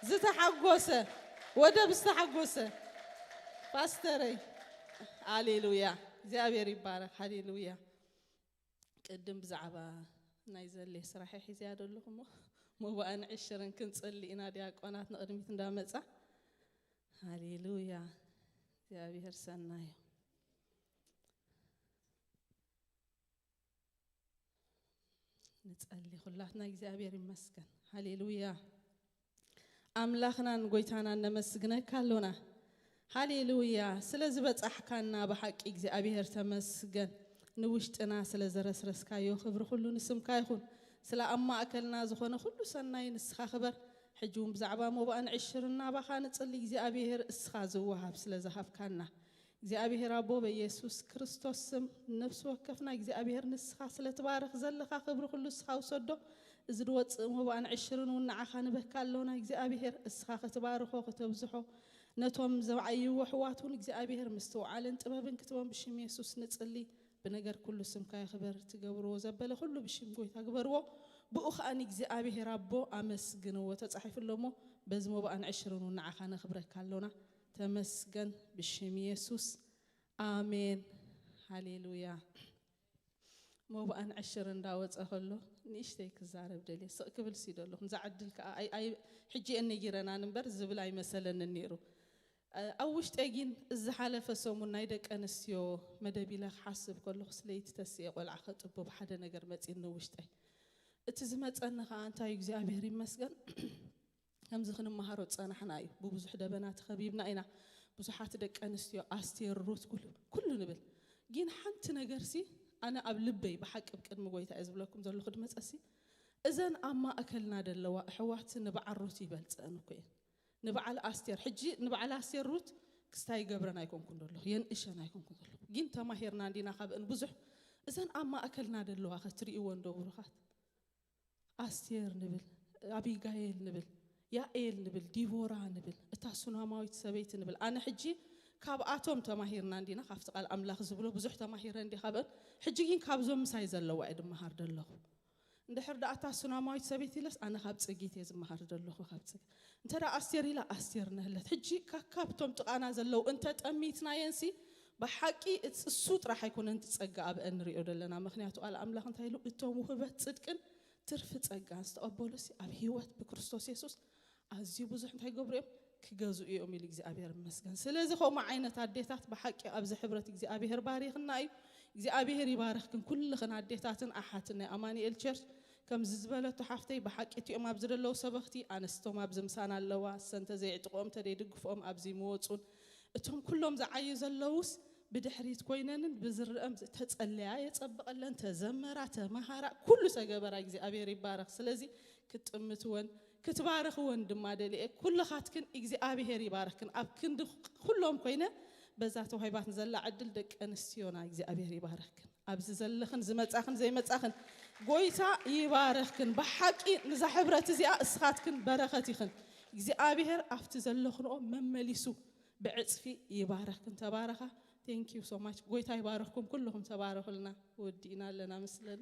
ዝተሓጎሰ፣ ወደብ ዝተሓጎሰ። ፓስተረይ፣ ሃሌሉያ። እግዚኣብሔር ይባረኽ። ሃሌሉያ። ቅድም ብዛዕባ ናይ ዘሌ ስራሐይ ሒዘያ ዘለኹ እሞ፣ መባእን ዕሽርን ክንጽሊ ኢና፣ ዲያቆናት ንቕድሚት እንዳመጻ። ሃሌሉያ። እግዚኣብሔር ሰናዩ። ንጸሊ። ኩላትና እግዚኣብሔር ይመስገን። ሃሌሉያ። ኣምላኽናን ጎይታናን ነመስግነካ ኣሎና። ሃሌሉያ። ስለ ዝበጻሕካና ብሓቂ እግዚኣብሔር ተመስገን። ንውሽጥና ስለ ዘረስረስካዮ ክብሪ ኩሉ ንስምካ ይኹን። ስለ ኣብ ማእከልና ዝኾነ ኩሉ ሰናይ ንስኻ ክበር። ሕጂ እውን ብዛዕባ መባእን ዕሽርን ናባኻ ንጽሊ እግዚኣብሔር እስኻ ዝወሃብ ስለ ዝሃብካና። እግዚኣብሔር ኣቦ በኢየሱስ ክርስቶስ ስም ነፍሲ ወከፍና እግዚኣብሔር ንስኻ ስለ ትባርኽ ዘለኻ ክብሪ ኩሉ እስኻ ውሰዶ። እዚ ዝወጽእ መባእን ዕሽርን እውን ንዓኻ ንበካ ኣሎና እግዚኣብሔር እስኻ ክትባርኾ ክተብዝሖ ነቶም ዘብዓይዎ ኣሕዋት እውን እግዚኣብሔር ምስትውዓልን ጥበብን ክትቦም ብሽም የሱስ ንጽሊ። ብነገር ኩሉ ስምካ ይኽበር ትገብርዎ ዘበለ ኩሉ ብሽም ጎይታ ግበርዎ። ብኡ ከኣ ንእግዚኣብሔር ኣቦ ኣመስግንዎ ተጻሒፉ ኣሎ እሞ በዚ መባእን ዕሽርን እውን ንዓኻ ነኽብረካ ኣሎና። ተመስገን ብሽም የሱስ። ኣሜን። ሃሌሉያ። መባእን ዕሽር እንዳወጸ ከሎ ንእሽተይ ክዛረብ ደልየ ስቕ ክብል ሲ ደለኹ። እዛ ዕድል ከኣ ኣይ- ኣይ- ሕጂ እየ ነጊረናን እምበር ዝብል ኣይመሰለንን ነይሩ። ኣብ ውሽጠይ ግን እዚ ዝሓለፈ ሰሙን ናይ ደቂ ኣንስትዮ መደብ ኢለ ክሓስብ ከለኹ ስለይቲ ተስኤ ቆልዓ ከጥቡ ብሓደ ነገር መጺኒ ውሽጠይ። እቲ ዝመጸኒ ከኣ እንታይ እግዚኣብሔር ይመስገን ከምዚ ክንመሃሮ ዝጸናሕና እዩ። ብብዙሕ ደበና ተኸቢብና ኢና። ብዙሓት ደቂ ኣንስትዮ ኣስቴር ሩት ኩሉ ኩሉ ንብል። ግን ሓንቲ ነገርሲ ኣነ ኣብ ልበይ ብሓቂ ኣብ ቅድሚ ጎይታ እየ ዝብለኩም ዘለኹ ድመጸሲ እዘን ኣብ ማእከልና ደለዋ ኣሕዋት ንበዓል ሩት ይበልጸን እኮ እየን። ንበዓል ኣስቴር ሕጂ ንበዓል ኣስቴር ሩት ክስታይ ገብረን ኣይኮንኩን ዘለኹ የንእሸን ኣይኮንኩን ዘለኹ ግን ተማሂርና እንዲና ካብእን ብዙሕ እዘን ኣብ ማእከልና ደለዋ ከትርእይዎ እንዶ ብሩኻት ኣስቴር ንብል፣ ኣቢጋይል ንብል፣ ያኤል ንብል፣ ዲቦራ ንብል፣ እታ ሱናማዊት ሰበይቲ ንብል። ኣነ ሕጂ ካብኣቶም ተማሂርና እንዲና ካብቲ ቃል ኣምላኽ ዝብሎ ብዙሕ ተማሂረ እንዲ ካብአን ሕጂ ግን ካብዞም ምሳይ ዘለዋ እየ ድመሃር ደለኹ። እንድሕር ደኣ እታ ሱናማዊት ሰበይቲ ኢለስ ኣነ ካብ ጽጊት እየ ዝመሃር ደለኹ ካብ ጽጊት። እንተ ደኣ ኣስቴር ኢላ ኣስቴር ነህለት። ሕጂ ካካብቶም ጥቓና ዘለዉ እንተ ጠሚትናየንሲ ብሓቂ እሱ ጥራሕ ኣይኮነን እቲ ጸጋ ኣብአን ንሪኦ ደለና። ምክንያቱ ቃል ኣምላኽ እንታይ ኢሉ እቶም ውህበት ጽድቅን ትርፊ ጸጋ ዝተቐበሉሲ ኣብ ህይወት ብክርስቶስ የሱስ ኣዝዩ ብዙሕ እንታይ ይገብሩ እዮም ክገዝኡ እዮም ኢሉ እግዚኣብሔር ይመስገን። ስለዚ ከምኡ ዓይነት ኣዴታት ብሓቂ ኣብዚ ሕብረት እግዚኣብሔር ባሪኽና እዩ። እግዚኣብሔር ይባርኽክን ኩልኽን ኣዴታትን ኣሓትን ናይ ኣማኑኤል ቸርች። ከምዚ ዝበለቶ ሓፍተይ ብሓቂ እቲኦም ኣብዚ ዘለዉ ሰበኽቲ ኣንስቶም ኣብዚ ምሳና ኣለዋ እሰን ተዘይዕጥቆም ተደይድግፍኦም ኣብዚ ምወፁን እቶም ኩሎም ዝዓዩ ዘለዉስ ብድሕሪት ኮይነንን ብዝረአም ተጸለያ የጸብቐለን ተዘመራ ተመሃራ ኩሉ ተገበራ እግዚኣብሔር ይባረኽ። ስለዚ ክትጥምትወን ክትባርኽወን ድማ ደልየ ኩልኻትክን እግዚኣብሔር ይባርኽክን ኣብ ክንዲ ኩሎም ኮይነ በዛ ተዋሂባትን ዘላ ዕድል ደቂ ኣንስትዮና እግዚኣብሔር ይባርኽክን ኣብዚ ዘለኽን ዝመጻኽን ዘይመጻኽን ጎይታ ይባርኽክን ብሓቂ ንዛ ሕብረት እዚኣ እስኻትክን በረኸት ኢኽን እግዚኣብሔር ኣብቲ ዘለኽንኦ መመሊሱ ብዕጽፊ ይባረኽክን ተባረኻ። Thank you so much። ጎይታ ይባረኽኩም ኩልኹም ተባረኹልና። ወዲእና ኣለና መስለኒ።